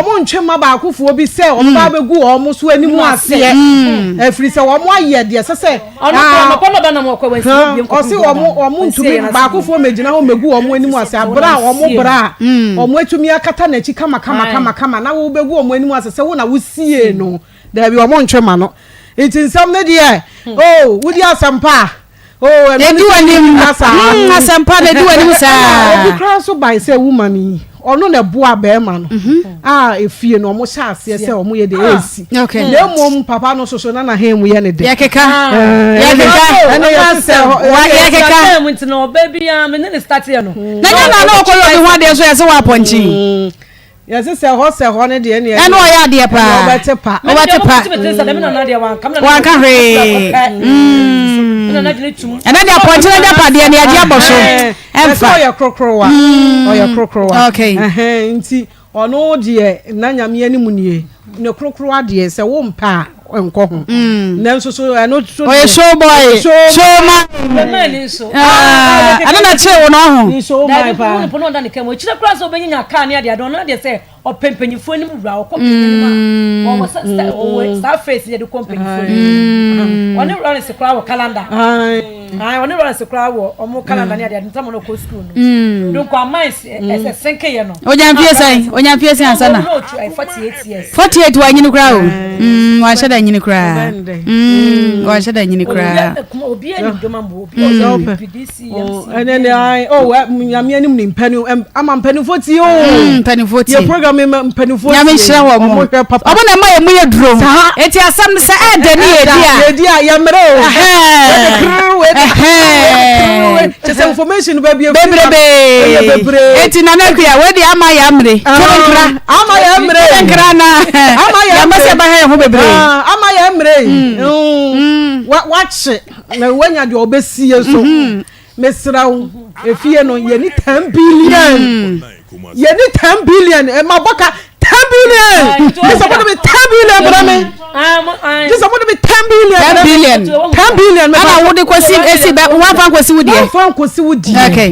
Speaker 9: wɔn ntwe ma baakofoɔ bi sɛ wɔn ba bɛgu wɔn so anim aseɛ. Mm. Efiri sɛ wɔn ayɛ deɛ sɛ sɛ. Ɔsi wɔn wɔn ntumi baakofoɔ mɛgyina hɔ mɛgu wɔn anim ase abere a wɔn bra a mm. wɔn atumi akata n'akyi kama kama kama kama na wɔbɛgu wɔn anim ase sɛ wo na wosie no daabi wɔn ntwe ma no nti nsɛm no deɛ hmm. oh wodi asɛmpa a oh ɛno
Speaker 3: ne sɛ w'anim hmm, asɛmpa na edi w'anim saa
Speaker 9: obi koraa nso ban sɛ woman yi. ɔno na ɛboa bɛrima no a efie no ɔmo hyɛ aseɛ sɛ ɔmo yɛ de esi na emom papa no soso na n'ahen mu yɛ ne de.
Speaker 3: Yɛkeka yɛkeka
Speaker 9: ɛna yɛte sɛ
Speaker 3: yɛkeka.
Speaker 1: Nti na ɔbaa bi a me ne ne start yɛ no.
Speaker 3: Na nyɛ na na ɔkɔyɛ obi ho adeɛ so yɛsɛ wɔ apɔnkye.
Speaker 9: Yɛse sɛ hɔ sɛ hɔ no deɛ ɛneɛ
Speaker 3: Ɛne ɔyɛ adeɛ paa.
Speaker 9: Ɛneɛ wobɛte pa.
Speaker 3: Wobɛte pa. Wanka hwee. Ɛnɛ deɛ apɔnkye no agyapadeɛ no yɛagye abɔ so.
Speaker 9: Ɛmfa. Ɔyɛ korokorowa. Ɔyɛ korokorowa.
Speaker 3: Okay.
Speaker 9: Nti ɔno deɛ na nyame anim nie. Ne korokorowa deɛ sɛ wompɛ a nkɔ ho. Nanso so ɛno so
Speaker 3: Ɔyɛ show boy. Show man. Ɛno na kyerɛ wo no ɔho.
Speaker 9: Show man paa.
Speaker 1: Dabi, wo ne ɔda ne ka mu. Akyire koraa sɛ ɔbɛnyinya kaa ne adeade, ɔno adeɛ sɛ ɔpɛ mpanyinfoɔ anim wura, ɔkɔ mpanyin anim a, ɔwɔ sɛ sɛ ɔwɔ saa face yɛde kɔ mpanyinfoɔ anim. Ɔne Lawrence koraa wɔ calendar. Ɔne Lawrence koraa wɔ ɔmo calendar ne adeade, ntam ɔno kɔ school no. Donko aman ɛsɛ senke yɛ no.
Speaker 3: Onya mfie sɛn? Onya mfie sɛn ansa na?
Speaker 1: 48 years.
Speaker 3: 48 wanyini koraa o. Mm, wanhyɛ da nyini koraa. Mm, wanhyɛ da nyini koraa.
Speaker 1: Obi anim doma mbo, obi mm. PDC MC.
Speaker 9: Ɛnɛ ne ai oh nyame anim ne mpani ama mpanimfoɔ tie o.
Speaker 3: Mm, mpanimfoɔ tie.
Speaker 9: Yɛ program mpanimfoɔ tie.
Speaker 3: Nyame nhyira wɔn.
Speaker 9: Ɔmo hwɛ papa.
Speaker 3: Ɔmo na ɛma yɛ mu yɛ duro.
Speaker 9: Saa.
Speaker 3: Eti asɛm no sɛ ɛɛdɛ ne yɛ di a.
Speaker 9: Yɛ di a yɛ mmerɛ o. Ɛhɛn. Kyɛ sɛ information baabi
Speaker 3: efiri. Bebrebe.
Speaker 9: Bebree.
Speaker 3: Eti nana kuya wei de ama yɛ amere. Toro nkra.
Speaker 9: Ama yɛ mmerɛ.
Speaker 3: Toro nkra na.
Speaker 9: Ama yɛ mmerɛ.
Speaker 3: Yɛn bɛ sɛ bɛhɛ yɛn ho bebree.
Speaker 9: Ama yɛ mmerɛ. Wakye na wanya deɛ ɔbɛsie so. Mesrɛ wo efie no yɛni 10 billion. Yɛni 10 billion. Ɛma bɔka 10 billion. Gye sɛ mode me 10 billion brɛ me. Gye sɛ mode me 10 billion.
Speaker 3: 10 billion.
Speaker 9: 10 billion.
Speaker 3: Ɛna wode kɔsi esi bɛ wɔnfa nkɔsi wo deɛ.
Speaker 9: Wɔnfa nkɔsi wo deɛ.
Speaker 3: Okay.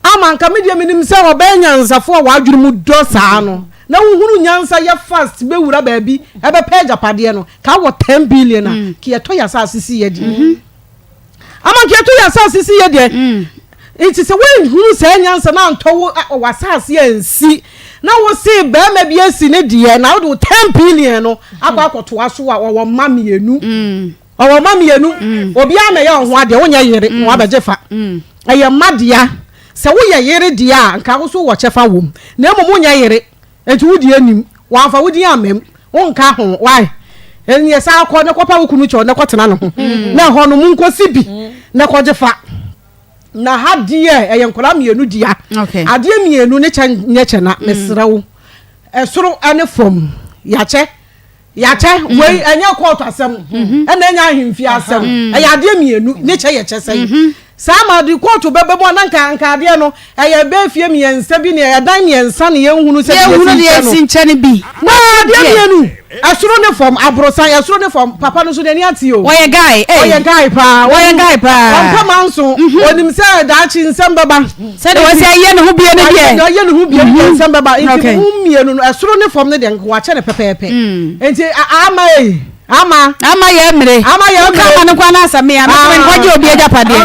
Speaker 9: Ama nka me deɛ menim sɛ ɔbɛyɛ nyansafo a w'adwene mu dɔ saa no na wohunu nyansa yɛ fast bɛwura baabi ɛbɛpɛ agyapadeɛ no ka wɔ 10 billion a mm. ka yɛtɔ yɛ asase si yɛ deɛ mm-hmm. Ama nka yɛtɔ yɛ asase si yɛ deɛ mm. Nti sɛ woanhunu saa nyansa na antɔ wo w'asase ansi na wo se barima bi asi ne deɛ na wode wo 10 billion no akɔ akɔtoa so a ɔwɔ mma mmienu mm. Ɔwɔ mma mmienu. Obiara na ɛyɛ ɔho adeɛ. Wonyɛ yere na wabɛgye fa. Ɛyɛ mma dea. Sɛ woyɛ yere deɛ a, nka wo nso wowɔ kyɛfa wom. Na mmom wonyɛ yere, nti wo deɛ nnim. Wamfa wo din amma mu. Wonka ho. Why? Ɛnneɛ san kɔ na kɔpa wo kunu kyɛw na kɔtena ne ho. Na ɛhɔ no monkɔsi bi na kɔgye fa. Na ha deɛ ɛyɛ nkwadaa mmienu dea. Adeɛ mmienu ne kyɛ nyɛ kyɛ na mesrɛ wo. Ɛsoro ne fam yɛakyɛ. Yɛakyɛ mm. wei ɛnyɛ kɔɔto asɛm mm-hmm. ɛna ɛnyɛ ahemfie asɛm mm. ɛyɛ adeɛ mmienu ne kyɛ yɛ kyɛ sɛn mm-hmm. saa ma de kɔɔto bɛbɛ mu a na nka nka adeɛ no ɛyɛ bɛɛ fie mmiɛnsa bi ne ɛdan mmiɛnsa ne yɛnhunu sɛ
Speaker 3: yɛnhunu deɛ yɛsi nkyɛn no bi
Speaker 9: na adeɛ mmienu ɛsoro ne fam aborosan ɛsoro ne fam papa no so n'ani ate o
Speaker 3: wɔyɛ guy
Speaker 9: ee ɔyɛ guy paa
Speaker 3: wɔyɛ guy paa
Speaker 9: ɔmpɛ manso mhm. onim sɛ daakye nsɛm bɛba
Speaker 3: Sɛdeɛ wɔsi ayɛ ne ho bie no deɛ.
Speaker 9: Ayɛ ne ho bie no deɛ nsɛm bɛba. Nti mu mmienu no ɛsoro ne fam no deɛ wakyɛ no pɛpɛɛpɛ. Nti ama ei ama.
Speaker 3: Ama yɛ mmere.
Speaker 9: Ama yɛ mmere.
Speaker 3: Woka ama no nko ara asɛm ya. Mɛsɛ nkɔgye obi agyapadeɛ.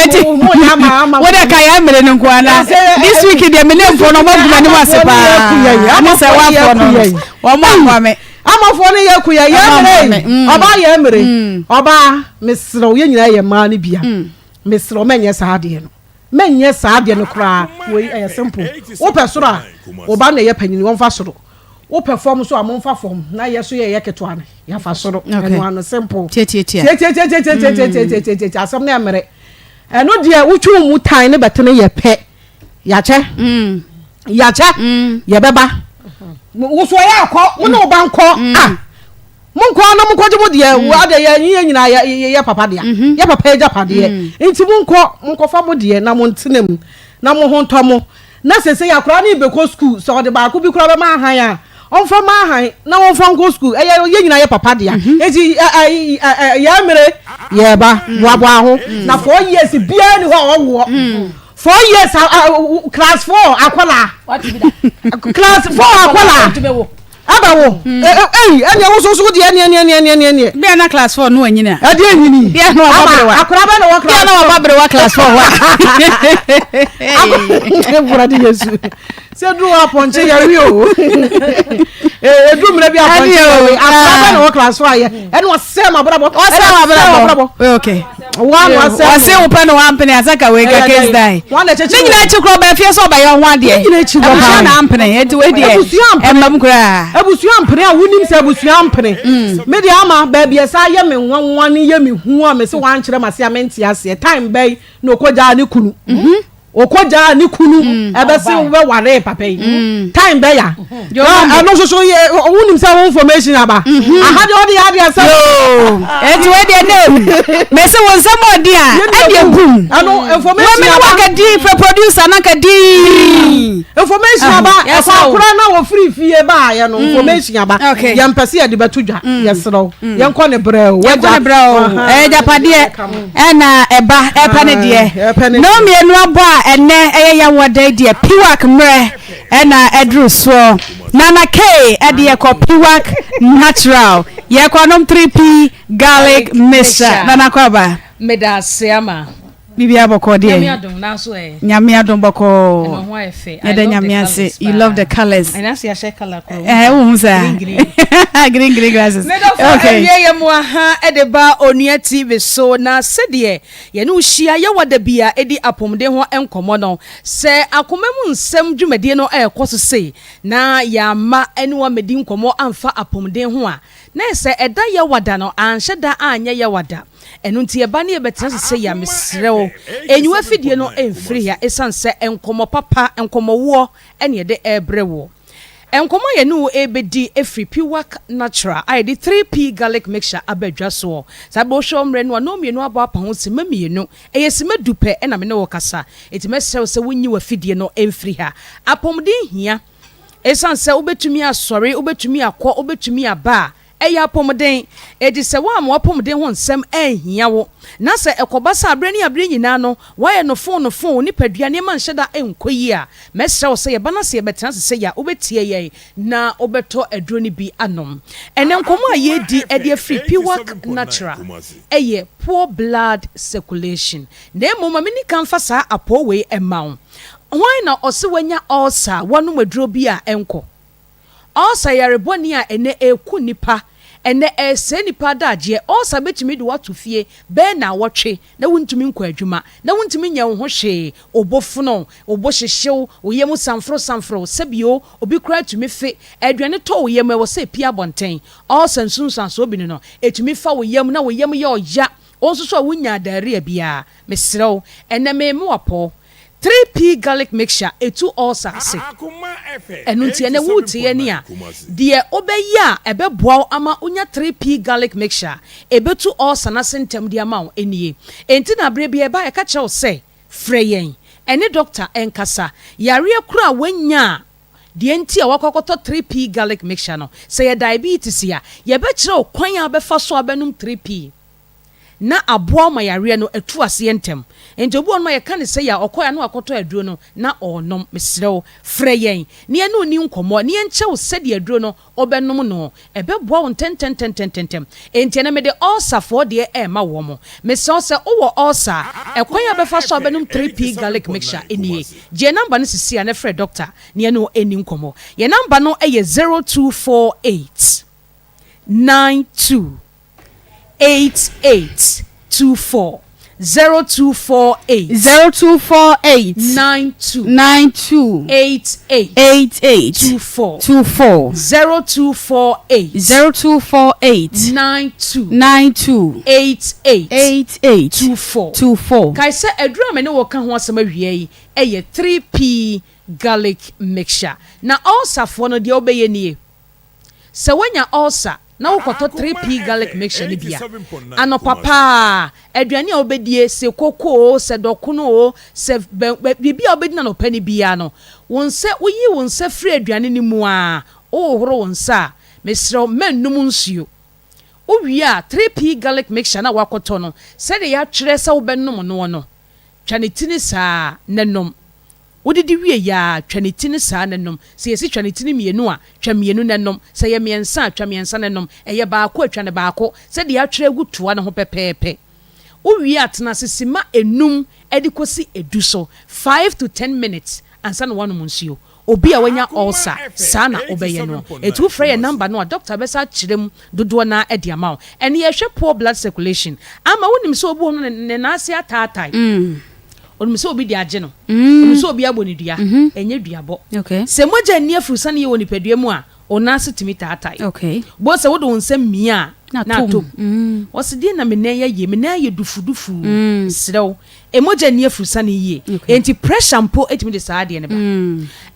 Speaker 3: Nti wo de ka yɛ mmere no nko ara. This week deɛ me ne mfoɔ no wɔn agu m'anim ase paa. Ɛne sɛ wafoɔ no wɔn amoa me.
Speaker 9: Amafoɔ no yɛ kuyɛ yɛ mmere. Ɔbaa yɛ mmere. Ɔbaa mesrɛ wo yɛn nyinaa yɛ mmaa no bia. Mesrɛ wo mɛnyɛ saa adeɛ no. Mɛnyɛ saa adeɛ no koraa wei ɛyɛ simple wopɛ soro a wo ba na ɛyɛ panyini wɔmfa soro wopɛ fam nso a momfa fam na yɛ so yɛyɛ ketewa no yɛafa soro ɛno ano simple tiatiatiatiatiatiatiatiatiatiati asɛm no ɛmmerɛ ɛno deɛ wotwe wo mu tan ne bɛtene yɛ pɛ yɛakyɛ yɛakyɛ yɛbɛba wosoɔ yɛ akɔ wo ne wo ba nkɔ ah Monkɔ na monkɔgye mo deɛ, mm. adeɛ yɛ yɛ nyinaa yɛ yɛ papa dea, mm-hmm. yɛ papa agyapadeɛ. Mm. Nti monkɔ monkɔfa mo deɛ na montena mu na mo ho ntɔ mo. Na sese yɛ akwadaa no bɛkɔ sukuu sɛ ɔde baako bi koraa bɛma ahan a ɔmfa ma ahan na wɔmfa nkɔ sukuu ɛyɛ yɛ nyinaa yɛ papa dea. Mm-hmm. Nti yɛ mmere yɛba mm. boaboa ho na 4 years biara ni hɔ a ɔwoɔ. 4 years class 4 akwadaa class 4 akwadaa. Aba wo. Ei, ɛneɛ wo soso deɛ ɛneɛ ɛneɛ ɛneɛ ɛneɛ ɛneɛ.
Speaker 3: Bia na class 4 no anyini a.
Speaker 9: Ɛdeɛ nyini.
Speaker 3: Bia na ɔba berewa.
Speaker 9: Akora bɛ na wɔ class 4.
Speaker 3: Bia na ɔba berewa class 4 hɔ a.
Speaker 9: Awurade Yesu. Sɛ duru hɔ apɔnkye yɛwe o. Eduru mmerɛ bi apɔnkye yɛwe. Akora bɛ na wɔ class 4 ayɛ. Ɛna ɔsɛ ma brabɔ.
Speaker 3: Ɔsɛ ma brabɔ. Okay. Wɔse wopɛ no wampene a sɛ ka wei ka case die. Ne nyinaa akyi koraa ɔbaa fie sɛ ɔbɛyɛ ho adeɛ. Abusua na ampene enti wei deɛ ɛmma mu koraa.
Speaker 9: Abusua mpene a wonim sɛ abusua mpene. Me deɛ ama baabi ɛsa yɛ me nwanwa ne yɛ me hu a me se wankyerɛ m'ase a mente aseɛ time bɛn na ɔkɔgyaa ne kunu. Ɔkɔgyaa ne kunu ɛbɛse wobɛwaree papa yi time bɛya ɛno nso so yɛ wonim sɛ wo information aba aha deɛ ɔde yɛ adeɛ sɛ
Speaker 3: ɛnti wei deɛ ne mɛsɛ wo nsɛm ɔdi a ɛdeɛ bum
Speaker 9: ɛno information
Speaker 3: aba wɔmene wakadi fɛ producer na kadi
Speaker 9: information aba ɛkɔ akora na wɔfiri fie baayɛ no information aba yɛmpɛ sɛ yɛde bɛto dwa yɛserɛ wo yɛnkɔ ne brɛ o
Speaker 3: yɛnkɔ ne brɛ o ɛyɛ gyapadeɛ ɛna ɛba ɛpɛ ne deɛ no mmienu abɔ a ɛnɛ ɛyɛ yawoada yi deɛ piwak mmerɛ ɛna ɛduru soɔ Nana K ɛde yɛkɔ piwak natural yɛkɔ nom 3P garlic mixture Nana kɔ aba.
Speaker 13: Meda ase ama.
Speaker 3: Biribiara bɔkɔɔ deɛ.
Speaker 13: Nyame adom nanso ɛ.
Speaker 3: Nyame adom bɔkɔɔ.
Speaker 13: Ɛna ho ayɛ fɛ.
Speaker 3: Yɛda Nyame ase. You love the colours.
Speaker 13: Ɛna ase ahyɛ colour koro.
Speaker 3: Ɛɛ wo hu saa.
Speaker 13: Green green.
Speaker 3: Green green glasses.
Speaker 13: Medɔfo awie yɛ mo aha ɛde ba Onua TV so na sɛdeɛ yɛne wo hyia yɛwɔ da bi a ɛdi apɔmuden ho nkɔmmɔ no sɛ akoma mu nsɛm dwumadie no ɛrekɔ so sei na yɛamma ɛne wo ammɛdi nkɔmmɔ amfa apɔmuden ho a na ɛsɛ ɛda yɛwada no anhyɛ da anyɛ yɛwada. Ɛno nti yɛba ne yɛbɛtena ase sei a, mesrɛ wo, nyi w'afidie no mfiri ha ɛsiane sɛ nkɔmmɔ papa, nkɔmmɔwoɔ na yɛde rebrɛ woɔ. Nkɔmmɔ a yɛne wo rebɛdi firi Piwak Natural a yɛde 3P Garlic Mixture aba dwa soɔ. Saa berɛ wohwɛ wo mmerɛ no a, nnɔnmienu abɔ apa ho simma mmienu. Ɛyɛ simma du pɛ na me ne wo rekasa. Enti mɛsrɛ wo sɛ wonyi w'afidie no mfiri ha. Apɔmuden hia. Ɛsiane sɛ wobɛtumi asɔre, wobɛtumi akɔ, wobɛtumi aba a, Ɛyɛ apɔmuden. Enti sɛ woamma w'apɔmuden ho nsɛm anhia wo, na sɛ ɛkɔba sɛ aberɛ ne aberɛ nyinaa no woayɛ nofoonofoo, wo nipadua nneɛma nhyɛ da nkɔ yie a, mɛsrɛ wo sɛ yɛba na sɛ yɛbɛtena ase sei a, wobɛtie yɛn na wobɛtɔ aduro no bi anom. Ɛnnɛ nkɔmmɔ a yɛredi de afiri Piwak Natural yɛ poor blood circulation. Na mmom ma menni kan mfa saa apɔw wei mma wo. Hwan na ɔse wanya ulcer a wanom aduro bi a ɛnkɔ? Ulcer yare bɔne a ɛnnɛ ɛreku nnipa, ɛnnɛ ɛresɛe nnipa adagyeɛ. Ulcer bɛtumi de wo ato fie bɛyɛ nnawɔtwe na wontumi nkɔ adwuma, na wontumi nyɛ wo ho hwee, wo bo fono, wo bo hyehye wo, wo yam samforo samforo, sɛbio obi koraa tumi fe, aduane tɔ wo yam ɛwɔ sɛ ɛpue abɔnten. Ulcer nsunsuansoɔ bi ne no, ɛtumi fa wo yam na wo yam yɛ ɔya, wo nso so a wonyaa diarrhea biara. Mesrɛ wo, ɛnnɛ merema wo apɔw. 3P garlic mixture ɛtu ulcer ase. Ɛno nti ɛnɛ woretie yɛn a, deɛ wobɛyɛ a ɛbɛboa wo ama wonya 3P garlic mixture a ɛbɛtu ulcer no ase ntɛm de ama wo nie. Enti na berɛ biara ɛba a yɛka kyerɛ wo sɛ frɛ yɛn, ɛne dɔkta nkasa. Yareɛ korɔ a woanya a deɛ nti a woakɔ akɔtɔ 3P garlic mixture no, sɛ ɛyɛ diabetes a, yɛbɛkyerɛ wo kwan a wobɛfa so abɛnom 3P. na aboa wo ma yareɛ no atu aseɛ ntɛm. Nti obi wɔ hɔnom a yɛka no sei a, ɔkɔɛ a na wakɔtɔ aduro no na ɔrenom. Mesrɛ wo, frɛ yɛn na yɛne wo nni nkɔmmɔ na yɛnkyerɛ wo sɛdeɛ aduro no wobɛnom no. Ɛbɛboa wo ntɛntɛntɛntɛntɛm. Enti ɛnnɛ mede ulcer foɔ deɛ rema wɔn. Mesrɛ wo sɛ wowɔ ulcer a, ɛkwan a wobɛfa so a wobɛnom 3P garlic mixture nie. Gye yɛn number no sisi a na frɛ doctor na yɛne wo nni nkɔmmɔ. Yɛn number no yɛ 0248 92. 88 24 0248.
Speaker 3: 0248.
Speaker 13: 92.
Speaker 3: 92.
Speaker 13: 88.
Speaker 3: 88.
Speaker 13: 24.
Speaker 3: 24.
Speaker 13: 0248.
Speaker 3: 0248.
Speaker 13: 92.
Speaker 3: 92.
Speaker 13: 88.
Speaker 3: 88.
Speaker 13: 24.
Speaker 3: 24.
Speaker 13: Kae sɛ aduru a me ne wo ka ho asɛm awia yi yɛ 3P garlic mixture. Na ulcer foɔ no deɛ wobɛyɛ nie. Sɛ woanya ulcer na wokɔtɔ 3P garlic mixture no bi a, anɔpa pa ara, aduane a wobɛdie, se koko oo, sɛ dɔkono oo, sɛ bɛ bɛ biribi a wobɛdi no anɔpa no biara no, wo nsa, woyi wo nsa firi aduane no mu ara, wohohoro wo nsa a, mesrɛ wo, mɛnnom nsuo. Wowie a, 3P garlic mixture no a woakɔtɔ no, sɛdeɛ yɛatwerɛ sɛ wobɛnom noɔ no, twa ne tini saa na nom. Wodidi wie a, twa ne ti no saa na nom. Sɛ yɛsi twa ne ti no mmienu a, twa mmienu na nom. Sɛ ɛyɛ mmiɛnsa a, twa mmiɛnsa na nom. Ɛyɛ baako a, twa no baako, sɛdeɛ yɛatwerɛ agu toa no ho pɛpɛɛpɛ. Wowie a, tena ase simma enum de kɔsi du so, five to ten minutes, ansa na woanom nsuo. Obi a wanya ulcer, saa na wobɛyɛ no. Enti wofrɛ yɛn number no a, doctor bɛsa akyerɛ mu dodoɔ no ara de ama wo. Ɛnne yɛhwɛ poor blood circulation. Ama wonim sɛ obi wɔ hɔ no ne nan ase ataatae. Onim sɛ obi de agye no. Onim sɛ obi abɔ no dua. Ɛnyɛ duabɔ. Sɛ mogya nni afurusane yie wɔ nipadua mu a, wo nan ase tumi taatae. Bohu sɛ wode wo nsa mia a, na atɔ mu. Wɔse deɛn na me nan yi ayɛ? Me nan ayɛ dufudufuu. Mesrɛ wo, mogya nni afurusane yie. Enti pressure mpo tumi de saa adeɛ no ba.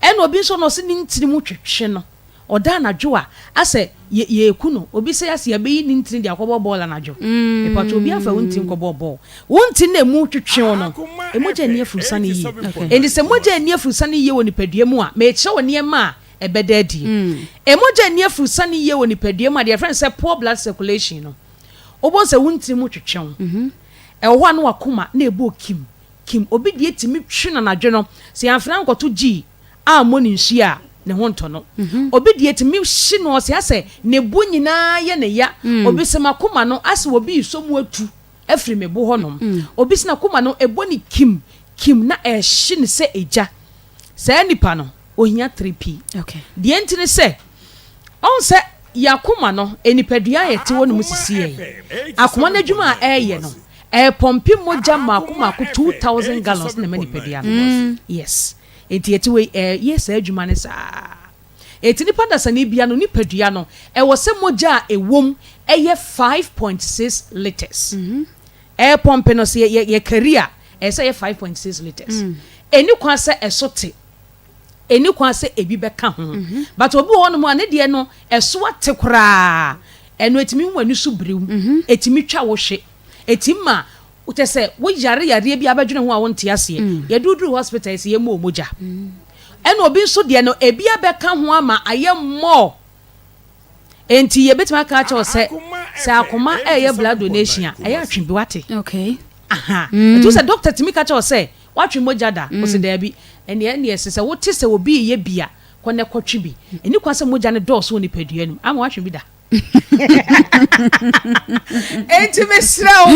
Speaker 13: Ɛna obi nso no, ɔse ne ntini mu twetwe no. Ɔda anadwo a, asɛ yɛ yɛreku no. Obi sɛ asɛ yɛbɛyi ne ntini de akɔbɔ bɔɔl anadwo. Mepakyɛ obi amfa wo ntini nkɔbɔɔ bɔɔl. Wo ntini na emu twetwe wo no, mogya nni afurusane yie. Enti sɛ mogya nni afurusane yie wɔ nipadua mu a, merekyerɛ wo nneɛma a ɛbɛda adie. Mogya nni afurusane yie wɔ nipadua mu a, deɛ yɛfrɛ no sɛ poor blood circulation no, wobɛhu sɛ wo ntini mu twetwe wo. Ɛwɔ hɔ a na w'akoma na ɛbɔ kim, kim. Obi deɛ tumi twe no anadwo no, sɛ yɛamfrɛ no ankɔto gyii, ammɔ no nsuo a, ne ho ntɔ no. Obi deɛ tumi hye no ɔsɛ asɛ ne bo nyinaa yɛ ne ya. Obi sɛ m'akoma no asɛ obi resɔ mu atu afiri me bo hɔnom. Obi sɛ n'akoma no ɛbɔ no kim kim na ɛrehye no sɛ egya. Saa nipa no, ohia 3P. Deɛ nti ne sɛ, ɔhu sɛ yɛn akoma no, nipadua a yɛte hɔ no mu sisi yɛn. Akoma no adwuma a ɛreyɛ no, ɛrepɔmpe mogya mmaako mmaako 2000 gallons na ɛma nipadua no. Yes. Enti yɛte wei, ɛyɛ saa adwuma no saa. Enti nipa dasani bia no nipadua no, ɛwɔ sɛ mogya a ɛwom ɛyɛ 5.6 litres. Ɛrepɔmpe no, sɛ yɛ yɛ kari a, ɛyɛ sɛ ɛyɛ 5.6 litres. Ɛni kwan sɛ ɛso te, ɛni kwan sɛ ebi bɛka ho. But obi wɔ hɔnom a ne deɛ no, ɛso ate koraa. Ɛno ɛtumi hu w'ani so biriw, ɛtumi twa wo hwe, ɛtumi ma Kyerɛ sɛ wo yare yareɛ bi a bɛdwene ho a wo nte aseɛ. Yɛde wo duru hospital yɛsɛ yɛmmu wo mogya. Ɛna obi nso deɛ no ebi abɛka ho ama ayɛ more. Enti yɛbɛtumi aka akyerɛ wo sɛ sɛ akoma ɛyɛ blood donation a ɛyɛ atwe bi wate.
Speaker 3: Okay.
Speaker 13: Aha. Ɛtu sɛ doctor tumi ka kyerɛ wo sɛ watwe mogya da. Wo sɛ daabi. Ɛneɛ ɛneɛ sɛ sɛ wote sɛ obi reyɛ bi a kɔ na kɔtwe bi. Ɛni kwan sɛ mogya no dɔɔso wɔ nipadua no mu ama watwe bi da. Enti mesrɛ wo,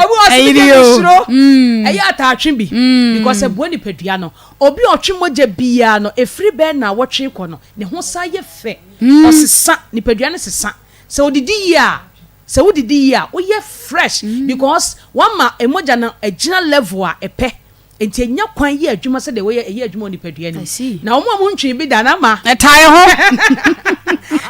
Speaker 13: obi wɔ sɛ medeɛ mesuro mm. ɛyɛ ataatwe bi mm. because ɛboa nipadua no. Obi a ɔtwe mogya biara no, ɛfiri bɛɛ na wɔtwe kɔ no, ne ho san yɛ fɛ. Mm. Ɔsesa, nipadua no sesa. Sɛ odidi yie a, sɛ wodidi yie a, woyɛ fresh because wama mogya no agyina level a ɛpɛ. Enti enya kwan yɛ adwuma sɛdeɛ wɔyɛ ɛyɛ adwuma wɔ nipadua no mu. Na wɔn a wɔntwee bi da no ama.
Speaker 3: Ɛtae ho.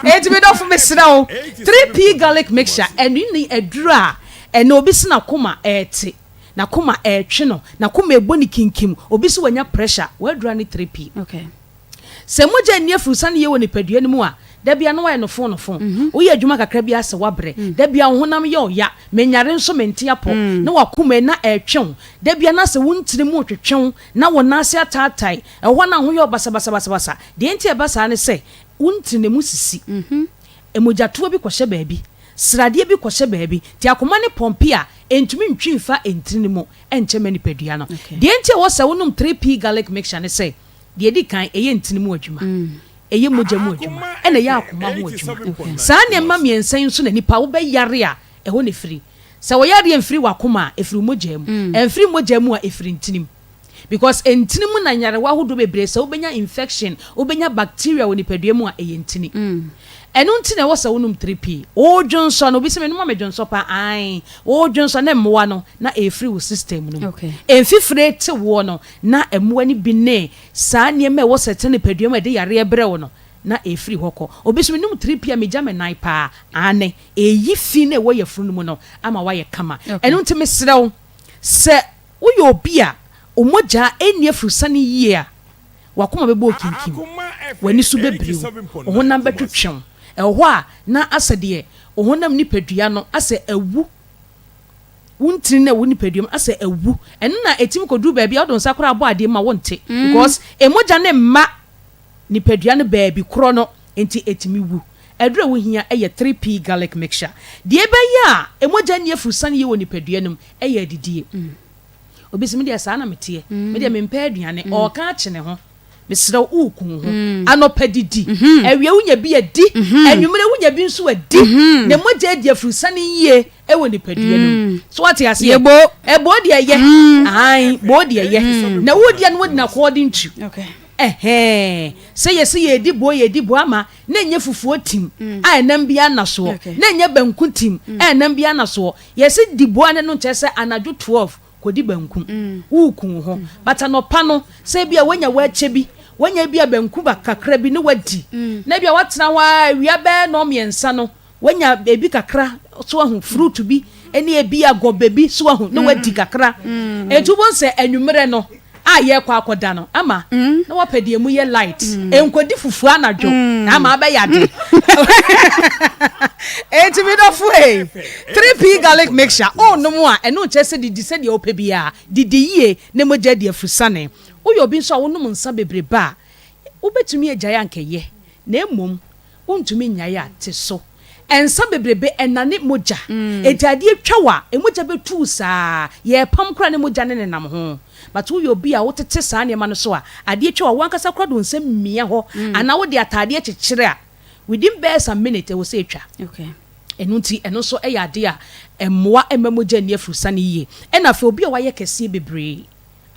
Speaker 13: Enti me dɔfo mesrɛ wo, 3P garlic mixture ɛno ne aduro a ɛnɛ obi se n'akoma ɛrete, n'akoma ɛretwe no, n'akoma ɛbɔ no kinkim, obi se wanya pressure, w'aduro ara ne 3P.
Speaker 3: Okay.
Speaker 13: Sɛ mogya nni afurusiane yie wɔ nipadua no mu a, da biara na woayɛ nofoonofo. Woyɛ adwuma kakra bi ara sɛ woabrɛ. Da biara wo honam yɛ wo ya. Menyare nso mente apɔ. Na w'akoma na ɛretwe wo. Da biara na sɛ wo ntini mu retwetwe wo, na wo nan ase ataatae. Ɛwɔ hɔ a na wo ho yɛ wo basabasabasabasa. Deɛ enti a ɛba saa ne sɛ, wo ntini no, emu sisi. Mogyatoa bi kɔhyɛ baabi. Sradeɛ bi kɔhyɛ baabi. Nti akoma no pɔmpe a, ɛntumi ntwe mfa ntini no mu nkyɛ mma nipadua no. Deɛ enti a ɛwɔ sɛ wonom 3P garlic mixture ne sɛ, Deɛ ɛdi kan, ɛyɛ ntini mu adwuma, ɛyɛ mogya mu adwuma, ɛna ɛyɛ akoma ho adwuma. Saa nneɛma mmiɛnsa yi nso na nipa wobɛyare a, ɛhɔ na ɛfiri. Sɛ wo yareɛ mfiri w'akoma a, ɛfiri wo mogya mu. Ɛmfiri mogya mu a, ɛfiri ntini mu. Because ntini mu na nyarewa ahodoɔ bebree, sɛ wobɛnya infection, wobɛnya bacteria wɔ nipadua mu a, ɛyɛ ntini. Ɛno nti na ɛwɔ sɛ wonom 3P. Wodwonsɔ no, obi sɛ menom a medwonsɔ paa, ae, wodwonsɔ na mmoa no na ɛrefiri wo system no mu. Mfifire te woɔ no, na mmoa no bi ne saa nneɛma a ɛwɔ sɛ ɛtena nipadua mu a ɛde yareɛ brɛ wo no, na ɛrefiri hɔ kɔ. Obi nso, menom 3P a megya me nan paa. Aane, ɛreyi fi no a ɛwɔ yafunu no mu no ama woayɛ kama. Ɛno nti mesrɛ wo, sɛ woyɛ obi a wo mogya nni afurusane yie a, w'akoma bɛbɔ okinkim, w'ani so bɛbiri wo, wo honam bɛtwetwe wo. Ɛwɔ hɔ a, na asɛ deɛ wo honam nipadua no asɛ awu. Wo ntini no a ɛwɔ nipadua mu asɛ awu. Ɛno na ɛtumi kɔduru baabi a wode wo nsa koraa bɔ adeɛ mu a wonte because mogya no mma nipadua no baabi korɔ no nti ɛtumi wu. Aduru a wohia yɛ 3P garlic mixture. Deɛ ɛbɛyɛ a mogya nni afurusane yie wɔ nipadua no mu yɛ adidie. Obi se medeɛ saa na meteɛ, medeɛ mempɛ aduane, ɔɔka akye ne ho. Mesrɛ wo, woreku wo ho. Anɔpa didi, awia wonya bi a di, anwummerɛ wonya bi nso a di. Na mogya adi afurusane yie wɔ nipadua no mu. So wate aseɛ?
Speaker 3: Yɛbo.
Speaker 13: Ɛbo deɛ ɛyɛ. Ae, bo deɛ ɛyɛ. Na wodi a na wadi no according to.
Speaker 3: Okay.
Speaker 13: Ɛhɛɛ, sɛ yɛse yɛredi boɔ yɛredi boɔ ama na ɛnyɛ fufuo tim a ɛnam biara nna soɔ, na ɛnyɛ banku tim a ɛnam biara nna soɔ. Yɛse di boɔ a ne no nkyerɛ sɛ anadwo 12 kɔdi banku, woreku wo ho. But anɔpa no, sɛ ebia woanya w'akyɛ bi, woanya ebia banku ba kakra bi ne woadi, na ebia woatena hɔ ara awia bɛyɛ nnɔnmiɛnsa no, Wanya ebi kakra, so wahu, fruit bi, ne ebi a gɔbɛ bi, so wahu, na wadi kakra. Enti wobɛhu sɛ anwummerɛ no a yɛrekɔ akɔda no, ama na wapɛ deɛ emu yɛ light. Nkɔdi fufuo anadwo, na ama abɛyɛ ade. Enti me dɔfo ei, 3P garlic mixture, wonom a, ɛno nkyerɛ sɛ didi sɛdeɛ wopɛ biara. Didi yie na mogya adi afusane. Woyɛ obi nso a wonom nsa bebrebe a, wobɛtumi agyae a anka ɛyɛ, na mmom Wontumi nnyae a, te so. Nsa bebrebe ɛnane mogya. Enti adeɛ twa wo a, mogya bɛtu wo saa. Yɛrepam koraa ne mogya no nenam ho. But woyɛ obi a wotete saa nneɛma no so a, adeɛ twa wo a, wo ankasa koraa de wo nsa mia hɔ anaa wode ataadeɛ kyekyere a, within bɛyɛ some minutes ɛwɔ sɛ ɛtwa. Ɛno nti ɛno nso yɛ adeɛ a ɛmmoa mma mogya nni afurusane yie. Ɛna afei obi a wayɛ kɛseɛ bebree.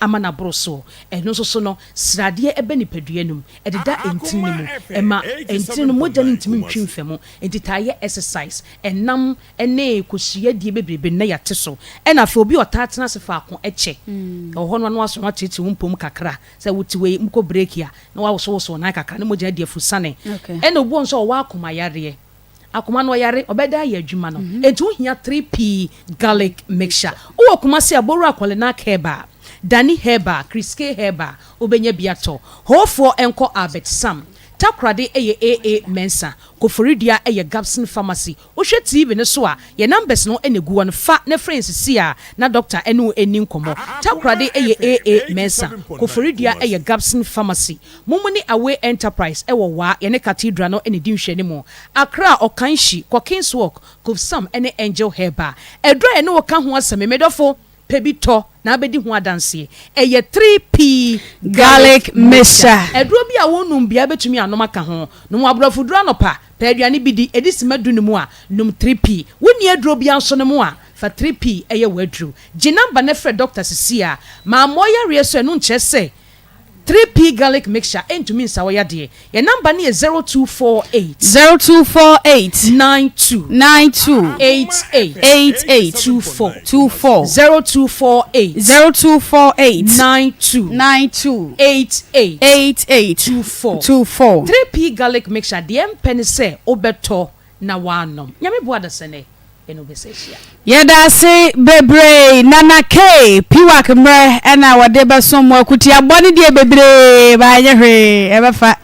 Speaker 13: ama no aboro so. Ɛno nso so no, sradeɛ ba nipadua no mu, ɛdeda ntini no mu, ɛma ntini no mogya no ntumi ntwi mfa mu. Nti taa yɛ exercise, ɛnam ne kosua die bebrebe no na yɛate so. Ɛna afei obi a ɔtaa tena ase faako kyɛ, ɛwɔ hɔ no a na wasɔre ateetee wo mpom kakra, sɛ wote wei mokɔ break a na wawosowoso wo nan kakra na mogya adi afurusane. Ɛna obi wɔ hɔ nso a ɔwɔ akoma yareɛ. Akoma no ɔyare, ɔbɛda ayɛ adwuma no. Enti wo hia 3P garlic mixture. Wo wɔ Kumasi a, Bowura Kɔlenak Herbal, Dani Herbal, Chris K Herbal, wo bɛnya bi atɔ. Hoofoɔ nkɔ Albert Sam. Takoradi yɛ AA Mensah. Koforidua yɛ Gabson Pharmacy. Wo hwɛ TV no so a, yɛn numbers no na egu hɔ no, fa na frɛ yɛn sisi a na doctor ne wo nni nkɔmmɔ. Takoradi yɛ AA Mensah. Koforidua yɛ Gabson Pharmacy. Momo ne Away Enterprise wɔ Waa, yɛne Cathedral no na ɛdi nhwɛanimu. Accra, Ɔkanhyi, kɔ Kings Walk, Kofsam ne Angel Herbal. Aduru a yɛne wo ka ho asɛm yi, me dɔfo, pɛ bi tɔ na abɛdi ho adanseɛ. Ɛyɛ 3P
Speaker 3: Garlic Mixture.
Speaker 13: Aduro bi a wonnom biara bɛtumi anom aka ho. Nom aborɔfoduro anɔpa, pɛ aduane bi di, ɛdi sima du no mu a, nom 3P. Wonni aduro biara nso nom a, fa 3P yɛ w'aduro. Gye number na frɛ dɔkta sesie ara. Mammɔ yareɛ so ɛno nkyerɛ sɛ 3P garlic mixture ɛntumi nsa wo yadeɛ. Yɛn number no yɛ 0248.
Speaker 3: 0248.
Speaker 13: 92.
Speaker 3: 92.
Speaker 13: 88.
Speaker 3: 88.
Speaker 13: 24.
Speaker 3: 24.
Speaker 13: 0248.
Speaker 3: 0248.
Speaker 13: 92.
Speaker 3: 92.
Speaker 13: 88.
Speaker 3: 88.
Speaker 13: 24.
Speaker 3: 24.
Speaker 13: 3P garlic mixture deɛ mpɛ ne sɛ wobɛtɔ na woanom. Nyame boa dasani. Yɛne wo bɛsa ahyia.
Speaker 3: Yɛdaase bebree Nana K, Piwak mmerɛ ɛna wɔde bɛsom mo akutia bɔ ne deɛ bebree ba ɛnyɛ hwee ɛbɛfa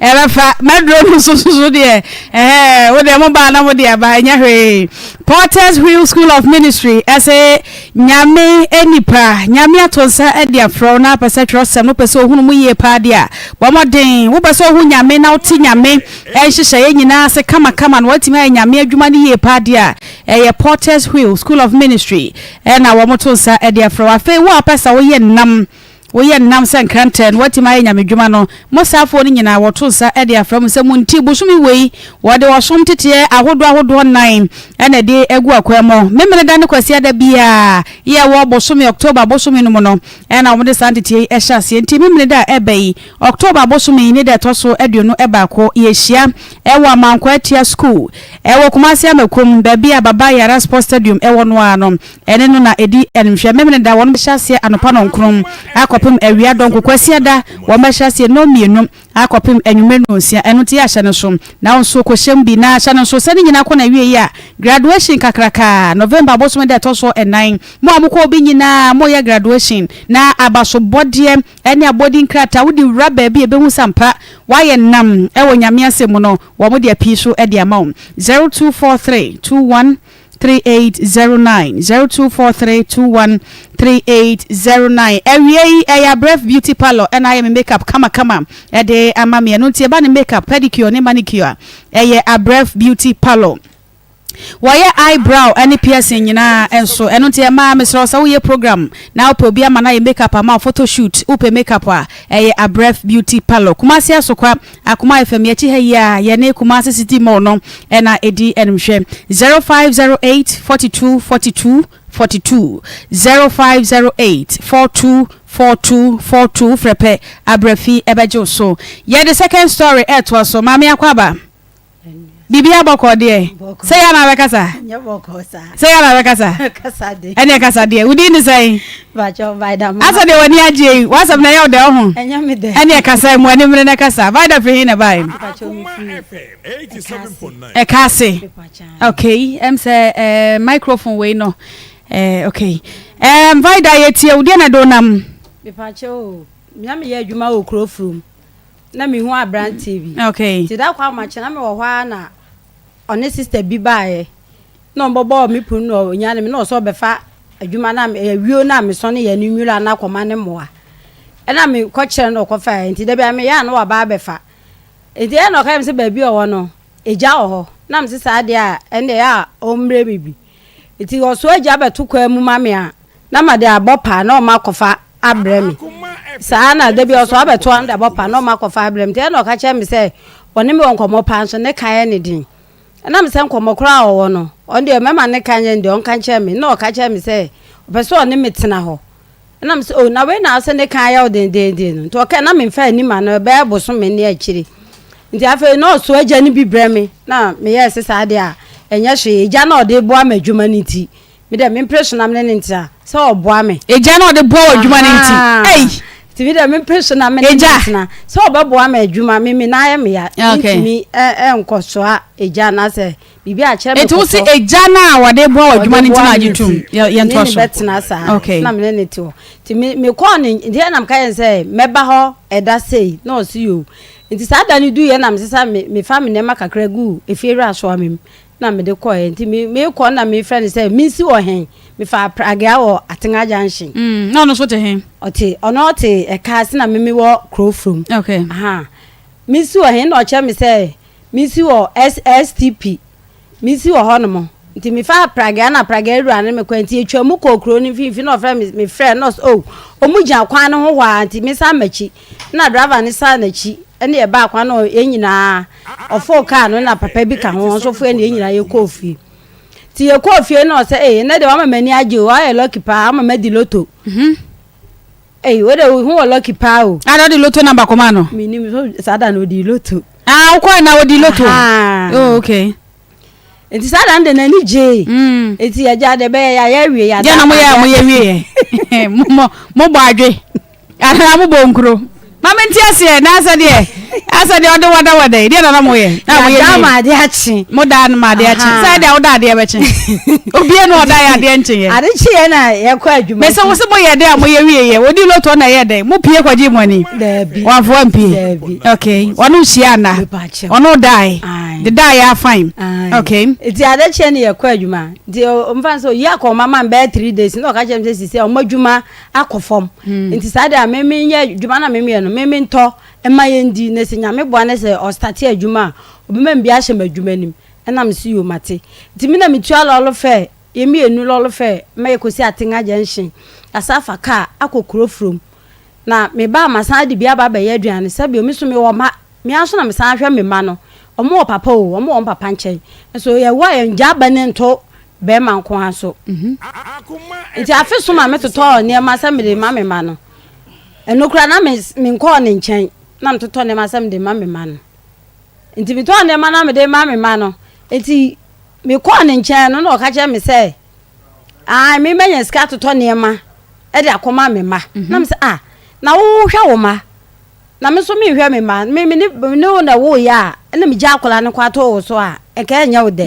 Speaker 3: ɛbɛfa mɛduro no nso so deɛ ɛhɛɛ wo deɛ mo baa na mo de aba ɛnyɛ hwee Porters Wheel School of Ministry ɛsɛ Nyame nipa Nyame ato nsa ɛde afrɛ wo na apɛ sɛ twerɛsɛm no pɛ sɛ ohunu mu yie paa deɛ a bɔ mmɔden wopɛ sɛ ohu Nyame na wote Nyame nhyehyɛeɛ nyinaa ase kamakama na watumi ayɛ Nyame adwuma no yie paa deɛ a, ɛyɛ Potter's Wheel School of Ministry na wɔto nsa de afrɛ wo. Afei wo a wopɛ sɛ woyɛ nnam, woyɛ nnam sɛ nkrantɛ na watumi ayɛ Nyame dwuma no, mo saafoɔ no nyinaa wɔto nsa de afrɛ mo sɛ mo nti bosome wei wɔde ɔsom teteɛ ahodoɔ ahodoɔ nnan na ɛde agu akwan mu. Memeneda ne Kwasiada biara yɛ wɔ bosome October bosome no mu no na wɔde saa nteteɛ yi hyɛ aseɛ. Nti Memeneda a ɛba yi October bosome yi ne da ɛtɔ so 21, yɛhyia wɔ Amankwa Atia School wɔ Kumasi Amakom, baabi a Baba Yara Sports Stadium wɔ no ara no, ɛne no na ɛdi animhwɛ. Memeneda wɔn bɛhyɛ aseɛ anɔpa nɔnkron akɔpem awia dɔnko, Kwasiada wɔn bɛhyɛ aseɛ nnɔnmienu akɔpem anwummerɛ nnɔnsia, ɛno nti yɛahyɛ no nso na wo nso kɔhyɛm bi na hyɛ no nso sɛ ne nyinaa kɔ n'awieɛ a, graduation kakraka, November bosome da ɛtɔ so nnan, mo a mokɔɔ bi nyinaa moyɛ graduation na abasobɔdeɛ ne abɔdin krataa wode wura baabi a ɛbɛhu sɛ ampa woayɛ nnam wɔ Nyame asɛm mu no, wɔn de apii so de ama wo. 0243 21 3809 0243 21 3809 Awia yi ɛyɛ Abrɛf Beauty Parlour ɛna ayɛ me makeup kamakama ɛde ama me ɛno nti ɛba ne makeup, pedicure ne manicure a ɛyɛ Abrɛf Beauty Parlour. Wɔyɛ eye brow ne piercing nyinaa nso. Ɛno nti ɛmaa mesrɛ wo sɛ woyɛ program na wopɛ obi ama no ayɛ makeup ama wo photo shoot wopɛ makeup a ɛyɛ Abrɛf Beauty Parlour Kumasi Asokwa Akoma FM yɛkyi ha yi a yɛne Kumasi City Mall no na ɛdi animhwɛ 0508 42 42 42 0508 42. 42 42 Wofrɛ pɛ Abrafi ɛbɛgye wo so. Yɛde second story ɛɛtoa so. Maame Akwaaba, biribiara bɔkɔɔ deɛ? Sɛ yɛ na abɛkasa? Sɛ yɛ na abɛkasa? Ɛneɛ kasa deɛ. Wo din ne sɛn? Asɛ deɛ w'ani agye yi, w'asɛm na ɛyɛ wo dɛ ɔho? Ɛneɛ kasa mu ani mmere na kasa. Vida firi he na ɛbae? Ɛka ase. Okay, ɛm sɛ eh, microphone wei no. Eh, okay. Eh, Vida yɛtie wo deɛ na ɛde wo nam?
Speaker 14: Mepakyɛ o, na meyɛ adwuma wɔ kuro furom. Na mehu aberanteɛ bi.
Speaker 3: Okay.
Speaker 14: Nti da kɔ amakye na mewɔ hɔ ara na ɔne sister bi baeɛ. Na ɔbɛbɔɔ me pono na ɔnyane me na ɔsɛ ɔbɛfa adwuma no a awio no a mesɔne yɛ no nwura no akɔma ne mmoa. Ɛna mekɔkyerɛ no na ɔkɔfaeɛ. Nti da bi a meyɛ a na waba abɛfa. Nti ɛna ɔka kyerɛ me sɛ baabi a ɔwɔ no, egya wɔ hɔ. Na mese saa deɛ a ɛnde ɛyɛ a ɔmmrɛ me bi. Nti ɔsoa gya bɛto kwan mu ma me a, na mede abɔ paa na ɔma akɔfa abrɛ me. Saa na da bi ɔsoa bɛto ano de abɔ paa na ɔma akɔfa abrɛ me. Nti ɛna ɔka kyerɛ me sɛ ɔne me wɔ nkɔmmɔ paa nso ne ka yɛ ne den. Ɛnam sɛ nkɔmmɔ koraa a ɔwɔ no, ɔno deɛ mɛma ne ka nyɛ ne deɛ ɔnka nkyerɛ me. Na ɔka kyerɛ me sɛ ɔpɛ sɛ ɔne me tena hɔ. Ɛna me sɛ, oh, na wei na asɛ ne kan ayɛ wo dendeenden no. Nti ɔkae, na memfa anni ma no, ɛbɛyɛ bosome ne akyire. Nti afei na ɔsoa agya no bi brɛ me, na meyɛɛ sɛ saa deɛ a, ɛnyɛ hwee. Agya no a ɔde boa m'adwuma no nti, me deɛ mempere so na me ne no ntena, sɛ ɔboa me.
Speaker 3: Agya no a ɔde boa w'adwuma no nti,
Speaker 14: ei! Nti me deɛ mempere so na me ne no ntena, sɛ ɔbɛboa me adwuma, me me nan ayɛ me ya, mentumi nkɔsoa agya anaasɛ Biribi a kyerɛ me
Speaker 3: Eti wo se
Speaker 14: kɔtɔ.
Speaker 3: egya no a wɔde boa wɔ adwuma no nti na agye tom. Yɛ
Speaker 14: Me
Speaker 3: yɛntoa
Speaker 14: ne
Speaker 3: so.
Speaker 14: bɛtena saa.
Speaker 3: Okay.
Speaker 14: Na me ne ne te hɔ. Nti me mekɔɔ ne nti ɛna meka yɛn sɛ mɛba hɔ ɛda sei na ɔse yoo. Nti saa da no duiɛ na mesesa me mefa me nneɛma kakra guu efiewura soa me mu na mede kɔeɛ. Nti me mekɔ na mefrɛ no sɛ mensi wɔ hen. Mefaa pragea wɔ Atenga junction.
Speaker 3: Mm, na ɔno nso te he?
Speaker 14: Ɔte ɔno ɔte Ɛkaase na me mewɔ Kurofrom.
Speaker 3: Okay.
Speaker 14: Aha. Mensi wɔ hen na ɔkyerɛ me sɛ Mesi wɔ SSTP, mesi wɔ hɔnom. Nti mefaa pragea na pragea wura no me kɔe. Nti yɛtwaa mu kɔɔ kuro no mfimfini na ɔfrɛ me, mefrɛɛ no na ɔse oh, ɔmo gyina kwan no ho hɔ ara nti mensan m'akyi. Na driver no san n'akyi ɛne yɛbaa kwan no yɛn nyinaa ɔfoo kaa no na papa bi ka ho ɔno nso foe na yɛn nyinaa yɛkɔɔ fie. Nti yɛkɔɔ fie na ɔsɛ ee ɛnɛ deɛ wama m'ani agye o, wayɛ lucky paa, wama madi lotto. Ei wo de wo ho wɔ lucky paa o.
Speaker 3: Ada ɔde lotto number kɔmaa no.
Speaker 14: Menim so saa da no ɔdii lotto.
Speaker 3: Ah wokɔɛ na ɔdi lotto. Oh okay.
Speaker 14: Nti saa da no de n'ani gyee. Mm. Nti agya de bɛyɛ yɛ ayɛ awie yɛ ada.
Speaker 3: Deɛ na moyɛ a moyɛ wie yɛ. Mo bɔ adwe. Anaa mo bɔ nkuro. Ma me nti aseɛ na asɛ deɛ asɛ deɛ ɔde wada wada yi deɛ na na mo yɛ.
Speaker 14: Na mo yɛ wie. ma adeɛ akye.
Speaker 3: Mo da no ma adeɛ akye. Sɛ deɛ woda adeɛ bɛkye. Obie na ɔda yɛ adeɛ nkye yɛ.
Speaker 14: Ade kye yɛ na yɛkɔ adwuma.
Speaker 3: Mɛ sɛ wo sɛ mo yɛ dɛ a mo yɛ wie yɛ. Odi loto na yɛ dɛ. Mo pie kɔgye mo ani.
Speaker 14: Daabi.
Speaker 3: Wamfo ampie.
Speaker 14: Daabi.
Speaker 3: Okay. Ɔno hyia ana. Ɔno dae. De dae yɛ afine. Okay.
Speaker 14: Nti ade kye ne yɛkɔ adwuma. Nti ɔmfa sɛ oyi akɔ ɔma ma bɛyɛ 3 days na ɔka kyerɛ me sɛ sisi a ɔmo adwuma akɔ fam. Nti saa deɛ a me menyɛ adwuma na memeyɛ no me mentɔ mma yɛndi na sɛ Nyame boa na sɛ ɔstate adwuma a ɔbɛma me bi ahyɛ m'adwuma nim ɛna mese yoo mate. Nti me na metua lɔɔre fare yɛn mmienu lɔɔre fare ma yɛkɔsi Atenga junction yɛasan afa kaa akɔ Kurofurom na meba a masan de bi aba abɛyɛ aduane sɛbio me nso mewɔ mma me ara nso na mesan hwɛ me mma no wɔn wɔ papa o wɔn wɔ wɔn papa nkyɛn nso yɛwo a yɛngya aba no nto bɛrima nko ara so. Nti afe so ma metotɔɔ nneɛma sɛ mede ma me mma no. Ɛno koraa na menkɔɔ ne nkyɛn na metotɔ nneɛma sɛ mede ma me mma no. Nti metɔɔ nneɛma na mede ma me mma no. Nti mekɔɔ ne nkyɛn no na ɔka kyerɛ me sɛ, ae me manya sika atotɔ nneɛma de akɔma me mma. Na me sɛ, ah, na wohwɛ wo mma? Na me nso menhwɛ me mma. Me me ne me ne wo na ɛwoeɛ a, ɛna megya akwadaa no kɔ ato wo so a, nka ɛnyɛ wo dɛ.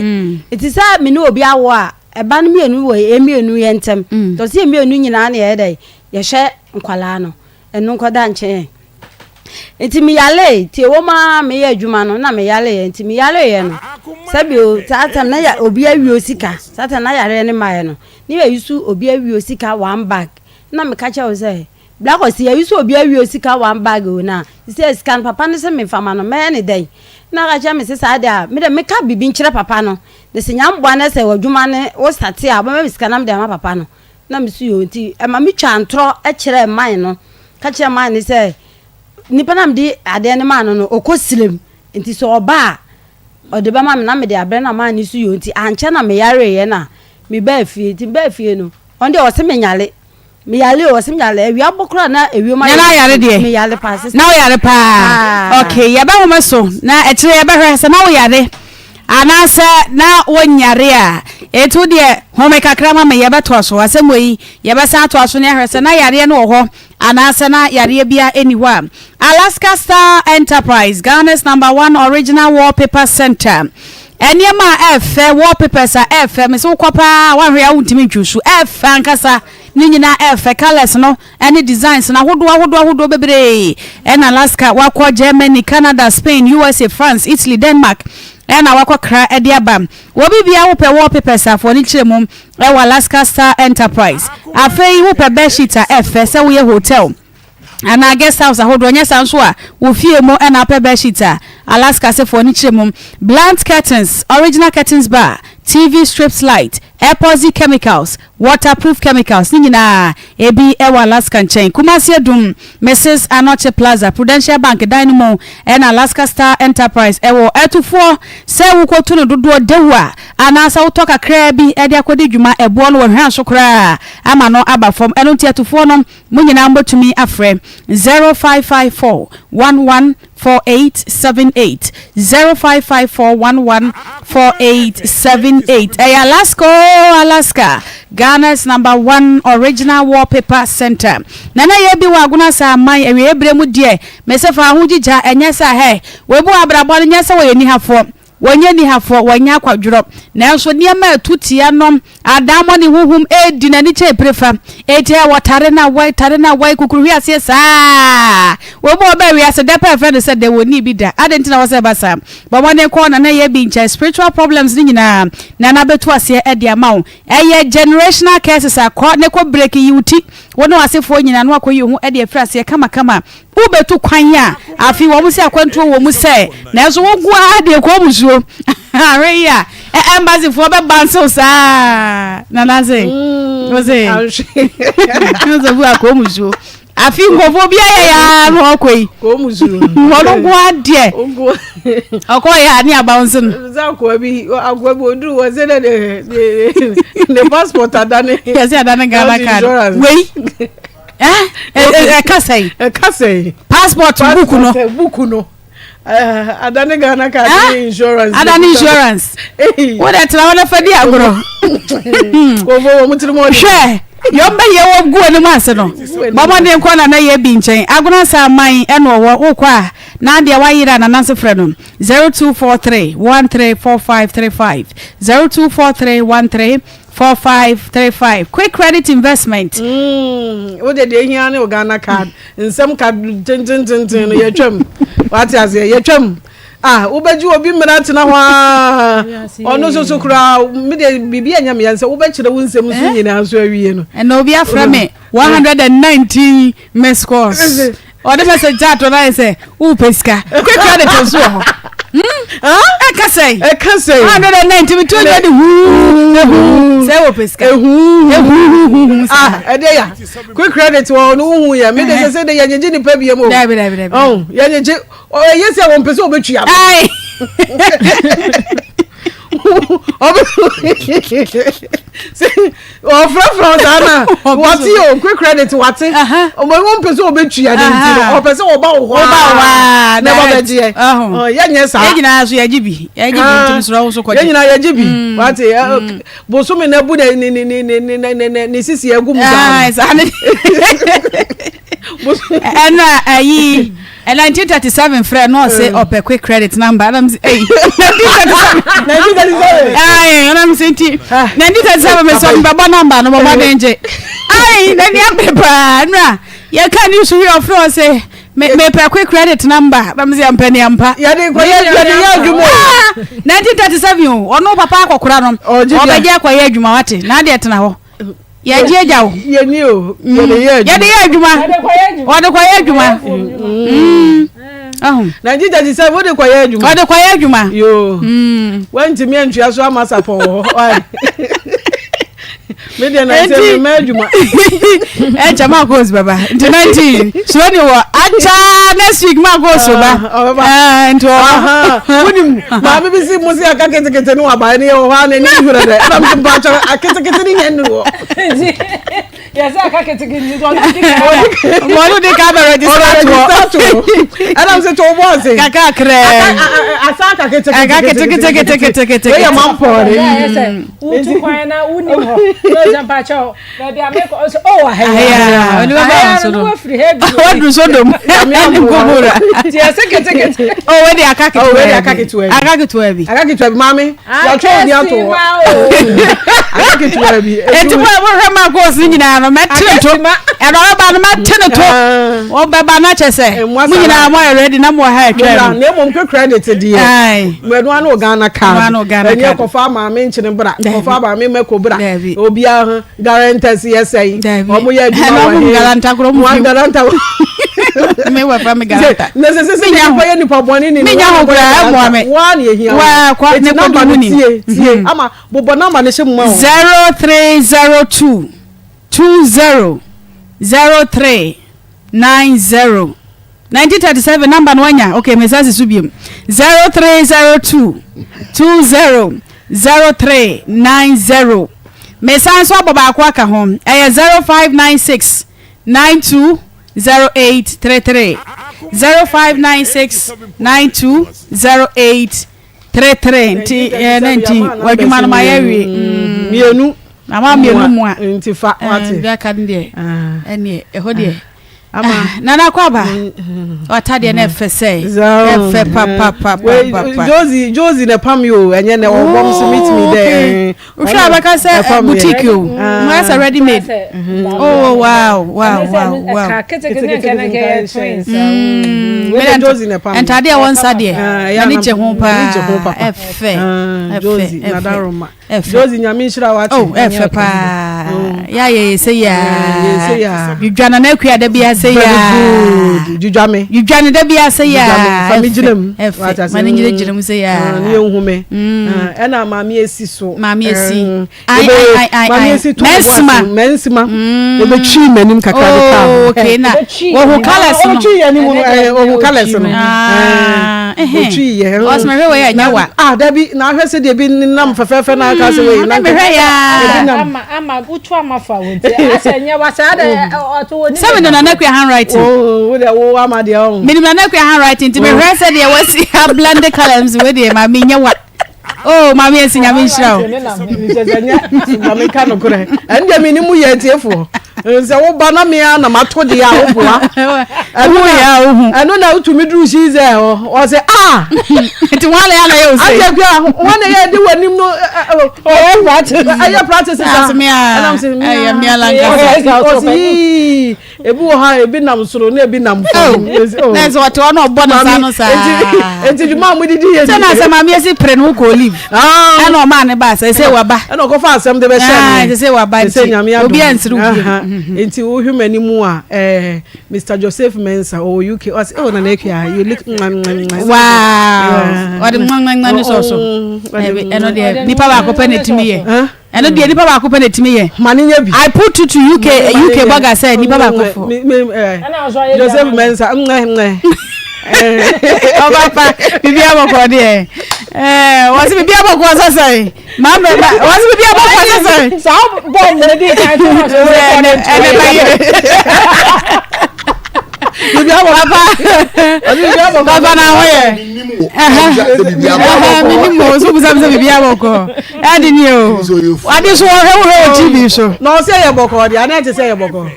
Speaker 14: Nti sɛ me ne obi awo a, ɛba no mmienu wɔ yɛn mmienu yɛn ntam. Nti ɔsɛ yɛn mmienu nyinaa na yɛyɛ dɛ, yɛhwɛ nkwadaa no. Ɛno nkɔda nkyɛn. Nti meyalee, nti ɛwɔ mu ara meyɛ adwuma no na meyaleeɛ. Nti meyaleeɛ no, sɛbi saa tam na ya obi awio sika, saa tam na yareɛ no mmaeɛ no, ne yɛyi so obi awio sika one bag. Na meka kyerɛ wo sɛ, Bra Kwasi, yɛyi sɛ obi awie sika one bag o na sisɛ sika no papa no se menfa ma no mɛyɛ no dɛn? Na ɔka kyerɛ me se saa deɛ a me deɛ meka biribi nkyerɛ papa no na sɛ Nyame boa na sɛ w'adwuma no wo starte a wobɛma me sika na mede ama papa no na me se yoo nti ɛma me twaa ntorɔ kyerɛɛ man no ka kyerɛɛ man no sɛ nipa no a mede adeɛ no maa no no ɔkɔ srem nti sɛ ɔba a ɔde bɛma me na mede abrɛ na man no so yoo nti ankyɛ na meyareeɛ na mebaa fie nti mebaa fie no ɔno deɛ ɔse menyare. Meyare o, ɔse meyare. Awia bɔ koraa na ewiem ayɛ.
Speaker 3: Na na ayare deɛ.
Speaker 14: Meyare paa sister.
Speaker 3: Na woyare paa.
Speaker 14: Ah.
Speaker 3: Okay, yɛbɛhome so na akyire yɛbɛhwɛ sɛ na woyare anaasɛ na wonyare a. Enti wo deɛ home kakra ma me yɛbɛtoa so. Asɛm wei yɛbɛsan atoa so ne ahwɛ sɛ na yareɛ no wɔ hɔ anaasɛ na yareɛ biara nni hɔ a. Alaska Star Enterprise, Ghana's number one original wallpaper center. Nneɛma a ɛɛfɛ, wallpapers a ɛɛfɛ, mese wokɔ paa a woanhwɛ a wontumi ntwi so. Ɛɛfɛ ankasa, ne nyinaa ɛɛfɛ, colours no ne designs no ahodoɔ ahodoɔ ahodoɔ bebree. Ɛna Alaska, wakɔ Germany, Canada, Spain, USA, France, Italy, Denmark, ɛna wakɔ kra de aba. Wɔ biribiara wopɛ wallpapers a, fa w'ani kyerɛ mu ɛwɔ Alaska Star Enterprise. Afei wopɛ bedsheet a ɛɛfɛ sɛ woyɛ hotel. anaa guest house ahodoɔ, nyɛ saa nso a wo fie mu na wopɛ bedsheet a, Alaska asefoɔ no kyerɛ mu. Blunt curtains, original curtains bar, TV strips light, epoxy chemicals, waterproof chemicals ne nyinaa ebi wɔ Alaska nkyɛn. Kumasi Adum, Mrs. Anokye Plaza, Prudential Bank dan no mu na Alaska Star Enterprise wɔ. Atufoɔ, sɛ wokɔtu no dodoɔ dewu a, anaasɛ wotɔ kakraa bi de akɔdi dwuma, ɛboɔ no wɔhwan so koraa ama no aba fam. Ɛno nti atufoɔ no Mo nyinaa mobɛtumi afrɛ 0554 11 4878, 0554 11 4878. Ɛyɛ Alaska oo Alaska, Ghana's number one original wallpaper center. Nana yɛ bi wɔ Agona saa aman awieɛ berɛ mu deɛ, mese fa ho gyigya, ɛnyɛ saa hɛ, wɔabu abrabɔ no nyɛ sɛ wɔyɛ nihafoɔ. Wɔnyɛ anihafoɔ, wɔnyɛ akwadworɔ, nanso nneɛma a ɛto tia no, adammɔne honhom redi n'ani kyɛn pire fa. Enti ɛ, wɔtare no awai, tare no awai, kukuruhwe aseɛ saa. Wɔn mu a wɔbaa wiase dɛ pɛ frɛ no sɛ dɛ, wɔnnii bi da. Adɛn nti na ɛwɔ sɛ ɛba saa? Bɔ mmɔden kɔ Nana Yabi nkyɛn. Spiritual problems no nyinaa, Nana bɛtu aseɛ de ama wo. Ɛyɛ generational curses a, kɔ na kɔ break, yi wo ti, wo ne w'asefoɔ nyinaa, na wakɔyi wo ho de afiri aseɛ kamakama. Wobɛtu kwan a, afei wɔn sɛ akwantuo wɔ mu sɛ, nanso wo nko ara deɛ kɔɔ musuo. Ahwɛ yi a, embassy foɔ bɛ bansew saa. Nana se, wo se, wo bu a kɔɔ musuo. Afei nkurɔfoɔ bi ayɛ ya na ɔkɔ yi.
Speaker 9: Kɔɔ musuo.
Speaker 3: Wɔn nko ara deɛ. Ɔkɔ yɛ a ne abanse no.
Speaker 9: Sɛ akoa bi, akoa bi oduru wɔ sɛ ne ne passport adane.
Speaker 3: Yɛsɛ adane Ghana card. Wei. Ɛka sɛn?
Speaker 9: Ɛka sɛn?
Speaker 3: Passport book no.
Speaker 9: Book no. Adane Ghana card ne insurance.
Speaker 3: Adane insurance. Wo de tena hɔ na fa di agorɔ.
Speaker 9: Kofo wɔn tirim ɔde.
Speaker 3: Hwɛ yɔn bɛ yɛ wɔ gu anim ase no. Bɔmɔden kɔ na na yɛ bi nkyɛn. Agona sa aman ɛna ɔwɔ wokɔ a na adeɛ wayera na nanse frɛ no 0243 134535 0243 13 4535 Quick credit investment.
Speaker 9: Mm, wo de deɛ ehia ne o Ghana card nsɛm ka tentententen no yɛtwam wate aseɛ yɛtwam ah wobɛgye obi mmara tena hɔ aa ɔno nso so koraa me de biribi anyɛ me yɛn sɛ wobɛkyerɛ wo nsɛm so nyinaa nso awie no
Speaker 3: ɛna obi afrɛ me 119 missed calls ɔde message ato no ayɛ sɛ wopɛ sika quick credit nso wɔ hɔ ɛka sɛn
Speaker 9: ɛka sɛn
Speaker 3: 190 to nyɛ de huu ehu sɛ wopɛ sika
Speaker 9: ehu
Speaker 3: ehu
Speaker 9: ah ɛde ya quick credit wɔ no wohu yɛ me de sɛ sɛ de yɛnyegye nipa biem o
Speaker 3: dabi dabi dabi
Speaker 9: ɔn yɛnyegye ɛyɛ sɛ wɔn pɛ sɛ wɔbɛtua ɔfrɛfrɛ wo saa na wate o quick credit wate wɔn mpɛ sɛ wɔbɛtua ne nti no ɔpɛ sɛ wɔba wo hɔ a na ɛba bɛgyeɛ yɛnyɛ saa
Speaker 3: yɛn nyinaa so yɛgye bi yɛgye bi nti mesrɛ wo so kɔgye
Speaker 9: yɛn nyinaa yɛgye bi wate bosome na bu ne ne ne ne ne ne ne sisi agu mu
Speaker 3: saa ɛna ayi 1937 frɛ na ɔse mm. ɔpɛ quick credit number ɛna mese ei 1937
Speaker 9: 1937
Speaker 3: ai ɛna mese nti 1937 mesɛ mebɛbɔ number no bɔbɔ den gye ai n'ani abere paa nura yɛka news wi ɔfrɛ ɔse mepɛ quick credit number na mese yɛmpɛ ne yɛmpa
Speaker 9: yɛde kɔyɛ yɛde yɛ adwuma o
Speaker 3: 1937 o ɔno papa akɔkora no ɔbɛgye akɔyɛ adwuma wate na adeɛ tena hɔ yɛgye agya o.
Speaker 9: yɛni o mm. yɛde yɛ adwuma
Speaker 3: yɛde yɛ adwuma wɔde kɔyɛ adwuma.
Speaker 9: 1937 wode kɔyɛ adwuma
Speaker 3: wɔde kɔyɛ adwuma.
Speaker 9: yoo mm. wantumi antua so ama sapɔn wɔ hɔ me deɛ na sɛ mema adwuma
Speaker 3: ɛkyɛ ma kɔs bɛba nti 19 suro ne wɔ akya next week ma kɔs ba ah, nti
Speaker 9: ɔwɔ wonim maame bi si mo si aka ketekete ne wabae ne yɛ wɔ hɔ a n'ani hwerɛ dɛ ɛna mso mpakyɛ aketekete ne nyɛ nnuru hɔ.
Speaker 6: Yɛsɛ aka ketekete nti ɔno di kan.
Speaker 3: Ɔno di kan bɛ register to hɔ.
Speaker 9: Ɛna sɛ to bɔ ase.
Speaker 3: Kakra.
Speaker 9: Asa aka ketekete.
Speaker 3: Aka ketekete ketekete.
Speaker 9: Wei yɛ mampɔre.
Speaker 6: Ɛyɛ sɛ wotu kwan na wonim hɔ. Na ɔsɛ mpakyɛw baabi a mekɔ ɔsɛ oh ahɛyɛ.
Speaker 3: Ɔde bɛba
Speaker 6: Ahɛyɛ
Speaker 3: nso
Speaker 6: no
Speaker 3: no.
Speaker 6: wafiri ha bi.
Speaker 3: Waduru Sodom. Ɛne Gomora.
Speaker 6: Nti yɛsɛ ketekete.
Speaker 3: Oh wei de aka
Speaker 9: Oh wei de
Speaker 3: ketewa
Speaker 9: aka
Speaker 3: bi.
Speaker 9: ketewa bi.
Speaker 3: Aka ketewa bi.
Speaker 9: Aka ketewa bi maame. Yɛatwa obi ato hɔ. Aka ketewa bi.
Speaker 3: Eti mo a mohwɛ ma kɔɔsi no nyinaa no mɛte ne to. Ɛna ɔbɛba no mɛte ne to. Ɔbɛba no akyɛ sɛ mo nyinaa mo ayɛ ready na mo wɔ ha atwa mu.
Speaker 9: Na mmom ke credit deɛ. Ɛno ano Ghana card.
Speaker 3: Ɛno ano Ghana card.
Speaker 9: Ɛnyɛ kɔfa maame nkyene bra. Kɔfa maame mɛko bra. Obiara ho guarantors yɛ sɛn. Ɔmo yɛ adwuma wɔ he.
Speaker 3: Ɛna ɔmo garanta korɔ ɔmo fi.
Speaker 9: Garanta.
Speaker 3: Me wɔ fa me garanta.
Speaker 9: Na sɛ sɛ sɛ nipa yɛ nipa bɔne ne.
Speaker 3: Menya ho koraa ɛmoa me.
Speaker 9: Waa na ehia.
Speaker 3: Waa kɔ ne kɔ du mu ni.
Speaker 9: Tie tie ama bobɔ namba ne hyɛ mu ma o.
Speaker 3: 0302 20 03 90 1937 number no wanya okay me sa si so biom 0302 20 03 90 me san so abɔ baako aka ho ɛyɛ 0596 92 0833 0596 92 0833 nti ɛɛ na nti w'adwuma no ma yɛ wie
Speaker 9: mmienu
Speaker 3: na ma mmienu mu a
Speaker 9: nti fa wate
Speaker 3: bi aka no deɛ ɛneɛ ɛhɔ deɛ ama nana akɔ aba w'atadeɛ no ɛfɛ sɛ ɛfɛ papapapapa
Speaker 9: josie josie na pam yi o ɛnyɛ na ɔbɔ m so meet me there
Speaker 3: wohwɛ a bɛka sɛ boutique o mo ayɛ sɛ ready made oh wow wow wow wow ntadeɛ a wɔnsa deɛ m'ani gye ho paa ɛfɛ ɛfɛ ɛfɛ
Speaker 9: Ɛfɛ. Josie nyame nhyira wate.
Speaker 3: Oh ɛfɛ paa. Ya yɛ yɛ sɛ yaa. Dwudwa na n'akua da bi ase yaa.
Speaker 9: Very good. Dwudwa me.
Speaker 3: Dwudwa ne da bi ase yaa.
Speaker 9: Dwudwa me. Fa me gyina mu.
Speaker 3: Ɛfɛ. Ma ne nyina gyina mu sɛ yaa.
Speaker 9: Ne yɛn hu me. Ɛna maame esi so.
Speaker 3: Maame esi. Ai ai ai ai.
Speaker 9: Maame esi to
Speaker 3: Mɛnsima.
Speaker 9: Mɛnsima. Ebetwi m'anim kakra de kaa.
Speaker 3: Oh okay na. Wɔhu colours no.
Speaker 9: Otwi yɛ anim no. Ohu colours no. Otwi yɛ.
Speaker 3: Ɔsɛ mehwɛ wei ɛnyɛ wa.
Speaker 9: Ah dabi na ahwɛ sɛ deɛ bi nenam fɛfɛɛfɛ na aka sɛ wei.
Speaker 3: Na mehwɛ yaa.
Speaker 6: Ama ama wotu ama fa wo nti asɛ nyɛ wa saa de ɔto wɔ ni.
Speaker 3: Sɛ menim Nana Akua handwriting.
Speaker 9: Oh wo deɛ wo ama deɛ ɔho.
Speaker 3: Menim Nana Akua handwriting nti mehwɛ sɛ deɛ wasi ablend colours wei deɛ maame nyɛ wa. Oh maame esi nyame nhyira wo.
Speaker 9: Nkyɛ sɛ nyɛ maame ka nokorɛ ɛno deɛ menim yɛ atiefoɔ sɛ woba na mea na mato deɛ a woboa ɛno na wotumi duru hyi sɛ hɔ ɔsɛ a
Speaker 3: nti wɔn na yɛ na yɛ ose
Speaker 9: akyɛ kura wɔn na yɛ de wɔ anim no ɔyɛ practice ɛyɛ practice sa
Speaker 3: ɛnam sɛ ɛyɛ mmea lankasa
Speaker 9: ɔsɛ yii Ebi wɔ hɔ a ebi nam soro na ebi nam fam.
Speaker 3: Oh, na ɛsɛ ɔte hɔ na ɔbɔ ne nsa no saa.
Speaker 9: Eti dwuma a wɔde di yɛ.
Speaker 3: Sɛ na sɛ maame esi pere no kɔ olive. Ah. Ɛna ɔmaa ne ba sɛ sɛ waba.
Speaker 9: Ɛna ɔkɔfa asɛm de bɛhyɛ
Speaker 3: no. Sɛ sɛ waba nti obi ansiri obi.
Speaker 9: Nti wohwɛ m'anim a ɛɛ Mr Joseph Mensah ɔwɔ UK ɔsɛ oh Nana Akua you look
Speaker 3: Wow. Ɔde mwa mwa mwa ne sɔ so. Ɛno deɛ nipa baako pɛ na etimi yɛ. Ɛno deɛ nipa baako pɛ na etimi yɛ.
Speaker 9: Ma ne nyɛ bi.
Speaker 3: I put it to UK UK bɔga sɛ nipa baako fo.
Speaker 9: Joseph Mensah nwɛ nwɛ.
Speaker 3: Ɔba pa bibi abɔkɔ deɛ. Ɛɛ wɔsi bibi abɔkɔ sɛsɛn. Maa mɛ ma wɔsi bibi abɔkɔ sɛsɛn.
Speaker 6: Saa bɔɔl na di kan tó na so
Speaker 3: ɛnɛ ɛnɛ bɛ yɛ. Papa papa na ho yɛ. Ɛhɛn mi ni mo so busa mi sɛ bibi abɔkɔ. Ɛde ni o. Ade so ɔhwɛ wo hwɛ wɔ TV so.
Speaker 9: Na ɔsɛ yɛ bɔkɔɔ deɛ ana ɛte sɛ yɛ bɔkɔɔ.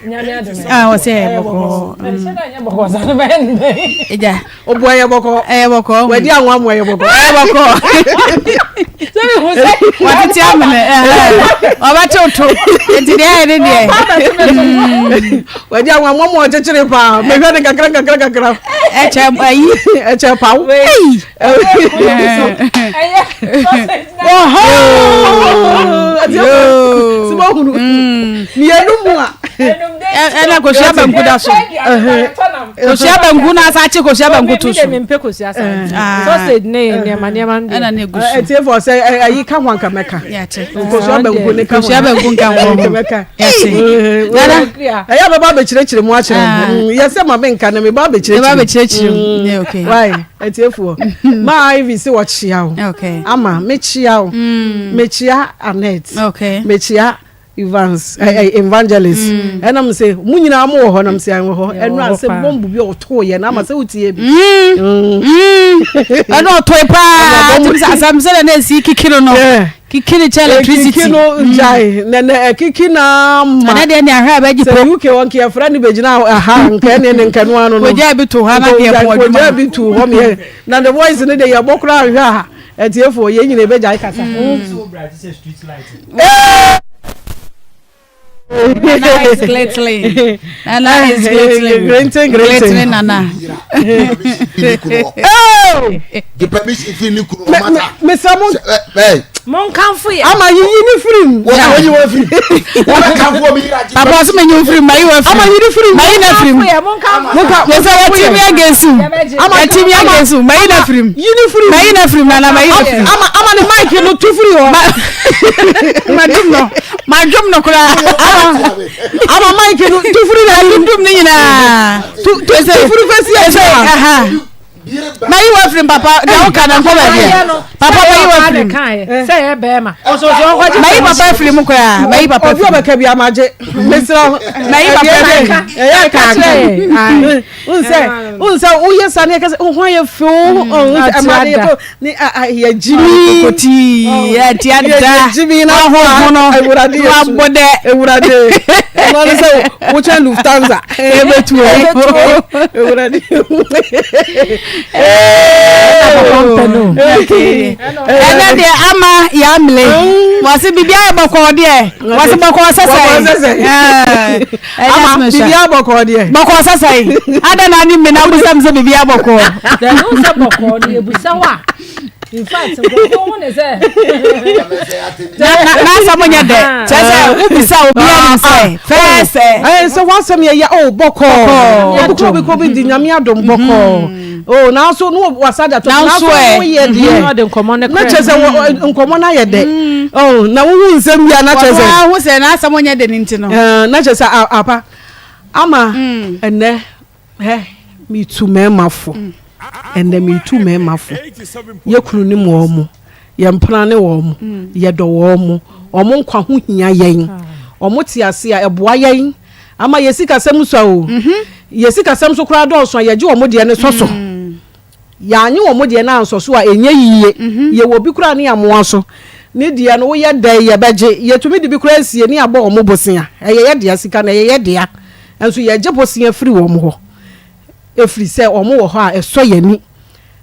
Speaker 3: Ah ɔsɛ yɛ bɔkɔɔ. Ɛgya.
Speaker 9: Obu ɛyɛ bɔkɔɔ.
Speaker 3: Ɛyɛ bɔkɔɔ.
Speaker 9: Wadi anwa mu ɛyɛ bɔkɔɔ.
Speaker 3: Ɛyɛ bɔkɔɔ. Watete amene. Ɔbɛte to. Nti deɛ ayɛ ne deɛ.
Speaker 9: Wadi anwa mu mu ɔkyekyere paa. Mehwɛ ne kakra kakra kakra.
Speaker 3: Ɛkyɛ ayi.
Speaker 9: Ɛkyɛ paw. Mmienu mu a.
Speaker 3: Ɛna kosua banku da so. Kosua banku na asa akye kosua banku to so.
Speaker 6: Mempɛ kosua saa. Sausage ne nneɛma nneɛma no.
Speaker 3: Ɛna ne gu so.
Speaker 9: Ɛtie fɔ sɛ ɛyi ka ho anka mɛka. Kosua banku ne ka ho.
Speaker 3: Kosua banku nka ho.
Speaker 9: Mɛka. Ɛyɛ bɛba abɛkyerɛkyerɛ mu akyerɛ mu. Yɛ sɛ ma menka na meba abɛkyerɛkyerɛ.
Speaker 3: Meba abɛkyerɛkyerɛ mu. Okay.
Speaker 9: Why? Atiefoɔ, maa Ivy se wɔkyea wo.
Speaker 3: Okay.
Speaker 9: Ama mekyea wo. Mm. Mekyea Annette.
Speaker 3: Okay.
Speaker 9: Mekyea. Evans eh, eh, evangelist mm. ɛna mo sɛ mo nyinaa mo wɔ hɔ na mo sɛ wɔ hɔ ɛnu ase bɔmbu bi a ɔtoo yɛ na ama sɛ wotie bi.
Speaker 3: ɛna ɔtɔe paa tumi sɛ asɛm sɛ na esi kiki no no kiki no kyɛ electricity
Speaker 9: kiki no gyae na na ɛkiki na ma
Speaker 3: ɛnɛ deɛ ne ahwɛ a bɛgye po
Speaker 9: sɛ uk wɔn kɛ yɛfrɛ no bɛgyina aha nkɛ ne ne nkɛ no ano no
Speaker 3: kogya bi to hɔ na deɛ pɔn adwuma
Speaker 9: kogya bi to hɔ meɛ na the voice no deɛ yɛbɔ koraa nhwɛ a ɛtiefoɔ yɛn nyina ɛbɛgyae kasa.
Speaker 3: Nana is glittering. Nana is glittering.
Speaker 9: Glittering,
Speaker 3: glittering. Nana.
Speaker 15: The permission fi ni kunu ọmọ ta.
Speaker 9: Mr. Mo.
Speaker 6: Monkamfo yɛ.
Speaker 9: Ama yiyi ni firi mu.
Speaker 15: Wọ́n yi wọ́n firi. Wọ́n bɛ kanfo omi yira
Speaker 3: ji. Papa ɔsɛ mɛ nyi firi mu, ma yi wɔ firi mu.
Speaker 9: Ama yi ni firi mu.
Speaker 3: Ma yi na firi mu.
Speaker 9: Monkamfo
Speaker 3: yɛ. Sɛ wɔti mi against you. Wɔti mi against you. Ma yi na firi mu.
Speaker 9: Yi ni firi mu.
Speaker 3: Ma yi na firi mu nana ma yi na firi mu.
Speaker 9: Ama ama ne mic no tu firi hɔ.
Speaker 3: Ma dum no. Ma dum no koraa.
Speaker 9: Ama ama mic no tu firi na.
Speaker 3: Ma dum ne nyinaa.
Speaker 9: Tu tu firi fɛ si
Speaker 3: ɛsɛ. Mayi wa firim papa deɛ woka no nkɔ baabi a papa mayi wa firim
Speaker 6: sɛ yɛ bɛrima
Speaker 3: mayi papa firim koraa mayi papa
Speaker 9: obi ɔbɛka bi amagye mesrɛ
Speaker 3: mayi papa firim
Speaker 9: ɛyɛ kaaka nsɛ nsɛ woyɛ sa ne yɛkɛ sɛ ho ayɛ few ɛma ne yɛkɔ ne yɛgyimi
Speaker 3: kotii yɛtia da
Speaker 9: yɛgyimi na
Speaker 3: ahoho no
Speaker 9: awurade yesu
Speaker 3: wabɔ dɛ
Speaker 9: awurade ɛno ne sɛ wokyɛn lufthansa
Speaker 3: ɛbɛtu
Speaker 9: awurade
Speaker 3: ɛnɛ deɛ ama yɛamle wɔse biribiara yɛ bɔkɔɔ deɛ wɔse bɔkɔɔ sɛsɛe
Speaker 9: ama biribiara bɔkɔɔ deɛ
Speaker 3: bɔkɔɔ sɛsɛe ada na ne mmena wobisa me sɛ biribiara bɔkɔɔ
Speaker 6: dɛno sɛ bɔkɔɔ no yɛbusa wo a in fact nkurɔfoɔ ho ne sɛ
Speaker 3: n'asɛm nyɛ dɛ kyerɛ sɛ wobisa obiara nim sɛ fɛɛ sɛ
Speaker 9: ɛɛ sɛ w'asɛm yɛ ya o bɔkɔɔ obi kuro bi kuro bi di nyame adom bɔkɔɔ o nanso no wasa de ato nanso ɛ yɛ deɛ na kyerɛ sɛ nkɔmɔ no ayɛ dɛ o na wohu nsɛm bi a na kyerɛ sɛ
Speaker 3: wɔn ho sɛ n'asɛm nyɛ dɛ ne nti no
Speaker 9: na kyerɛ sɛ apa ama ɛnɛ Hɛ, metu mmarima fo. Ɛnnɛ metu mmarima fo. Yɛ kunu nim wɔn, yɛ mpena ne wɔn, yɛdɔ wɔn, wɔn nkwa ho hia yɛn. Wɔn te ase a, ɛboa yɛn ama yɛ sikasɛm sua o. Yɛ sikasɛm so koraa dɔɔso a, yɛgye wɔn deɛ no sɔ so. Yɛanye wɔn deɛ no ansɔ so a, ɛnyɛ yie. Yɛwɔ bi koraa ne yɛamoa so. Ne deɛ no, woyɛ dɛn yɛbɛgye. Yɛtumi de bi koraa sie ne yɛabɔ wɔn bosea. Ɛyɛ yɛ dea, sika no ɛyɛ yɛ dea. Nso yɛgye bosea firi wɔn hɔ, ɛfiri sɛ wɔn wɔ hɔ a, ɛsɔ yɛn ani.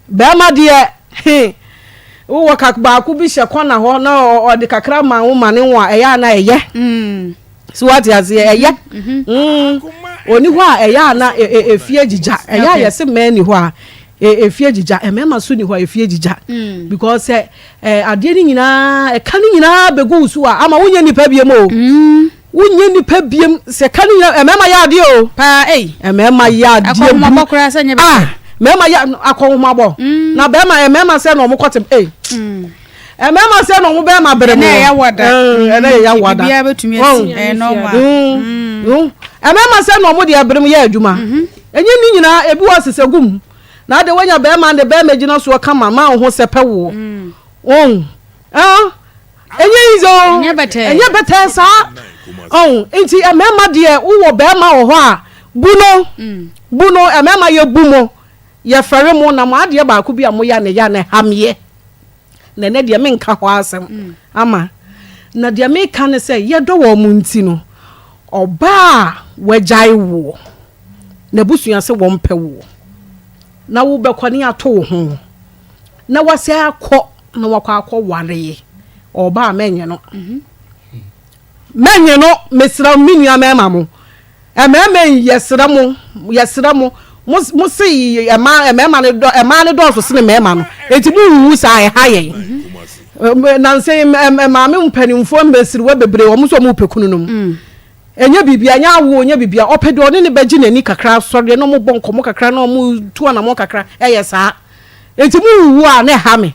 Speaker 9: Barima deɛ, he, wowɔ kak baako bi hyɛ kɔna hɔ na ɔde kakra ma wo ma ne wo a, ɛyɛ a na ɛyɛ. So wate aseɛ ɛyɛ ɔni hɔ a ɛyɛ a na efie agyigya ɛyɛ a yɛse mmaa ni hɔ a efie agyigya mmarima so ni hɔ a efie agyigya because sɛ adeɛ no nyinaa ɛka no nyinaa bɛgu wo so a ama wonyɛ nipa biem o wonyɛ nipa biem sɛ ɛka no nyinaa mmarima yɛ adeɛ o
Speaker 3: paa ei
Speaker 9: mmarima yɛ adeɛ bu
Speaker 3: akɔnhomabɔ koraa sɛ nyɛ bɛtɛ
Speaker 9: ah mmarima yɛ akɔnhomabɔ na bɛrima mmarima sɛ na wɔn kɔte ei. Mmarima sɛ na wɔn bɛrima bere mu.
Speaker 3: Ɛnna ɛyɛ wada.
Speaker 9: Ɛnna ɛyɛ wada.
Speaker 3: Biribiara bɛtumi asi. Ɛyɛ normal.
Speaker 9: Mmarima sɛ na wɔn deɛ bere mu yɛ adwuma. Ɛnyɛ ne nyinaa ebi wɔ sisɛ gu mu. Na ade wanya bɛrima de bɛrima gyina soɔ kama ma wo ho sɛ pɛ woɔ. Ɛnyɛ easy o. Ɛnyɛ bɛtɛɛ saa. Nti mmarima deɛ wowɔ bɛrima wɔ hɔ a bu no. Bu no mmarima yɛ bu mo. Yɛfɛre mo na mo adeɛ baako bi a moyɛ a na ɛyɛ a na ɛha meɛ. Na ɛnɛ deɛ menka hɔ asɛm ama. Na deɛ meka ne sɛ yɛdɔ wɔn nti no, ɔbaa a wagyae woɔ, n'abusua sɛ wɔmpɛ woɔ, na wobɛkɔ ne ato wo ho, na wasɛ akɔ na wakɔ akɔ wareɛ ɔbaa mɛnyɛ no. Mɛnyɛ no, mesrɛ me nua mɛma mo. Mmarima yi, yɛsrɛ mo, yɛsrɛ mo, mo, mo se ɛmaa, mmarima no dɔ, mmaa no dɔɔso sene mmarima no, enti mo wuwu saa ɛha yɛn. Nansa yi, maame mpanimfoɔ mmasiriwa bebree, wɔn nso wɔn repɛ kunu nom. Ɛnyɛ biribi, ɛnyɛ awoɔ, ɛnyɛ biribi a, ɔpɛ deɛ ɔne ne bɛgye n'ani kakra, sɔreɛ na wɔn bɔ nkɔmmɔ kakra, na wɔn tu anamɔ kakra, ɛyɛ saa. Enti mo wuwu a, na ɛha me.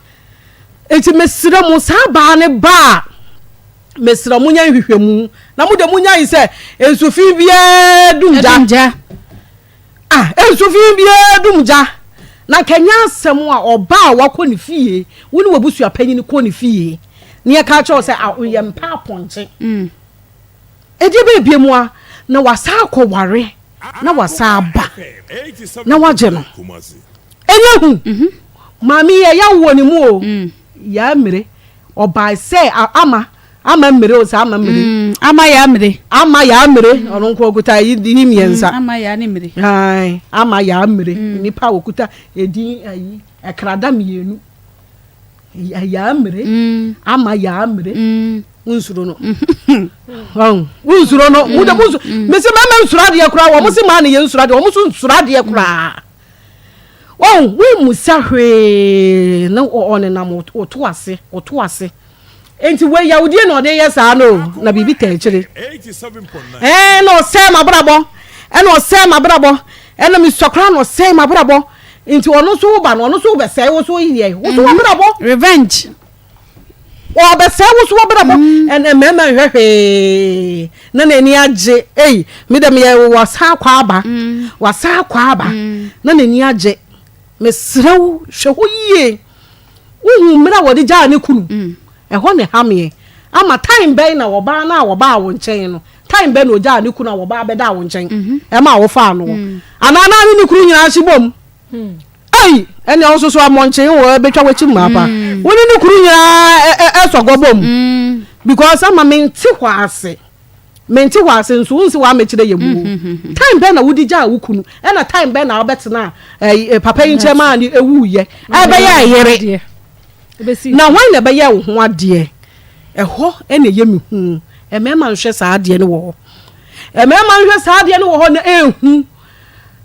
Speaker 9: Enti mesrɛ mo, saa baa ne ba a, Mesrɛ monyɛ nhwehwɛmu na mo de monyae sɛ nsu fi biara dum gya. Ah, nsu fi biara dum gya. Na nka nyɛ asɛm a ɔbaa a wakɔ ne fie, wo ne w'abusua panyin kɔ ne fie, na yɛka kyerɛ wo sɛ yɛmpɛ apɔnkye. Mm. Ɛdeɛ bɛyɛ bie mu a na wasan akɔware na wasan aba na wagye no. Ɛnyɛ hu. Mhm. Maame yi ɛya wɔ ne mu o. Mm. Yaa mmire. Ɔbaa sɛ ama ama mmire o sɛ ama mmire. Mm,
Speaker 3: ama yaa mmire.
Speaker 9: Ama yaa mmire. Mm. Ɔno nko okuta yi di mmiɛnsa.
Speaker 3: Mm, ama yaa ne mmire.
Speaker 9: Ayi ama yaa mmire. Mm. Nipa a okuta edin ayi ɛkrada mmienu. Yaa mmire. Mm. Ama yaa mmire. Mm. Wonsuro no. Wonsuro no. Mo de mo nsuro. Mesi mɛmɛ nsuro adeɛ koraa wɔn si maa ne yɛ nsuro adeɛ wɔn nso nsuro adeɛ koraa. Wɔn wommusa hwee na ɔnenam ɔto ase ɔto ase. Nti wei yawudie na ɔde yɛ saa no na biribi taa akyire. Ɛɛ na ɔsɛe m'abrabɔ ɛna ɔsɛe m'abrabɔ ɛna mesua koraa na ɔsɛe m'abrabɔ nti ɔno nso woba no ɔno nso wobɛsɛe wo so yɛ wo so w'abrabɔ.
Speaker 3: Revenge.
Speaker 9: Ɔbɛsɛe wo so w'abrabɔ ɛnna mmarima nhwɛ hwee na n'ani agye ei me dɛ meyɛ wasan akɔ aba wasan akɔ aba na n'ani agye mesrɛ wo hwɛ hɔ yie wohu mmerɛ a wɔde gyaa ne kunu ɛhɔ ne hameɛ ama time bɛn na ɔbaa no a wɔbaa wo nkyɛn no time bɛn na ɔgyaa ne kunu a wɔbaa bɛdaa wo nkyɛn ɛma a wofaa no wɔ anaa na ne ne kunu nyinaa hye bom Ei, ɛnea wo nso so amɔnkyen wɔ ɛbɛtwa w'akyi mmaa pa. Mm. Wo ne ne kunu nyinaa ɛsɔ gɔ bom. Mm. Because ama mente hɔ ase. Mente hɔ ase nso wonsi w'amɛkyerɛ yɛ mu. Mm-hmm. Time bɛn na wodi gyaa wo kunu ɛna time bɛn na wobɛtena ɛɛ papa yi nkyɛn maa ne ewu yɛ ɛbɛyɛ ɛyere. Na hwan na ɛbɛyɛ wo ho adeɛ? Ɛhɔ ɛna ɛyɛ me hu. Mmarima nhwɛ saa adeɛ no wɔ hɔ. Mmarima nhwɛ saa adeɛ no wɔ hɔ na ɛnhu.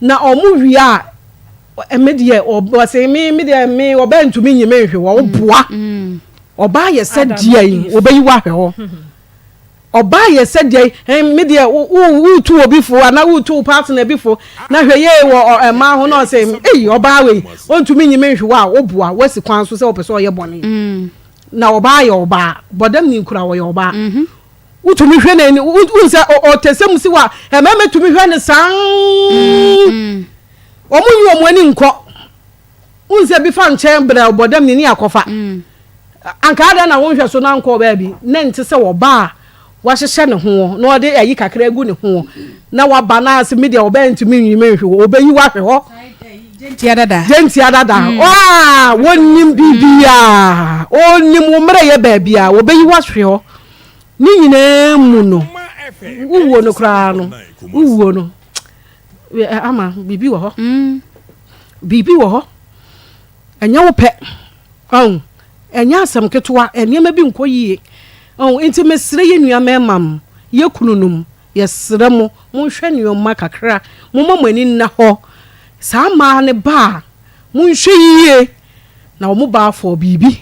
Speaker 9: Na ɔmo wie a, me deɛ ɔse me me deɛ me ɔbaa ntumi nyi me nhwe hɔ, woboa. Ɔbaa yɛ sɛ deɛ yi, ɔbɛyi wo ahwɛ hɔ. Ɔbaa yɛ sɛ deɛ yi, me deɛ wotu obi fo anaa wotu wo partner bi fo na hwɛ yie wɔ mmaa ho na ɔse ei ɔbaa wei ɔntumi nyi me nhwe hɔ a, woboa, woasi kwan so sɛ wopɛ sɛ ɔyɛ bɔne. Na ɔbaa yɛ ɔbaa, bɔdam ni koraa ɔyɛ ɔbaa. Wotumi hwɛ n'ani, wohu sɛ ɔtɛ sɛ mu si hɔ a, mmarima tumi hwɛ no saa. Wɔn nyi wɔn ani nkɔ. Wohu sɛ bi fa nkyɛn brɛ ɔbɔdam ni ne akɔfa. Mm. Anka adɛn na wonhwɛ so na nkɔ baabi na nte sɛ ɔbaa a wahyehyɛ ne ho na ɔde ayi kakra agu ne ho na waba na ase mi deɛ ɔbɛn ntumi nyi me nhwe hɔ ɔbɛyi wahwɛ hɔ.
Speaker 3: Gyentia dada.
Speaker 9: Gyentia dada. Mm. Waa wɔnim biribiara ɔnim wo mmerɛ yɛ baabi a wɔbɛyi wahwɛ hɔ. Ne nyinaa mu no, wowuo no koraa no, wowuo no, ama biribi wɔ hɔ. Mm. Biribi wɔ hɔ. Ɛnyɛ wo pɛ. Ɔn, ɛnyɛ asɛm ketewa, nneɛma bi nkɔ yie. Ɔn, nti mesrɛ yɛ nua mmarima m, yɛ kununom, yɛsrɛ mo, monhwɛ nneɛma kakra, momma mo ani nna hɔ. Saa mmaa no ba a, monhwɛ yie na wɔn ba afɔ biribi.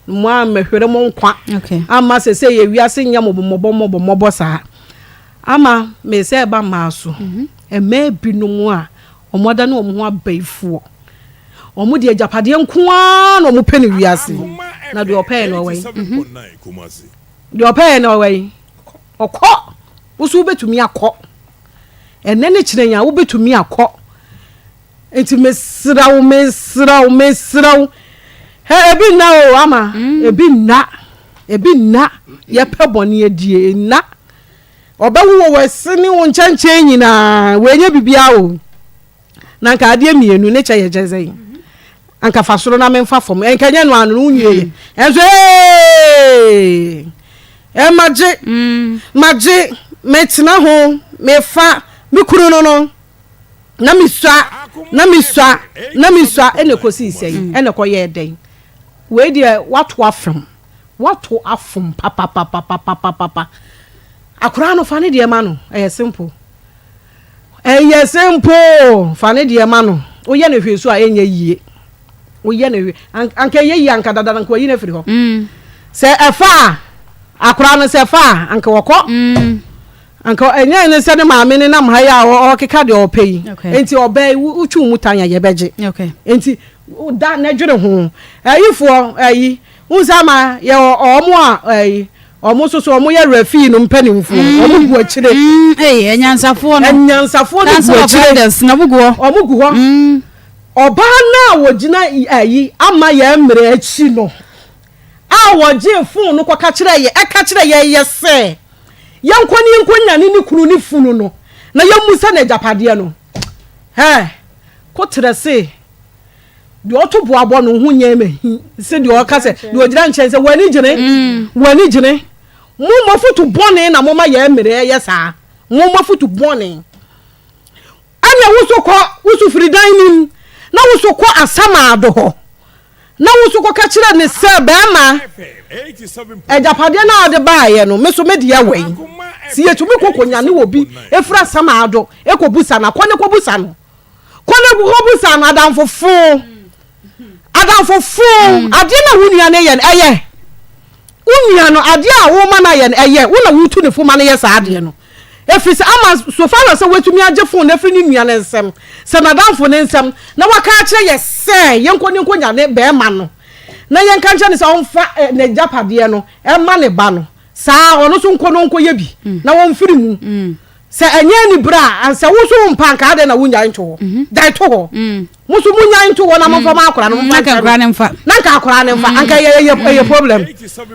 Speaker 9: Mo ammɛhwere mo nkwa amma sɛsɛ yɛ wiase nyɛ mo mmɔbɔ mmɔbɔ mmɔbɔ saa. Ama me sɛ ɛba mmaa so. Mhm. Mmaa binom a wɔn adane wɔn ho abayifoɔ. Wɔn deɛ agyapadeɛ nko ara na wɔn pɛ no wiase. Na deɛ ɔpɛɛ no ɔwɔ yi. Mhm. Deɛ ɔpɛɛ no ɔwɔ yi. Ɔkɔ. Woso wobɛtumi akɔ. Ɛnɛ ne kyerɛ yɛn a wobɛtumi akɔ. Nti mesrɛ wo, mesrɛ wo, mesrɛ wo. Hɛ, ebi nna o, ama. Mm. Ebi nna. Ebi nna. Yɛpɛ bɔne adie, nna. Ɔbɛwo wɔ w'ase ne wo nkyɛnkyɛn nyinaa, wɔnyɛ biribiara o. Na nka adeɛ mmienu ne kyɛ yɛ kyɛ sɛn. Anka fa soro na memfa fam. Nka nyɛ no ano no wonwie yɛ. Ɛnso ee! Ɛmagye, mm. magye, metena ho, mefa me kunu no no. Na mesua, na mesua, na mesua, ɛna ɛkɔsii sɛn? Ɛna ɛkɔyɛɛ dɛn? Wei deɛ woato afom, woato afom papapapapapapa. Akwadaa no fa ne deɛ ma no, ɛyɛ simple. Ɛyɛ simple, fa ne deɛ ma no. Woyɛ no hwee so a ɛnyɛ yie. Woyɛ no hwee, anka ɛyɛ yie anka dada anka wayi no afiri hɔ. Mm. Sɛ ɛfa a, akwadaa no sɛ ɛfa a, anka wɔkɔ. Mm. Anka ɛnyɛ ne sɛ ne maame ne nam ha yi a ɔrekeka deɛ ɔpɛ yi. Nti ɔbaa yi wotwi wo mu tan a yɛbɛgye. Nti da na dwene ho. Ayifoɔ ayi wohu sɛ ama yɛwɔ ɔmo a ayi ɔmo nso so ɔmo yɛ referee no mpanimfoɔ. Ɔmo gu akyire.
Speaker 3: Ee anyansafoɔ no.
Speaker 9: Anyansafoɔ no gu akyire.
Speaker 3: Na ɔmo gu hɔ.
Speaker 9: Ɔmo gu hɔ. Ɔbaa no a wɔgyina ayi ama yɛn mmerɛ akyi no a wɔgyee phone no kɔka kyerɛɛ yɛ ɛka kyerɛɛ yɛn yɛ sɛ. Yɛnkɔ ne yɛnkɔ nyane ne kunu ne funu no na yɛmmusa no agyapadeɛ no. Hɛɛ, koterɛ se deɛ ɔto bo abɔ no ho nyɛ ma hi se deɛ ɔka sɛ deɛ ɔgyina nkyɛn sɛ w'ani gyene, w'ani gyene. Mo moafotu bɔne na moma yɛn mmerɛ yɛ saa. Mo moafotu bɔne. Ɛneɛ wo so kɔ, wo so firi dan no mu na wo so kɔ asamado hɔ. Na wo nso kɔka kyerɛ no sɛ, 'Barima, agyapadeɛ no a wode baeɛ no, me nso me deɛ wɔ yi. Sɛ yɛtumi kɔ kɔnyane obi firi asamando kɔbusa no a, kɔ na kɔbusa no. Kɔ na kɔbusa no, adamfofo. Adamfofo, adeɛ no a wo nua no yɛ no, ɛyɛ? Wo nua no, adeɛ a woma no ayɛ no, ɛyɛ? Wo na wotu ne fo ma no yɛ saa adeɛ no. Ɛfiri sɛ ama so far as sɛ watumi agye phone no afiri ne nua no nsam, sɛ n'adamfo no nsam, na waka akyerɛ yɛ sɛ yɛnkɔ ne nkɔnya ne barima no, na yɛnka nkyerɛ no sɛ ɔmfa n'agyapadeɛ no mma ne ba no, saa ɔno nso nkɔ na ɔnkɔyɛ bi na ɔmfiri mu. Sɛ ɛnyɛ anibere a, sɛ wo nso wompɛ anka adɛn na wonnyae nto hɔ? Gyae to hɔ. Mo nso monyae nto hɔ na momfa ma akwadaa no, momfa nkyerɛ no. Na nka akwadaa no mfa, anka ɛyɛ ɛyɛ problem.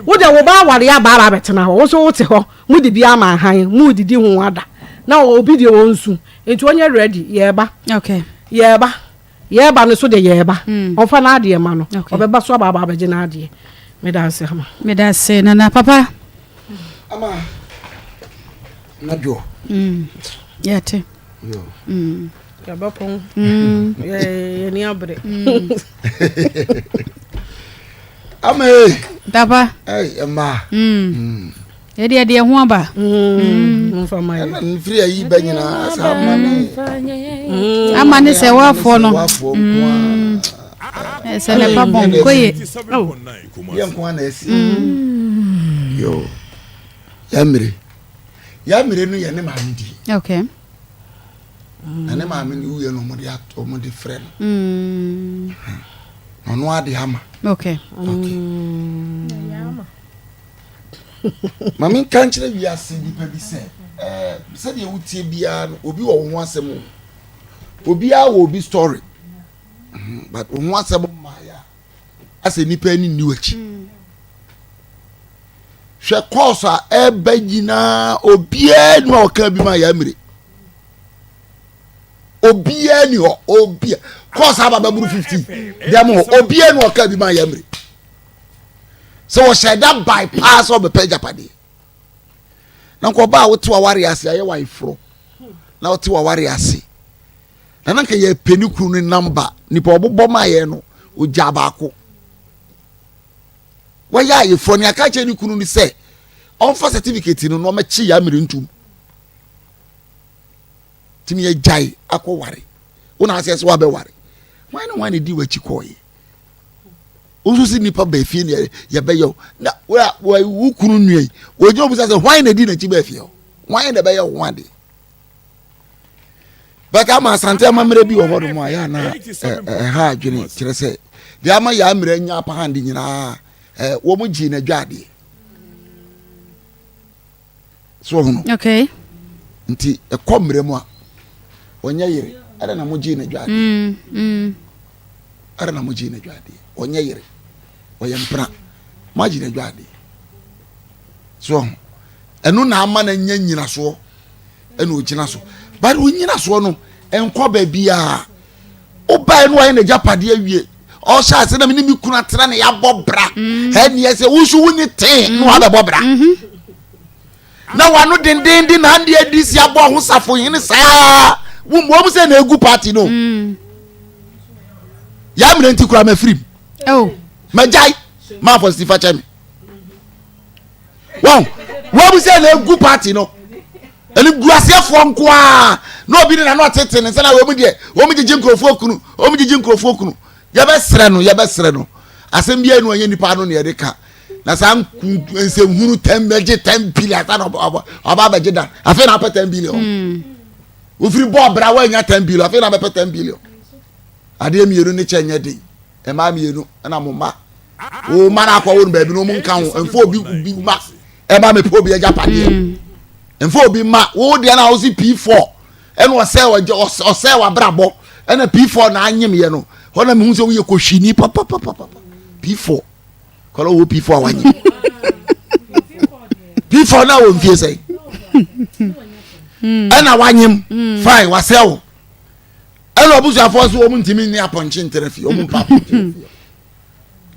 Speaker 9: Wo deɛ wo ba aware aba aba abɛtena hɔ, wo nso wote hɔ. Mo de bi ama ahan, mo redidi ho ada. Na obi deɛ ɔnsu. Nti ɔnyɛ ready, yɛreba.
Speaker 3: Okay.
Speaker 9: Yɛreba. Yɛreba no so deɛ yɛreba. Mm. Ɔmfa n'adeɛ ma no. Okay. Ɔbɛba so aba aba abɛgye n'adeɛ. Meda ase ama.
Speaker 3: Meda ase nana papa.
Speaker 15: Ama. Nadwo.
Speaker 3: Mm. Yɛte.
Speaker 15: Yo.
Speaker 3: Mm.
Speaker 9: Yɛbɛpɔn. Mm. Yɛni abere.
Speaker 3: Mm.
Speaker 15: Ama ee.
Speaker 3: Papa.
Speaker 15: Ɛy mmaa.
Speaker 3: Mm. Mm. Yɛde yɛde yɛn ho aba.
Speaker 15: Ɛna mfiri ayi bɛ nyinaa sɛ ama ne.
Speaker 3: Ama ne sɛ wafoɔ no.
Speaker 15: Wafoɔ nko
Speaker 3: ara. Sɛ ne ba bɔn koye.
Speaker 15: Yɛ nko ara na ɛsi. Yo yamire yamire no yɛ ne maame di.
Speaker 3: Okay.
Speaker 15: Na ne maame no wuyɛ no wɔde ato wɔde frɛ no. Na ɔno ade ama.
Speaker 3: Okay.
Speaker 15: Okay. Ma menka nkyerɛ wiase nnipa bi sɛ, ɛɛ, sɛdeɛ wotie biara no, obi wɔ wo ho asɛm o. Obiara wɔ obi story. Mhm, but wo ho asɛm mmaeɛ a, asɛ nnipa ani nni w'akyi. Mm. Hwɛ course a ɛreba nyinaa, obiara ni a ɔka bi ma yɛ amire. Obiara ni hɔ, obiara. Course aba bɛboro 15. Dɛm hɔ, obiara ni ɔka bi ma yɛ amire. sɛ wɔhyɛ da bae paa sɛ ɔbɛpɛ agyapadeɛ na nka ɔbaa a wote waware ase ayɛ wayeforɔ na wote waware ase na na nka yɛpɛ ne kunu no namba nipa ɔbobɔ ma yɛ no ogya baako wɔyɛ ayeforɔ ne aka kyerɛ ne kunu no sɛ ɔmfa certificate no na ɔmɛkye yɛ amere ntum tumi agyae akɔ ware wo na asɛ sɛ wabɛware hwan ne hwan ne di w'akyi kɔɔyɛ wosu si nipa baa fie ne yɛbɛyɛ o na wo kunu nua yi wɔgyina obi sɛ hwan na edi n'akyi baa fie hɔ hwan na ɛbɛyɛ ho ade bɛka ama asante amammerɛ bi wɔ hɔ nom a yɛ ana ɛha adwene kyerɛ sɛ deɛ ama yɛ ammerɛ nya apahande nyinaa wɔn gyee n'adwa adeɛ so ɔhono
Speaker 3: okay
Speaker 15: nti ɛkɔ mmerɛ mu a ɔnyɛ yere ɛdɛ na mo gyee n'adwa adeɛ
Speaker 3: mm, mm.
Speaker 15: ɛdɛ na mo gyee n'adwa adeɛ ɔnyɛ yere ɔyɛ mpena mo agye n'adwa adeɛ so ɔho ɛno na ama no anya nyinasoɔ ɛna ɔgyina so but onyinasoɔ no ɛnkɔ baabi a wobae no wayɛ n'agyapadeɛ awie ɔhyɛ ase na mene me kunu atena na yɛabɔ bra mm. ɛneɛ sɛ wo nso wonni tee na wabɛbɔ bra mm-hmm. na wano dendenden na ande adi si abɔ ho safo hene saa wɔm sɛ na ɛgu party no mm. yɛammerɛ nti koraa mafirim
Speaker 3: oh.
Speaker 15: magyae maafɔ sifa kyɛ me wɔn wɔn sɛ na egu party no Animguaseɛfoɔ nko ara na obi ne n'ano atete ne nsa na wɔn deɛ wɔn gyegye nkurɔfoɔ kunu wɔn gyegye nkurɔfoɔ kunu yɛbɛsrɛ no yɛbɛsrɛ no asɛm biara nu ɔnyɛ nipa ano na yɛde ka na saa nsɛmhunu tɛn bɛgye tɛn billion asa na ɔba abɛgye dan afei na apɛ tɛn billion hmm. ofiri bɔɔl bra wɔanya tɛn billion afei na abɛpɛ tɛn billion adeɛ mmienu ne kyɛ nyɛ den mmaa mmienu ɛna mo mma wo mma no akɔwo no baabi no ɔmo nka ho mfa obi bi ma ɛma mepɛ obi agyapadeɛ mm. mfa obi ma wo deɛ no a wosi p4 ɛna ɔsɛ ɔgye ɔsɛ wabrabɔ ɛna p4 na anyem yɛ no hɔ na mehu sɛ woyɛ kɔhwini papapapapa p4 kɔlɔ wo p4 a wanyem p4 na wɔ mfie sɛn. Ɛna wanyem hmm. fine wasɛ wo. Ɛna abusuafoɔ so wɔn ntumi nni apɔnkye ntɛrɛ fie wɔn mpa apɔnkye fie.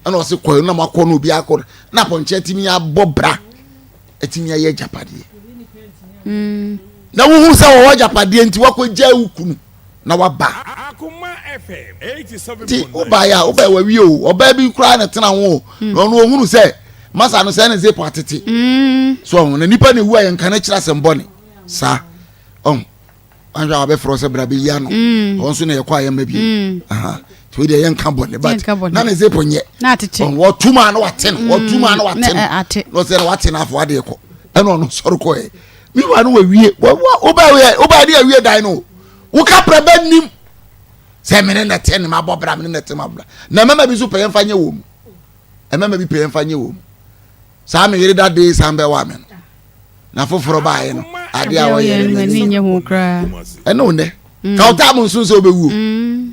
Speaker 15: Ɛna ɔsi kɔ na mo akɔ na obi akɔ na apɔnkye atumi abɔ bra atumi ayɛ agyapadeɛ. Hmm. Na wohu sɛ wɔwɔ agyapadeɛ nti wakɔ gya wo kunu. na waba nti wobaeɛ a wobaeɛ wawie o ɔbaa bi koraa na tena ho o hmm. na ɔno ɔhunu sɛ masa no sɛ ne zepo atete hmm. so ɔho na nipa na ewu a yɛnka no kyerɛ asɛm bɔne saa ɔho ahwɛ a wabɛfrɛ sɛ bra bɛyi ano hmm. ɔno nso na yɛkɔ a yɛmma bi nti wei deɛ yɛnka bɔne but na ne zepo nyɛ wɔtum a na wate no wɔtum a na wate no na ɔsɛ na wate no afɔ adeɛ kɔ ɛna ɔno sɔre kɔɛ mewa no wawie wobɛɛ de awie dan no Wo kaprɛ bɛ nim sɛ mene na te ne ma bɔ bra mene na te ma bra. Na mɛma bi nso pɛ yɛmfa nyɛ wɔ mu. Ɛmɛma bi pɛ yɛmfa nyɛ wɔ mu. Saa me yere da de san bɛ wa me no. Na foforɔ baayɛ no adeɛ a wɔyɛ no
Speaker 3: m'ani nyɛ ho koraa.
Speaker 15: Ɛne wo nnɛ. Mm. Ka wo taa mo nso sɛ wobɛwuo. Mm.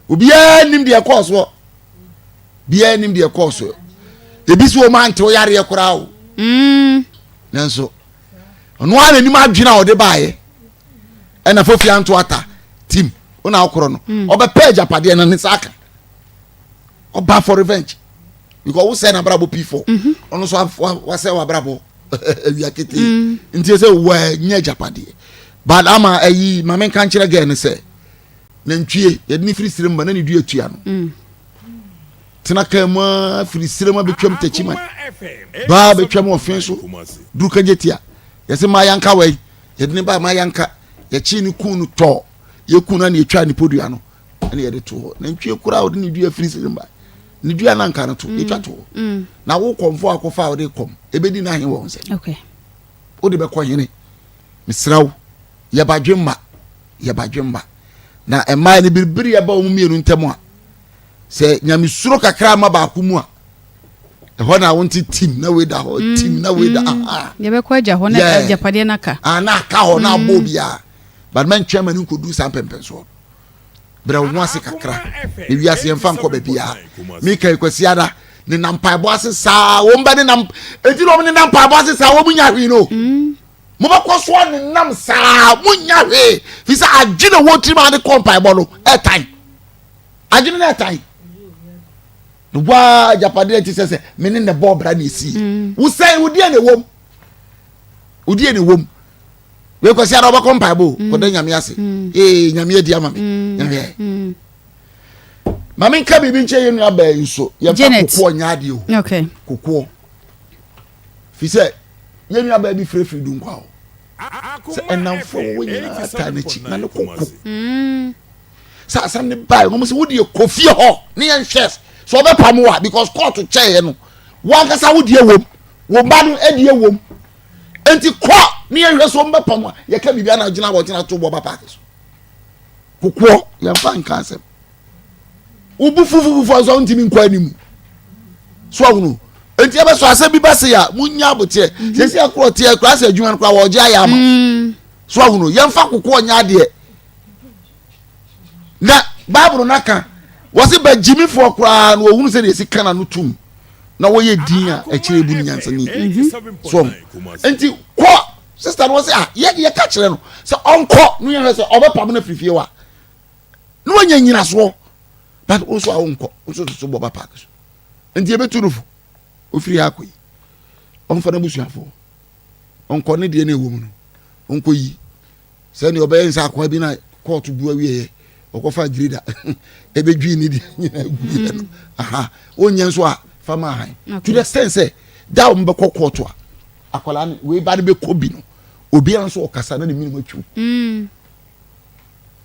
Speaker 15: Obiara nim deɛ ɛkɔɔ soɔ. Biara nim deɛ ɛkɔɔ soɔ. Ebi so wɔn ante wo yareɛ koraa o. Mm. Nanso ɔno ara n'anim adwene a ɔde baayɛ. ɛna fofi anto ata tim wona akorɔ no hmm. ɔbɛpɛ agyapadeɛ no ne nsa aka ɔba for revenge because wo sɛ n'abrabɔ p4 mhm. ɔno nso wasɛ w'abrabɔ awia ketee mm. nti sɛ wɔanya agyapadeɛ but ama ayi maame nka nkyerɛ gɛɛ no sɛ nantwie yɛde ne firi sirem ba na ne dua tua no mm. tena kaa mu a firi sirem abɛtwam takyiman baa bɛtwam ɔfe so duru kagye tia yɛsɛ maa yɛnka wei yɛde ne baa ma yɛnka yɛkyee ne kun no tɔɔ yɛku no na yɛtwaa ne podua no ɛna yɛde to hɔ nantwie koraa ɔde ne dua firi sɛ mba ne dua no anka no to mm. yɛtwa to hɔ mm. na wo kɔmfo akɔfa a wode kɔm ɛbɛdi no ahe wɔ nsɛm wode bɛkɔ hene mesrɛ wo yɛbadwe mma yɛbadwe mma na mmaa no biribiri ɛba wɔn mmienu ntam a sɛ nyamesuro kakra ma baako mu a ɛhɔ na wɔn ti tim na wei da hɔ mm, tim na wei da mm. aha.
Speaker 3: yɛbɛkɔ agya hɔ na agyapadeɛ no aka.
Speaker 15: Ah, na aka hɔ na abɔ mm. obiara but mɛntwɛn ma no nkɔdu saa mpɛmpɛnsoɔ brɛ wo ho ase kakra na wiase yɛmfa nkɔ baabiara mika kwasi ada ne nam mpaebɔ ase saa wɔn bɛ ne nam eti na wɔn ne nam mpaebɔ ase saa wɔn nya hwee no mobɛkɔ so ne nam saa mo nya hwee fi sɛ adwene wɔ tirim ade kɔ mpaebɔ no ɛtan adwene no ɛtan. Waa agyapadeɛ nti sɛ sɛ me ne na bɔɔ bra na ɛsii mm. wo sɛn wo deɛ na ɛwom wo deɛ na ɛwom wei kwasi ara wobɛkɔ mpaebɔ mm. kɔda nyame ase mm. ee nyame adi ama me nyame ma menka biribi nkyɛ yɛ nua baa yi nso yɛmfa kokoɔ nyɛ adeɛ o kokoɔ fi sɛ yɛ nua baa bi firifiri du nkwa o sɛ ɛnamfoɔ wɔwɔ nyinaa taa n'akyi na ne koko sɛ asɛm no bae wɔn sɛ wodeɛ kɔ fie hɔ ne yɛn hwɛ sɛ ɔbɛpam wo a because court kyɛeɛ no wankasa wodeɛ wom wo ba no deɛ wom nti kɔ ne yɛn hwɛ sɛ ɔmbɛpam a yɛka biribi ana gyina abɔnten ato bɔ ba paaki so kokoɔ yɛmfa nka asɛm wobu fufufufu nso ntumi nkɔ anim so ahono nti ɛbɛsɔ asɛm bi ba se a munya aboteɛ mhm. sɛsi akorɔ teɛ kora sɛ adwuma no kora wɔgye ayɛ ama mm. so ahono yɛmfa kokoɔ nyɛ adeɛ na bible no aka wɔse bagyimifoɔ koraa no wɔhunu sɛ deɛ ɛsi ka na no tum na wɔyɛ din a ɛkyerɛ bu no nyansani mhm. so nti kɔ sista no wɔ sɛ ah yɛka kyerɛ no sɛ ɔnkɔ no yɛhwɛ sɛ ɔbɛpam no afiri fie hɔ a na wanya nyinasoɔ but wo nso a wonkɔ wo nso soso bɔ ba paake so nti yɛbɛtu no fo ɔfiri ha akɔ yi ɔmfa no abusuafoɔ ɔnkɔ ne deɛ no ɛwɔ mu no ɔnkɔ yi Sɛnea ɔbɛyɛ nsa akoa bi na kɔɔto bu awieɛ ɔkɔfa greda ɛbɛdwii ne deɛ nyinaa guiɛ no aha wonyɛ nso a fa ma ahan to the extent sɛ da wɔn bɛkɔ kɔɔto a akwadaa no wei ba no bɛkɔ bi no obiara nso ɔkasa na ne mene mu atwiw mm.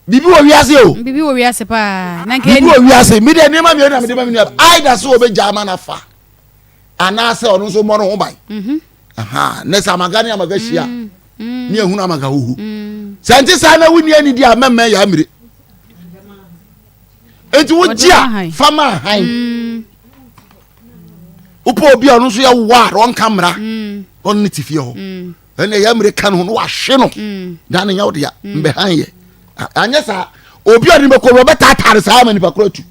Speaker 15: biribi wɔ wiase o
Speaker 3: biribi wɔ wiase paa
Speaker 15: biribi wɔ wiase mi deɛ nneɛma mmienu na mi de ma mi nua aida sɛ ɔbɛgya ama na fa anaasɛ ɔno nso mmɔ no ho ban mhm. ne sɛ amaga ne amaga hyia mm, mm. ne ehunu amaga huhu mm. sɛ nti saa na wonni anidi a mɛmɛ yɛ amire nti wogye a fama ahan wopɛ obi a ɔno nso yɛ waa ɔnka mmara ɔno ne te fie hɔ ɛnna ɛyɛ amire ka no ho no wahwe no dan ne nyɛ wo dea mbɛhan yɛ anyɛ saa obi a ɔde bɛkɔ ɔbɛtaataare saa ama nipa koro atu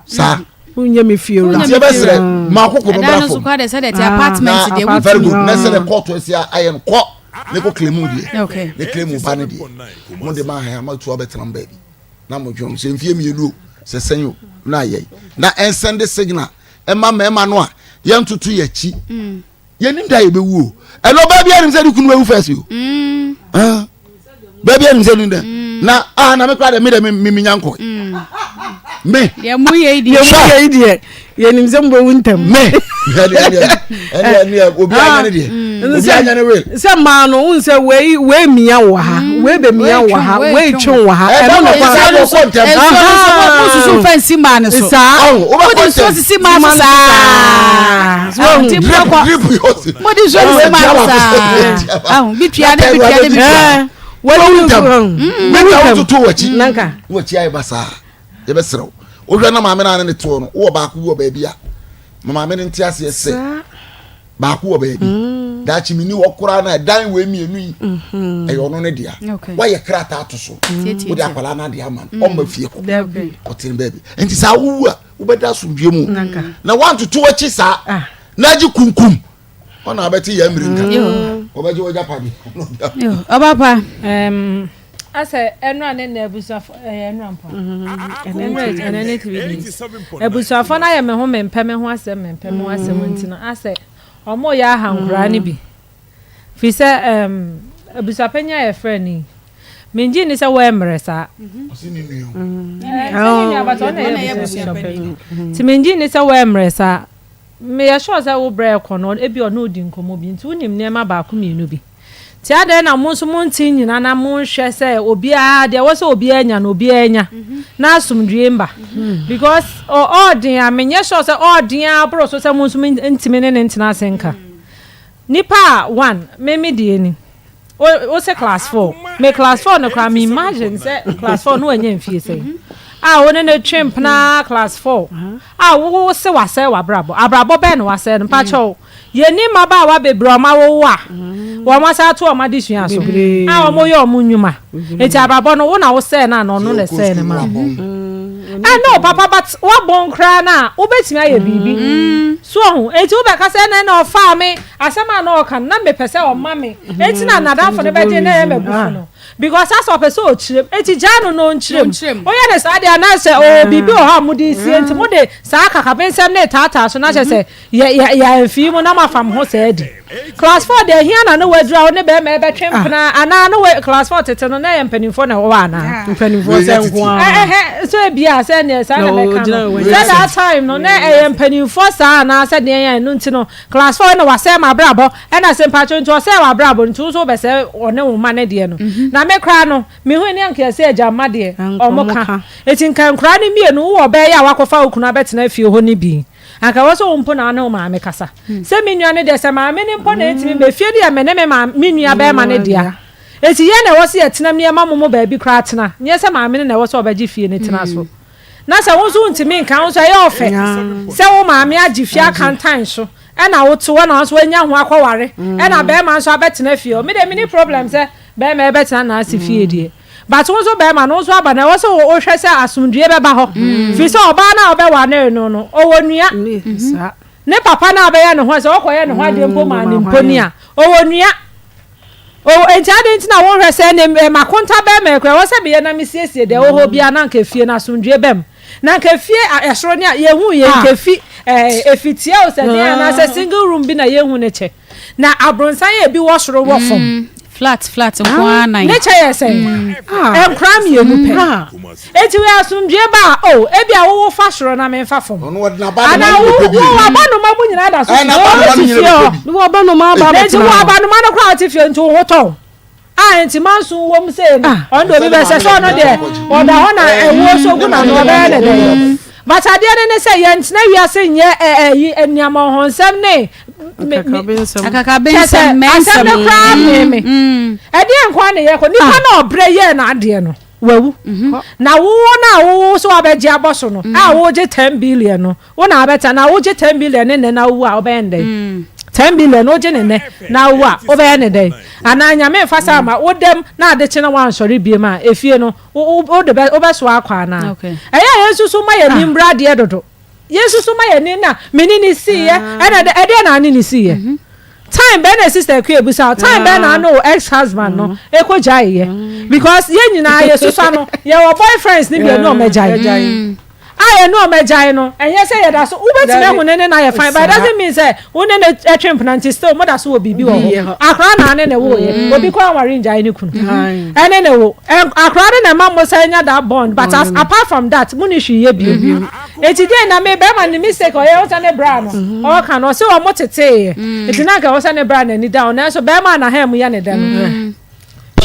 Speaker 15: saa.
Speaker 9: Wonyɛ me fie wura.
Speaker 15: Nti yɛbɛsrɛ ma akoko no bra fam.
Speaker 3: Na
Speaker 15: very good na sɛ de kɔɔto asi ayɛ no kɔ ne kɔ claim deɛ ne claim ba ne deɛ mo de ma ahɛn ama tu abɛtena baabi na mo dwom sɛ mfie mmienu o sɛ sɛn o na ayɛ na ɛnsɛnde signal ɛma mmarima no a yɛntoto yɛ akyi. Mm. Yɛnim da yɛbɛwu o. Ɛnna ɔbaa bi anim sɛ ne kunu bɛwu fɛs o. Mm. Ah. Baa bi anim sɛ ne dɛ. Mm. Na ah na me kora dɛ me dɛ me me nya nkɔ. Mm. Me.
Speaker 3: Deɛ mo yɛ yi deɛ.
Speaker 9: Deɛ mo yɛ yi deɛ yɛnim sɛ mo bɛwu ntɛm.
Speaker 15: Me. Ɛnni ɛnni ɛnni ɛnni obi anya ne deɛ. Obi anya ne will.
Speaker 9: Sɛ maa no n sɛ wei wei mia wɔ ha mm. wei bɛ mia wɔ ha wei twe wɔ ha.
Speaker 15: Ɛno na kwan. Ɛbɛn no kɔ ntɛm.
Speaker 3: Nsuo no so mo susu nfa nsi maa no so.
Speaker 9: Saa.
Speaker 3: Wode nsuo sisi maa so saa. Nti mo kɔ mo de nsuo sisi maa so saa. Bi tua ne bi tua ne bi tua.
Speaker 9: Wɔn
Speaker 15: ntɛm. Mɛta wo toto wɔ akyi. Wɔ akyi ayɛ basaa. Yɛbɛsrɛ wo. Wohwɛ na maame no a ne ne toɔ no wowɔ baako bi wɔ baabi a ma maame no nte aseɛ sɛ baako wɔ baabi mm. daakye meni hɔ koraa na ɛdan wei mmienu yi mm-hmm. ɛyɛ ɔno ne dea woayɛ krataa to so mm. wode akwadaa no adeɛ ama no mm. ɔmma fie hɔ ɔtene baabi nti saa wowu a wobɛda asomdwie mu na woantoto akyi saa ah. na agye kunkum ɔna abɛte yɛ mmiri nka wɔbɛgye wɔgya pade
Speaker 3: ɔbapa
Speaker 6: asɛ ɛnura ne na abusuafo ɛyɛ ɛnura mpo ɛnura ɛnɛ ne 3 days abusuafo no ayɛ me ho mempɛ me ho asɛm mempɛ me ho asɛm nti no asɛ ɔmo yɛ aha nkoraa no bi fi sɛ ɛm abusuapanyin a yɛfrɛ no yi mengye nni sɛ wɔyɛ mmerɛ saa
Speaker 15: ɔsi ne nua
Speaker 6: ɛɛ ne nua bàtɛ ɔna yɛ abusuapanyin nti mengye nni sɛ wɔyɛ mmerɛ saa meyɛ sure sɛ wo brɛ kɔ no ebi ɔne odi nkɔmɔ bi nti wonim nneɛma baako mmienu bi. Nti adɛn na mo nso monte nnyina na monhwɛ sɛ obiara deɛ ɛwɔ sɛ obiara nya no obiara nya na asomdwie mba because ɔɔden a menyɛ sure sɛ ɔɔden ara boro so sɛ mo nso ntumi ne ne ntena ase nka nipa a one me me deɛ ni wo se class 4 me class 4 no koraa me imagine sɛ class 4 no wanya mfie sɛn a wo ne ne twe mpena class 4 a wo se wasɛe w'abrabɔ abrabɔ bɛn na wasɛe no mpakyɛw Yɛnni mmabaawa bebree a wɔawowo a wɔasan ato wɔn adesua so a wɔyɛ wɔn nnwuma. Nti abrabɔ no, wo na wosɛe no anaa ɔno na ɛsɛe no ma wo? Eh, no, papa, but woabɔn koraa no a, wobɛtumi ayɛ biribi. So ɔho, nti wobɛka sɛ ɛnɛ na ɔfaa me, asɛm a na ɔka no, na mepɛ sɛ ɔma me. Nti na nadamfo no bɛgye na ɛyɛ m'abufu no. Because asɛ ɔpɛ sɛ ɔkyerɛ mu. Nti gyaa no na ɔnkyerɛ mu. Woyɛ no saa deɛ a, na sɛ ɔwɔ biribi wɔ hɔ a mode resie nti mode saa akakabensɛm no retaataa so na kyerɛ sɛ Yɛ yɛ yɛ amfii mu na mafa me ho saa adi. Class 4 deɛ hia na ne waduru a wo ne bɛrima ɛbɛtwe ah. mpena anaa ne wa class 4 tete no na ɛyɛ mpanimfoɔ na ɛwɔ hɔ anaa.
Speaker 9: Mpanimfoɔ sɛ nko ara.
Speaker 6: Ɛhɛ so ebi a sɛ neɛ saa na mɛka no sɛ that time no na ɛyɛ mpanimfoɔ saa anaa sɛ deɛ yɛn no nti no class 4 na wasɛe m'abrabɔ ɛna sɛ mpatwo nti ɔsɛe w'abrabɔ nti wo nso wobɛsɛe ɔne wo mma ne deɛ no mhm. na me koraa no mehu ne anka ɛsɛ agya mma deɛ ɔmo ka eti nka nkoraa no mmienu wowɔ bɛyɛ a wakɔfa wo kunu abɛtena fie hɔ no bi Anka ɛwɔ sɛ wo mpo na wo ne wo maame kasa. Sɛ me nua no deɛ, sɛ maame no mpo na ɛntumi mma efie deɛ, me ne me maame, me nua barima no dea. Enti yɛn na ɛwɔ sɛ yɛtena mu na yɛma mo mo baabi koraa tena. Nyɛ sɛ maame no na ɛwɔ sɛ ɔbɛgye fie no tena so. Na sɛ wo nso wontumi nka, wo nso ɛyɛ ɔfɛ sɛ wo maame agye fie akantan so ɛna wote hɔ na wo nso woanya ho akɔware ɛna barima nso abɛtena fie hɔ. Me deɛ menni problem sɛ barima bɛtena n'ase fie deɛ. But wo nso bɛrima no wo nso aba no ɛwɔ sɛ wohwɛ sɛ asomdwie bɛba hɔ firi sɛ ɔbaa no a wobɛware no no ɔwɔ nua ne papa no a wobɛyɛ ne ho sɛ ɔkɔyɛ ne ho adeɛ mpo maa ne mpo ni a ɔwɔ nua ɔwɔ nti ade nti na wonhwɛ sɛ ne makonta bɛrima ekura ɛwɔ sɛ meyɛ na mesiesie deɛ ɛwɔ hɔ biara na nka efie no asomdwie bɛm na nka efie ɛsoro ne a yɛhu yɛ nka efi ɛɛ efitia o sɛ deɛ anaasɛ single room bi na yɛhu ne kyɛ. Na abronsan a ebi wɔ soro wɔ fam.
Speaker 3: Mm, flat flat nko ara nan.
Speaker 6: Ne kyɛ yɛ sɛn? Mm. Ah. Nkora mmienu pɛ. Ah. Eti wɔ asomdue ba a, oh, ebi a wowo fa soro na memfa fam. Ana wo wo abanoma mu nyinaa da so. Wo ti fie hɔ.
Speaker 9: Wo abanoma aba abɛtena.
Speaker 6: Eti wo abanoma no koraa te fie nti wo ho tɔ. A nti manso wɔ mu sei no ah. ɔno de obi bɛsɛ sɛ ɔno deɛ ɔda hɔ na ɛwuo so gu n'ano ɔbɛyɛ ne dɛn but adeɛ no ne sɛ yɛntena wiase nyɛ ɛyi nneɛma ne
Speaker 3: akakabensɛm
Speaker 6: asɛm no koraa mee me ɛdeɛ nkoa ne yɛkɔ nipa ah. na ɔbrɛ yɛɛ n'adeɛ no wawu mhm. na wo na wo so wabɛgye abɔ so no a wogye 10 billion no Wo na abɛta na wogye ten billion ne nnɛ na wowu a wobɛyɛ ne dɛn? Ten billion wogye ne nnɛ na wowu a wobɛyɛ ne dɛn? Anaa Nyame mfa saa ma wo dɛm na ade kye na woansɔre biem a efie no wode bɛ wobɛsoa akɔ anaa? Ɛyɛ a yɛnsusu mma yɛn ani mbra adeɛ dodo. Yɛnsusu ma yɛn ani na me ne no siiɛ ɛna dɛ ɛdeɛ na ane ne siiɛ time bɛn na sister Akua ebusa wo time bɛn na ane wo ex husband no ɛkɔ gyaeɛ because yɛn nyinaa yɛsusua no yɛwɔ boyfriends ne bi ɛne ɔmo agyae a yɛne ɔmo agyae no ɛnyɛ sɛ yɛda so wobɛtumi ahu ne ne na yɛ fine but it doesn't mean sɛ wo ne no ɛtwe mpena nti still mo da so wɔ biribi wɔ hɔ akora na ane ne wo yɛ obi kɔ anware ngyae ne kunu ɛne ne wo akora ne na ɛma mo sɛ nya that bond but as apart from that mo ne hwee yɛ bio Eti deɛ na me bɛrima ne mistake ɔyɛ ɔsɛ ne bra no mm-hmm. ɔka no ɔsɛ ɔmo teteeɛ mm. eti na nka ɔsɛ ne bra n'ani da ɔno nso bɛrima na ha mu yɛ ne dɛ no mm.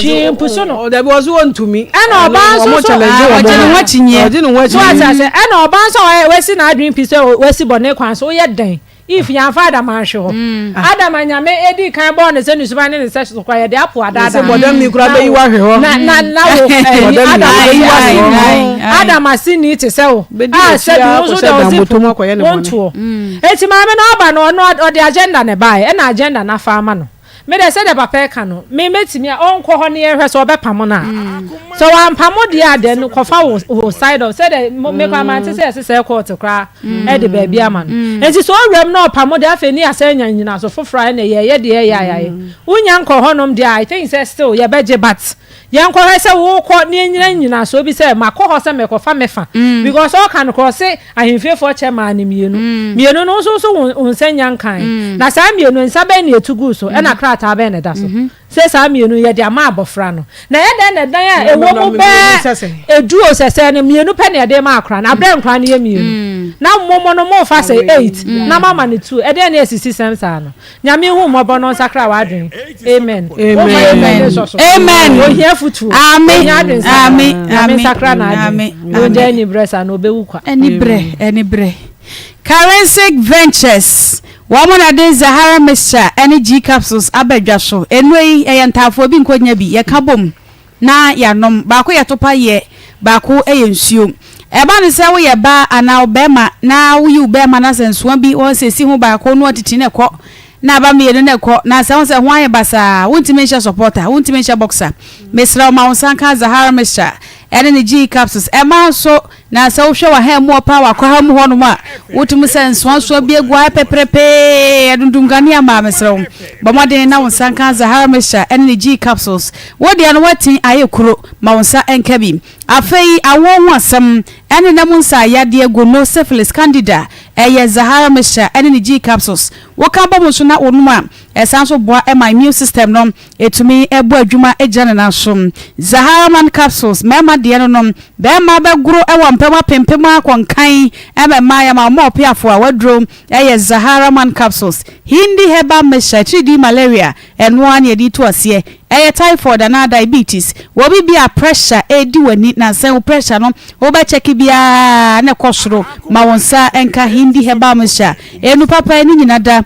Speaker 6: hwee mpusu no.
Speaker 9: Ɔdabi ɔsɛ wɔntumi.
Speaker 6: Ɛna ɔbaa nso so
Speaker 3: ɔgye ne ho akyinnyeɛ.
Speaker 9: Ɔgye ne ho akyinnyeɛ.
Speaker 6: So ate ase ɛna ɔbaa nso a wasi n'adwene pi sɛ wasi bɔ ne kwan so woyɛ dɛn. If yɛamfa Adam anhwe hɔ. Adam a Nyame edii kan bɔɔ no sɛ ne suban ne ne sɛso koraa yɛde apo adaadaa
Speaker 9: no. Bɔdamni koraa bɛyi wo ahwe hɔ.
Speaker 6: Na na na wo ɛyi Adam bɛyi wo ahwe hɔ. Adam aseni te sɛ wo. A sɛbi wo nso deɛ ɔsi po wontoɔ. Eti maame no ɔba no ɔno ɔde agenda na ɛbaeɛ ɛna agenda no afa ama no. Me deɛ sɛdeɛ papa ɛka no, me mɛtumi a ɔnkɔ hɔ ne yɛnhwɛ sɛ ɔbɛpamo no a. Sɛ wampamo deɛ a then kɔfa wo wo side of sɛdeɛ me koraa mante sɛ yɛse sɛ court koraa ɛde baabi ama no. Nti sɛ ɔwura mu na ɔpamo deɛ afei ne yɛasan anya nnyinaso foforɔ a ɛnna yɛyɛ deɛ ɛyɛ a yɛayɛ. Wonya nkɔ hɔnom deɛ a I think sɛ still yɛbɛgye but yɛnkɔhwɛ sɛ wokɔ ne yɛnyina nnyinasoɔ bi sɛ makɔ hɔ sɛ mekɔfa me fa because ɔka no korɔ ɔse Ahemfiefoɔ kyɛ maa no mmienu. Mmienu no nso nso wo nsa nnya nkae. Na saa mmienu nsa bɛn na ɛtu guu so, ɛna krataa bɛn na ɛda so? Sɛ saa mmienu yɛde ama abɔfra no. Na ɛyɛ dɛn na ɛdan a ɛwɔ mu bɛɛ edu o sɛsɛɛ no mmienu pɛ na yɛde ma akora no, aberɛ nkora no yɛ mmienu. Na mo mo no mofa sɛ eight na moama no two. Ɛdeɛn na ɛsisi sɛm saa no? Nyame hu mmɔbɔ no nsakra w'adwen. Amen. Woma amen ne sɔ so.
Speaker 3: Amen.
Speaker 6: Ohia futuo.
Speaker 3: Amen.
Speaker 6: Ohia adwen sakra.
Speaker 3: Amen.
Speaker 6: Nyame nsakra n'adwen. Ongya anibrɛ saa na obewu kwa.
Speaker 3: Anibrɛ, anibrɛ. Karensic Ventures, wɔn na de Zahara Mixture ne G Capsules aba dwa so. Nnuro yi, ɛyɛ ntaafoɔ bi nkɔnya bi, yɛka bom. na yɛanom. Baako yɛ topa yɛ, baako yɛ nsuo. Ɛba no sɛ woyɛ baa anaa ɔbarima na woyi wo barima na sɛ nsoa bi wɔ sɛ si ho baako na watiti na ɛkɔ na aba mmienu na ɛkɔ na sɛ wo sɛ ho ayɛ basaa wontumi nhyɛ supporter, wontumi nhyɛ boxer. Mesrɛ wo ma wo nsa nka Zahara mixture ɛne ne GE capsules. Ɛmaa nso Na sɛ wohwɛ w'ahanmu paa w'akwaha mu hɔnom a, wotumi sɛ nsoansoa bi agu ayɛ pɛprɛpee, adundum kanea maa mesrɛ wo, bɔ mmɔden na wo nsa nka Zahara Mixture ne ne G capsules. Wo deɛ no woatin ayɛ kuro, ma wo nsa nka bi. Afei awoɔ ho asɛm ne nna mu nsa yadeɛ, gono, syphilis, candida, ɛyɛ Zahara Mixture ne ne G capsules. Woka bɔ mu nso na wonom a, ɛsan nso boa ma immune system no Ɛtumi bɔ adwuma gyina ne nan so. Zaharaman capsules, mmarima deɛ no nom. Barima bɛgoro wɔ mpam apempem akɔ nkan ma mmaa yɛma wɔn ɔpeafo a waduro yɛ Zaharaman capsules. Hindi herbal mixture, atiridii malaria, ɛno ara na yɛde retu aseɛ. Ɛyɛ typhoid anaa diabetes. Wɔ obi bi a pressure redi w'ani nansa wo pressure no wobɛ check biara na ɛkɔ soro ma wo nsa nka Hindi herbal mixture. Enu papa yi ne nyina da.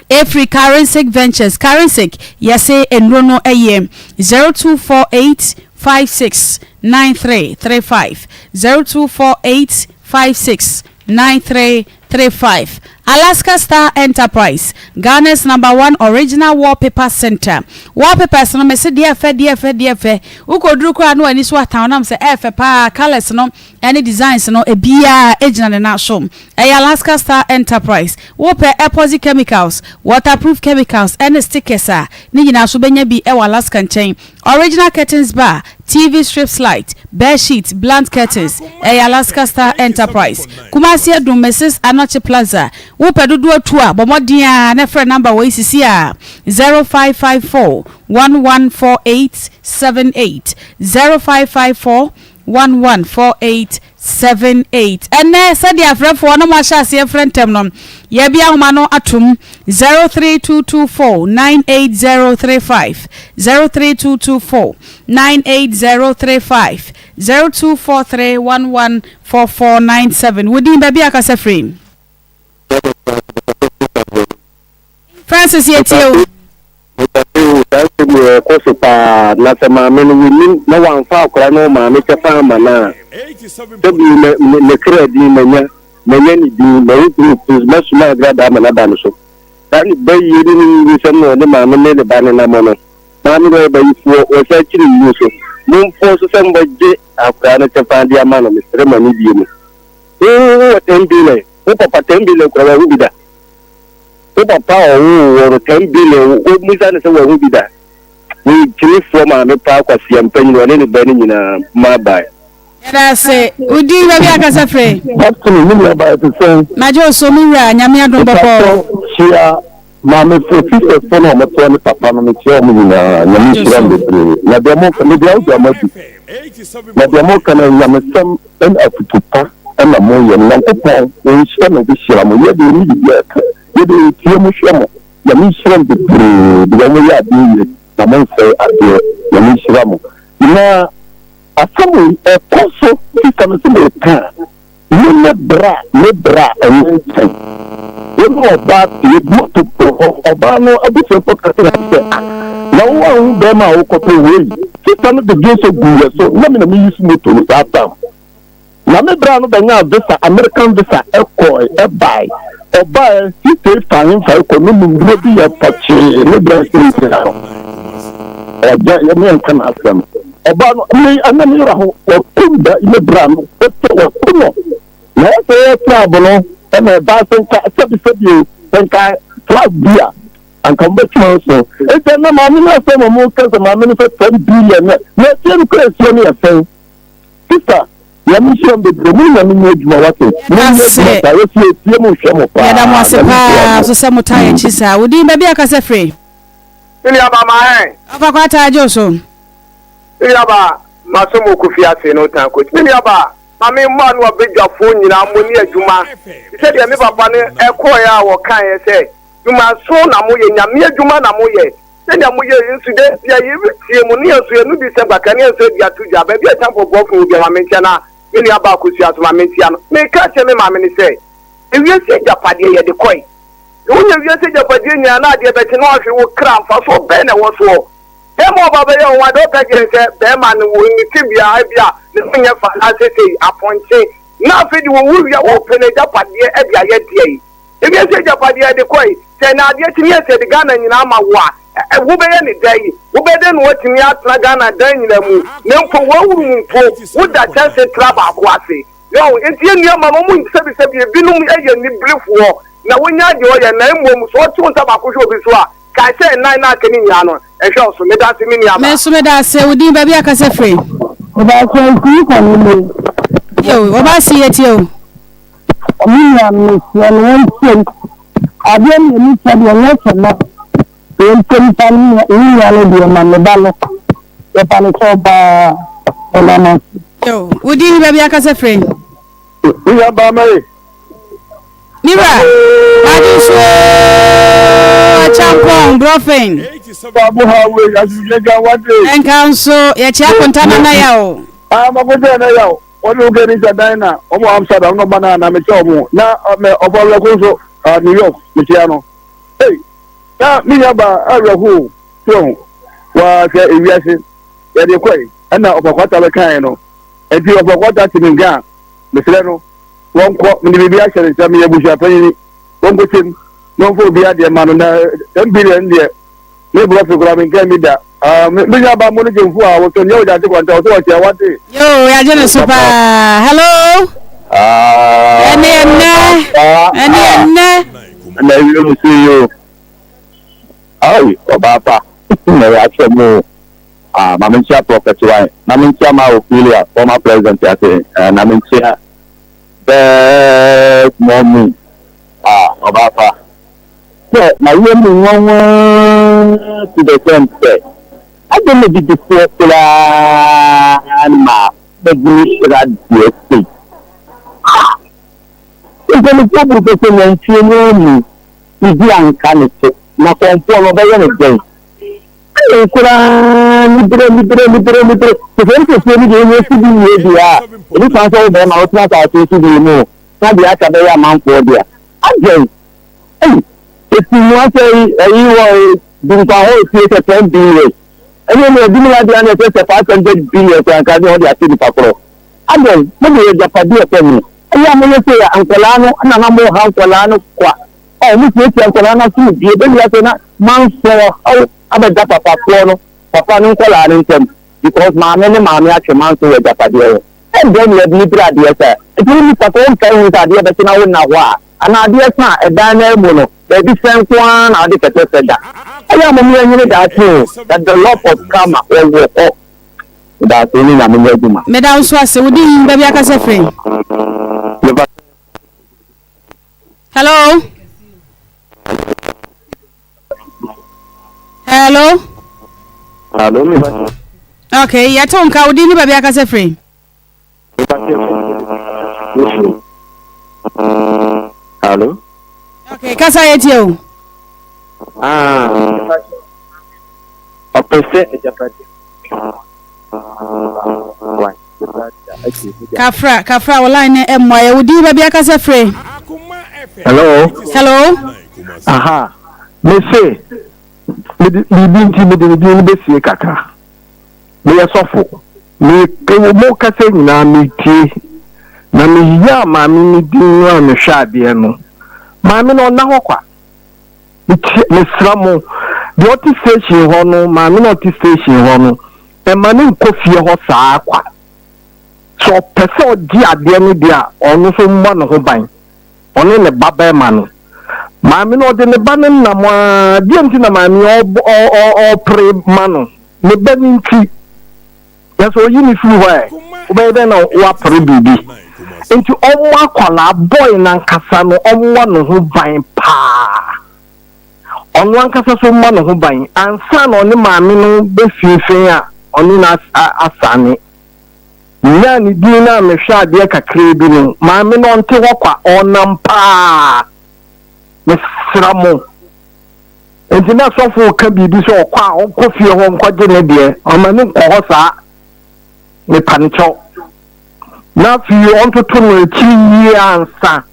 Speaker 3: Ɛfiri Karensic Ventures, Karensic yɛse nnuro no yɛ 0248 56 93 35, 0248 56 93 35. Alaska Star Enterprise, Ghana's number one original wallpaper center. Wallpapers no mese deɛ ɛfɛ deɛ ɛfɛ deɛ ɛfɛ, wokɔduru koraa na w'ani so atan wo nam sɛ ɛɛfɛ paa, colours no ɛne designs no ebiaa gyina ne nan so. Ɛyɛ Alaska Star Enterprise. Wopɛ epoxy chemicals, waterproof chemicals ɛne stickers a, ne nyinaa nso wobɛnya bi wɔ Alaska nkyɛn. Original curtains bar, TV strips light, bed sheet, blunt curtains, ɛyɛ Alaska Star Enterprise. Kumasi Adum, Mrs. Anokye Plaza. Wopɛ dodoɔ tu a, bɔ mmɔden ara na frɛ number wei sisi ara, 0554 1148 78, 0554 114878. Ɛnnɛ, sɛdeɛ afrɛfoɔ na moahyɛ aseɛ frɛ ntɛm no, yɛabue ahoma no atom, 03224 98035, 03224 98035, 0243 114497. Wo din, baabi a kasa firi? Francis, yɛtie wo.
Speaker 7: Mepatse o, saa asɛm yi ɛkɔ so paa, na sɛ maame no wɔnnim na wɔamfa akwadaa no maame kyɛfa amma no a, sɛbi ne ne kra din manya, manya ne din, mahu proof, mɛsoma agradaa ama no aba no so. Saa ne bayie ne ne nwunsɛm na ɔne maame ne ne ba no nam no, maame no ɔyɛ bayifoɔ, wɔsan kyiri nwuo so. Momfɔɔ so sɛ mobɛgye akwadaa no kyɛfa de ama no, mesrɛ mo anidie mu. Wo wowɔ 10 billion. Wo papa 10 billion koraa wahu bi da? Wo papa a ɔwoo wo no 10 billion wommisa no sɛ wahu bi da? Wei gyimifoɔ maame paa kwasia mpanyin ɔne ne ba no nyinaa ma bye.
Speaker 3: Yɛda ase. Wo din baabi a kasa firi?
Speaker 7: Destiny me nua baa ɛte sɛn?
Speaker 3: Magye wo so me wura Nyame adom bɔkɔɔ.
Speaker 7: Mepatɔ kyia maame fo sisters fo no a wɔtoa ne papa no mekyia wɔn nyinaa Nyame nhyira mo bebree na deɛ mo me deɛ wode ama bi na deɛ mo ka no nyamesɛm ɛne afutu pa ɛna mo yɛ no Nyankopɔn ɔnhyira na ɔbɛhyira mo yɛ deɛ ɛni biribi a ɛka yɛ deɛ yɛtie mo hwɛ mo Nyame nhyira mo bebree deɛ mo yɛ adeɛ yie na mo nsɛe adeɛ Nyame nhyira mo na Asɛm wei ɛkɔ so sista me se meka a me ne bra me bra ɛnyɛ sɛn wo ne ɔbaa te moto bɔ hɔ ɔbaa no abusuafoɔ ka kyerɛ no sɛ ah na wo anhu bɛrima a wokɔpɛ wei sista no de dwonsɔ guu yɛ so na me na me use moto no saa tam Na me bra no bɛnyaa visa, American visa, kɔɔe, ɛbae. Ɔbaeɛ, sista yi faa hemfa kɔ no mu mmerɛ bi yɛ pɔkyee, me bra seesei no, ɔgya yɛ me nka n'asɛm. Ɔbaa no, me, ɛnɛ me werɛ ho, wakum da, me bra no, ɔsɛ waku no. Na ɛsɛ yɛ club no, ɛna ɛbaa sɛ nka, sɛbi sɛbi o, sɛ nka club bi a, anka mobɛtena so. Enti ɛnɛ maame no asɛm a wɔka sɛ maame no sɛ 10 billion, na ɛfie no kora ɛsuo no yɛ sɛn? Sister Nyame nhyira mo bebree mo ne Nyame nyɛ adwuma wate mo nyɛ adwuma saa yɛso yɛtie mo hwɛ mo paa
Speaker 3: Yɛda mo ase
Speaker 7: Nyame nhyira
Speaker 3: paa
Speaker 7: mo.
Speaker 3: nso sɛ mo taa yɛn akyi saa. Wo din, baabi a kasa firi?
Speaker 16: Me nua ba ma hɛn.
Speaker 3: Ɔfa kwata agye wo so.
Speaker 16: Me nua ba ma so mo kofi ase no tan coach. Me nua ba ma me mmɔ ano abadwafoɔ nyinaa mo ne adwuma te sɛ deɛ me papa no ɛkɔɛ a wɔkaeɛ sɛ dwuma so na mo yɛ nyame adwuma na mo yɛ Sɛnea moyɛ yi nso, da biara yɛretie mo, ne yɛn nso yɛn anodisɛm kakra, ne yɛn nso adi ato dwa. Baabi a Kyampɔboafo wɔ biara, ma menkyia na me nuabaa Akosua nso, ma menkyia no. Meka akyerɛ me maame ne sɛ, ewiase agyapadeɛ, yɛde kɔe. Sɛ wonya wiase agyapadeɛ nyinaa na adeɛ bɛkye na woahwere wo kra a, mfasoɔ bɛn na ɛwɔ soɔ? Bɛrima a ɔba bɛyɛ wo ho ade, ɔka kyerɛ no sɛ bɛrima no wɔ ne tebea, ebia ne ho nyɛ fɛ anaasɛ sei, apɔnkye, na afei de wɔwu wie a, wopɛ n'agyapadeɛ de ayɛ deɛn? Ewiase agyapadeɛ a yɛde kɔe, sɛ na adeɛ kye ne yɛ sɛ yɛde Ghana nyinaa ma wo a, ɛ, wobɛyɛ ne dɛn? Wobɛyɛ dɛn na woatumi atena Ghana dan nyinaa mu, na mpo woawuru mu mpo, woda kyɛnse tra baako ase? Yɔn, enti yɛn nua ma no, wɔn sɛbisɛbi, ebinom yɛ aniberefoɔ, na wɔnya deɛ ɔyɛ, na mmom sɛ ɔte wo nsa baako hwɛ obi so a, kae sɛ nnan no a aka no nyinaa no, ɛhwɛ wo so. Meda ase, me nuabaa.
Speaker 3: Me nso meda ase. Wo din, baabi a kasa firi?
Speaker 5: Ɔbaasa nsi kwan mu.
Speaker 3: Yo, ɔbaasa yɛ tie o.
Speaker 5: Me nua no mesrɛ no wɔntie m adeɛ mmienu sɛ deɛ nyɛ sɛ na wɔntie m fa me nua no deɛ ma me ba no yɛfa no sɛ ɔbaa ɔnam ase.
Speaker 3: Yo, wo din ne baabi akasa firi?
Speaker 7: Me nua baa Mary.
Speaker 3: Me wura, ade nso Acheampong Brɔfen.
Speaker 7: Babu ha wei asumdwe wate.
Speaker 3: Nka nso yɛkyea akonta nana yaw.
Speaker 7: Ah, makonta nana yaw. Wɔne wo kɛni sɛ dan na wɔn wɔ Amsterdam na ɔba na na mekyɛ wɔn na mɛ ɔfɔ awerɛko nso uh, New York mekyia no. Hey, na me nua ba awerɛho so ho wɔhwɛ ewiase yɛde kɔe ɛna ɔfɔkwata bɛkae no nti ɔfɔkwata te me nka a mesrɛ no wɔnkɔ mede biribi ahyɛ ne nsa meyɛ abusua panyini wɔnkɔkyɛm na wɔmfa obi adeɛ ma no na 10 billion deɛ Me brɔfe koraa menkaa mi da. Ah, me me nua ba mo no gyemfo a wɔtɔ nea ɔgya ase kwanta ɔsɛ ɔkyɛ wate.
Speaker 3: Yoo, yɛagye ne so paa. Hello.
Speaker 7: Ah,
Speaker 3: Ɛne ɛnɛ, ɛne ɛnɛ.
Speaker 7: Na ewie mu si yi o. Ayi, ɔbaa pa. Na yɛ akyɛ mu. Ah, ma menkyia Prophet Wine. Na menkyia ma Ophelia, former president ase. Eh, na menkyia best mommy. Ah, ɔbaa pa. Sɛ mayɛ me nwanwa to the extent sɛ adɛn na abibifoɔ koraa na bɛdwene sradeɛ sei? Ah! Mpanimfoɔ buru pɛ sɛ nantwie no anni biribi anka ne to, na kɔmfoɔ no ɔbɛyɛ no dɛn? Adɛn koraa niberɛ niberɛ niberɛ niberɛ te sɛ ntosoɔ no deɛ ɛnyɛ si bi wie deɛ a ɛni kwan sɛ wo bɛrima wotena asase so bi mu na deɛ aka bɛyɛ amanfoɔ dea. Adɛn? Ei, esi mu asɛ yi, ɛyi wɔ Dunkwa hɔ esie sɛ 10 billion. Ɛne ɛne ɛdi mu adeɛ ana ɛsɛ sɛ 500 billion koraa nka ne ɔde ahyɛ nipa korɔ. Adɛn, mo de yɛ agyapadeɛ fɛ mu. Ɛyɛ a moyɛ sei a, nkwadaa no, ɛna na mo ha nkwadaa no kwa. Ɔ, mo siesie nkwadaa no asomdwie, bɛwi asɛ na manso ɔhaw abɛda papafoɔ no, papa no nkwadaa no ntam because maame ne maame atwe manso wɔ agyapadeɛ ho. Ɛdɛn na yɛde pira adeɛ sɛ? Nti wo nipa sɛ wonkae hu sɛ adeɛ bɛkye na wonna hɔ a, anaa adeɛ sa a, ɛdan no ara mu no, baabi sɛ nko ara na wode kɛtɛ sɛ da. Ɛyɛ a mom yɛnwene daakye o, that the law of karma wɔwɔ hɔ. Medaase wo ne Nyame nyɛ adwuma.
Speaker 3: Meda wo nso ase. Wo din, baabi akasa firi. Hello. Hello.
Speaker 7: Hello, me ba.
Speaker 3: Okay, yɛte wo nka wo din ne baabi akasa firi.
Speaker 7: Hello.
Speaker 3: Okay, kasa yɛtie o.
Speaker 7: Ah. Ɔpɛ sɛ agyapade.
Speaker 3: Kafra, kafra, wo line no mmoa yɛ. Wo din baabi akasa firi.
Speaker 17: Hello.
Speaker 3: Hello.
Speaker 17: Aha. Me se, mede biribi nti mede me din no bɛsie kakra. Meyɛ sɔfo. Me mo kasa nyinaa metie. Na meyiyaa maame no din no a mehwɛ adeɛ no. Maame no ɔnna hɔ kwa. Mekyia, mesrɛ mo, deɛ ɔte station hɔ no, maame no a ɔte station hɔ no, mma no nkɔ fie hɔ saa kwa. Sɛ ɔpɛ sɛ ɔgye adeɛ no deɛ a, ɔno nso mmɔ ne ho ban. Ɔne ne ba barima no. Maame no, ɔde ne ba no nam ara. Deɛ nti na maame yi ɔbɔ, ɔ, ɔ, ɔpere ma no? Ne ba no nti. Na sɛ ɔyi no firi hɔ ɛ, wobɛyɛ dɛn na woapere biribi? Nti ɔmmɔ akwadaa, boy no ankasa no, ɔmmɔ ne ho ban paa. Ɔno ankasa nso mmɔ ne ho ban ansa na ɔne maame no bɛfinfin a ɔne no asane. Menyaa ne din no a mehwɛ adeɛ kakraa bi no, maame no ɔnte hɔ kwa, ɔnam paa. Mesrɛ mo. Enti na sɔfo reka biribi sɛ ɔkɔ a ɔnkɔ fie hɔ nkɔgye ne deɛ, ɔma no nkɔ hɔ saa. Mepa no kyɛw. Na afei ɔntoto no akyiri yie ansa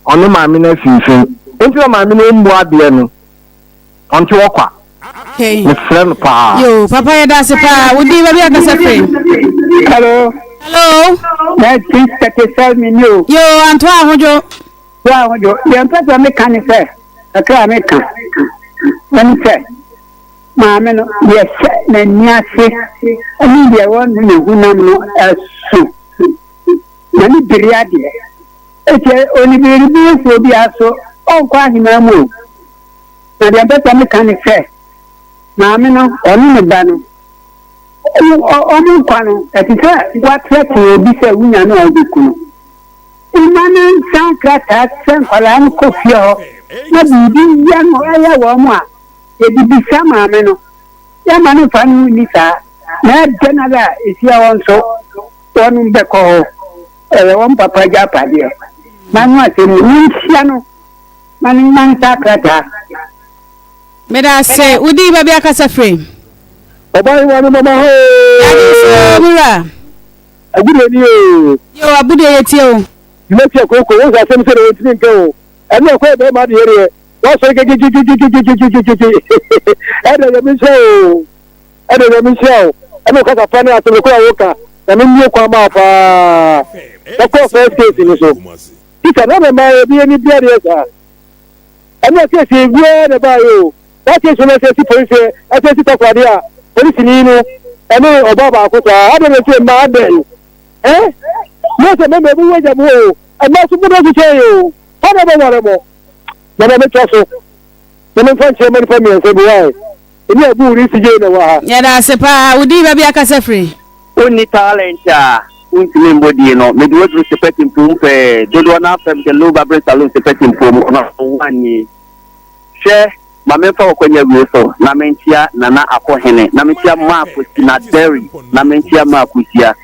Speaker 17: ɔne maame no afinfin. Enti na maame no mmu adeɛ no, ɔnte hɔ kwa.
Speaker 3: Okay.
Speaker 17: Mesrɛ no paa.
Speaker 3: Yo, papa yɛda ase paa. Wo din baabi akasa firi?
Speaker 18: Hello.
Speaker 3: Hello.
Speaker 18: 1937 ni o.
Speaker 3: Yo, Antoa Ahodwo.
Speaker 18: Yo, Ahodwo. Deɛ mpɛ sɛ meka ne sɛ, kakra a meka ɛne sɛ, maame no, deɛ hyɛ n'ani ase ne deɛ ɛwɔ ne honam no ɛso. Na ne biri adeɛ. Eti onibereberefoɔ biara so ɔnkɔ ahemman mu o. Na deɛ mpɛ sɛ meka ne sɛ, maame no, ɔne ne ba no, wɔn nkwa no, ɛte sɛ woatrɛtrɛ obi sɛ wonya no a wobɛku no. Mma no nsa nkrataa sɛ nkwadaa no kɔ fie hɔ na biribi yɛ no ɛyɛ wɔn a, yɛde bisa maame no. Yɛmma no mfa ne ho nni saa. Na ɛdɛn ara a ɛsi hɔ nso, wɔnom bɛkɔ hɔ. Ɛyɛ wɔn papa agyapadeɛ. M'ano asɛm ni, monhyia no ma no mma nsa krataa.
Speaker 3: Meda ase. Wo din baabi akasa firi?
Speaker 17: Ɔbaayewa no mama hɔ oo.
Speaker 3: Yɛagye wo so me wura.
Speaker 17: Agudeɛ ni oo.
Speaker 3: Yoo Agudeɛ yɛtie wo.
Speaker 17: Dwumatia kooko wo sɛ asɛm sɛ na wɔntumi nka o ɛne ɛkɔ yɛ bɛrima adeɛ deɛ wasɔre kekekekekekekekeke ɛna nyame nhyira o ɛna nyame nhyira o ɛna ɔkasa pa ne asɛm kora woka nyame mmie kwan ma paa ɛkɔ first case ni so tisa na mɛma ebi ani bia deɛ saa ɛna case biara na ɛbaayɛ o Saa case no ɛsɛ si polisi ɛsɛ si takoradi a polisini no ɛne ɔbaa baako saa adɛn na ɛsɛ mmaa adɛn ɛ mo sɛ mɛma ebi wɔ gya mo o ɛmmaa so mo dɔso kyɛn yɛ o hɔ na bɛware mo na ma metwa so na memfa nkyerɛ ma nipa mmiɛnsa bi wae ɛni abu ne sigye na wɔ ha.
Speaker 3: Yɛda ase paa. Wo din baabi akasa firi?
Speaker 7: Wonni talent a wontumi mbɔ din no. Mede wo aduru Sepeti Mpoom pɛɛ. Dodoɔ no ara frɛ me sɛ Low Barbering Saloon Sepeti Mpoom. Ɔno one nie. Hwɛ, ma memfa w'akwanya wie so na menkyea Nana Akohene, na menkyea Maa Kwesi na Derry, na menkyea Maa Kusia.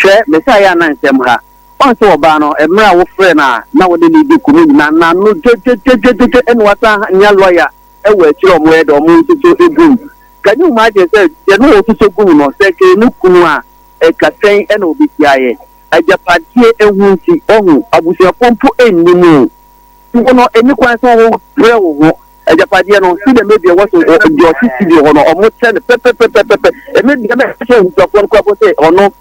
Speaker 7: Hwɛ, mese ayɛ a na nsɛm ha. Woahu sɛ ɔbaa no, mmerɛ a wofrɛɛ no a na wo ne no redi nkɔmmɔ nyinaa, n'ano dwedwedwedwedwe ɛna wasan nya lɔya wɔ akyire a wɔyɛ dɛ, wɔresosɔ gu mu. Can you imagine sɛ deɛ na ɔresosɔ gu mu no, sɛ nka ɛyɛ ne kunu a, ɛka sɛn na ɔbɛsi ayɛ? Agyapadeɛ ho nti, wahu, abusuafoɔ mpo nnim o. Wo no, enni kwan sɛ wo brɛ wo ho. Agyapadeɛ no, sɛdeɛ maybe ɛwɔ so, deɛ ɔte studio hɔ no, ɔmo kyɛ no pɛpɛpɛpɛpɛ. Emi deɛ mɛka kyerɛ abusuafoɔ no koraa mpo sɛ ɔno,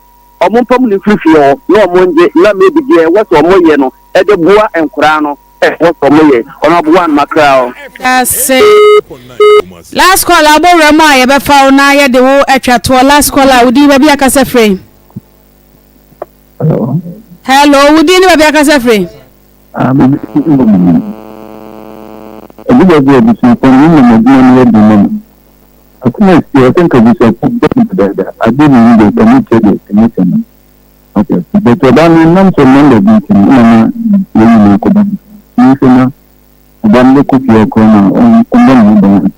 Speaker 7: ɔmo mpam no mfiri fie hɔ na ɔmo ngye, na maybe deɛ ɛwɔ sɛ ɔmo yɛ no ɛde boa nkoraa no, ɛwɔ sɛ ɔmo yɛ. Ɔno aboa no makra o.
Speaker 3: Dase. Last call a wobɔ wura mu a yɛbɛfa wo na yɛde wo atwa toɔ. Last call a wo din baabi a kasa firi.
Speaker 7: Hello.
Speaker 3: Hello, wo din ne baabi akasa firi?
Speaker 7: Ah, me din wɔ mu. Ebi baabi abusuafo no nam adwuma no adi ma no. Asɛm a esi ɔsɛ nka abusuafo bɔ no dadaada. Ade ne yi deɛ nka ne kyɛ deɛ ɛnyɛ kyɛ no. Ate ase. But ɔbaa no nam sɛ nɔmba bi nti no ɛna na yɛn nyinaa kɔba no. Menhwɛ na ɔbaa no bɛkɔ fie akɔ na ɔmmɔ ne ho ban.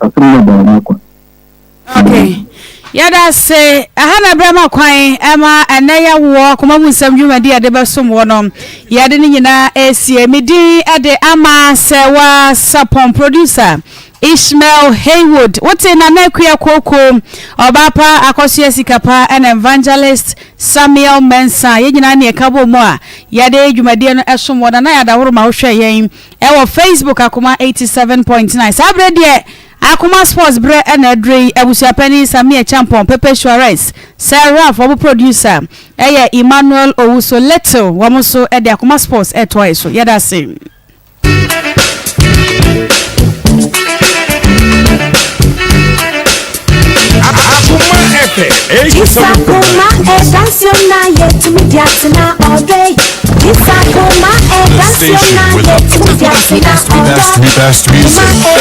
Speaker 7: Asɛm no da ɔno kwa.
Speaker 3: Okay. Yɛda ase. Ɛha na ɛbrɛ ma kwan ɛma ɛnɛ yɛwoɔ akoma mu nsɛm dwumadi yɛde bɛsom wɔ no. Yɛde ne nyinaa esie. Me din ɛde ama sɛ wa sapɔn producer Ishmael Haywood. Wote Nana Akua Kooko, ɔbaa pa Akɔsoa Sikapa ɛna Evangelist Samuel Mensah. Yɛn nyinaa ne ɛka bɔ mu a yɛde dwumadie no ɛsom wɔ. Nana Yadahoro ma wohwɛ yɛn ɛwɔ Facebook Akoma 87.9. Saa berɛ deɛ Akoma Sports berɛ na aduru yi, Abusuapanin Sammy Acheampong, Pepe Suarez, Sir Ralph, wɔn producer yɛ Emmanuel Owusu Little, wɔn nso de Akoma Sports retoa yɛ so. Yɛda ase.
Speaker 2: Akoma FM 87.9.
Speaker 19: The station with the best, best, best music.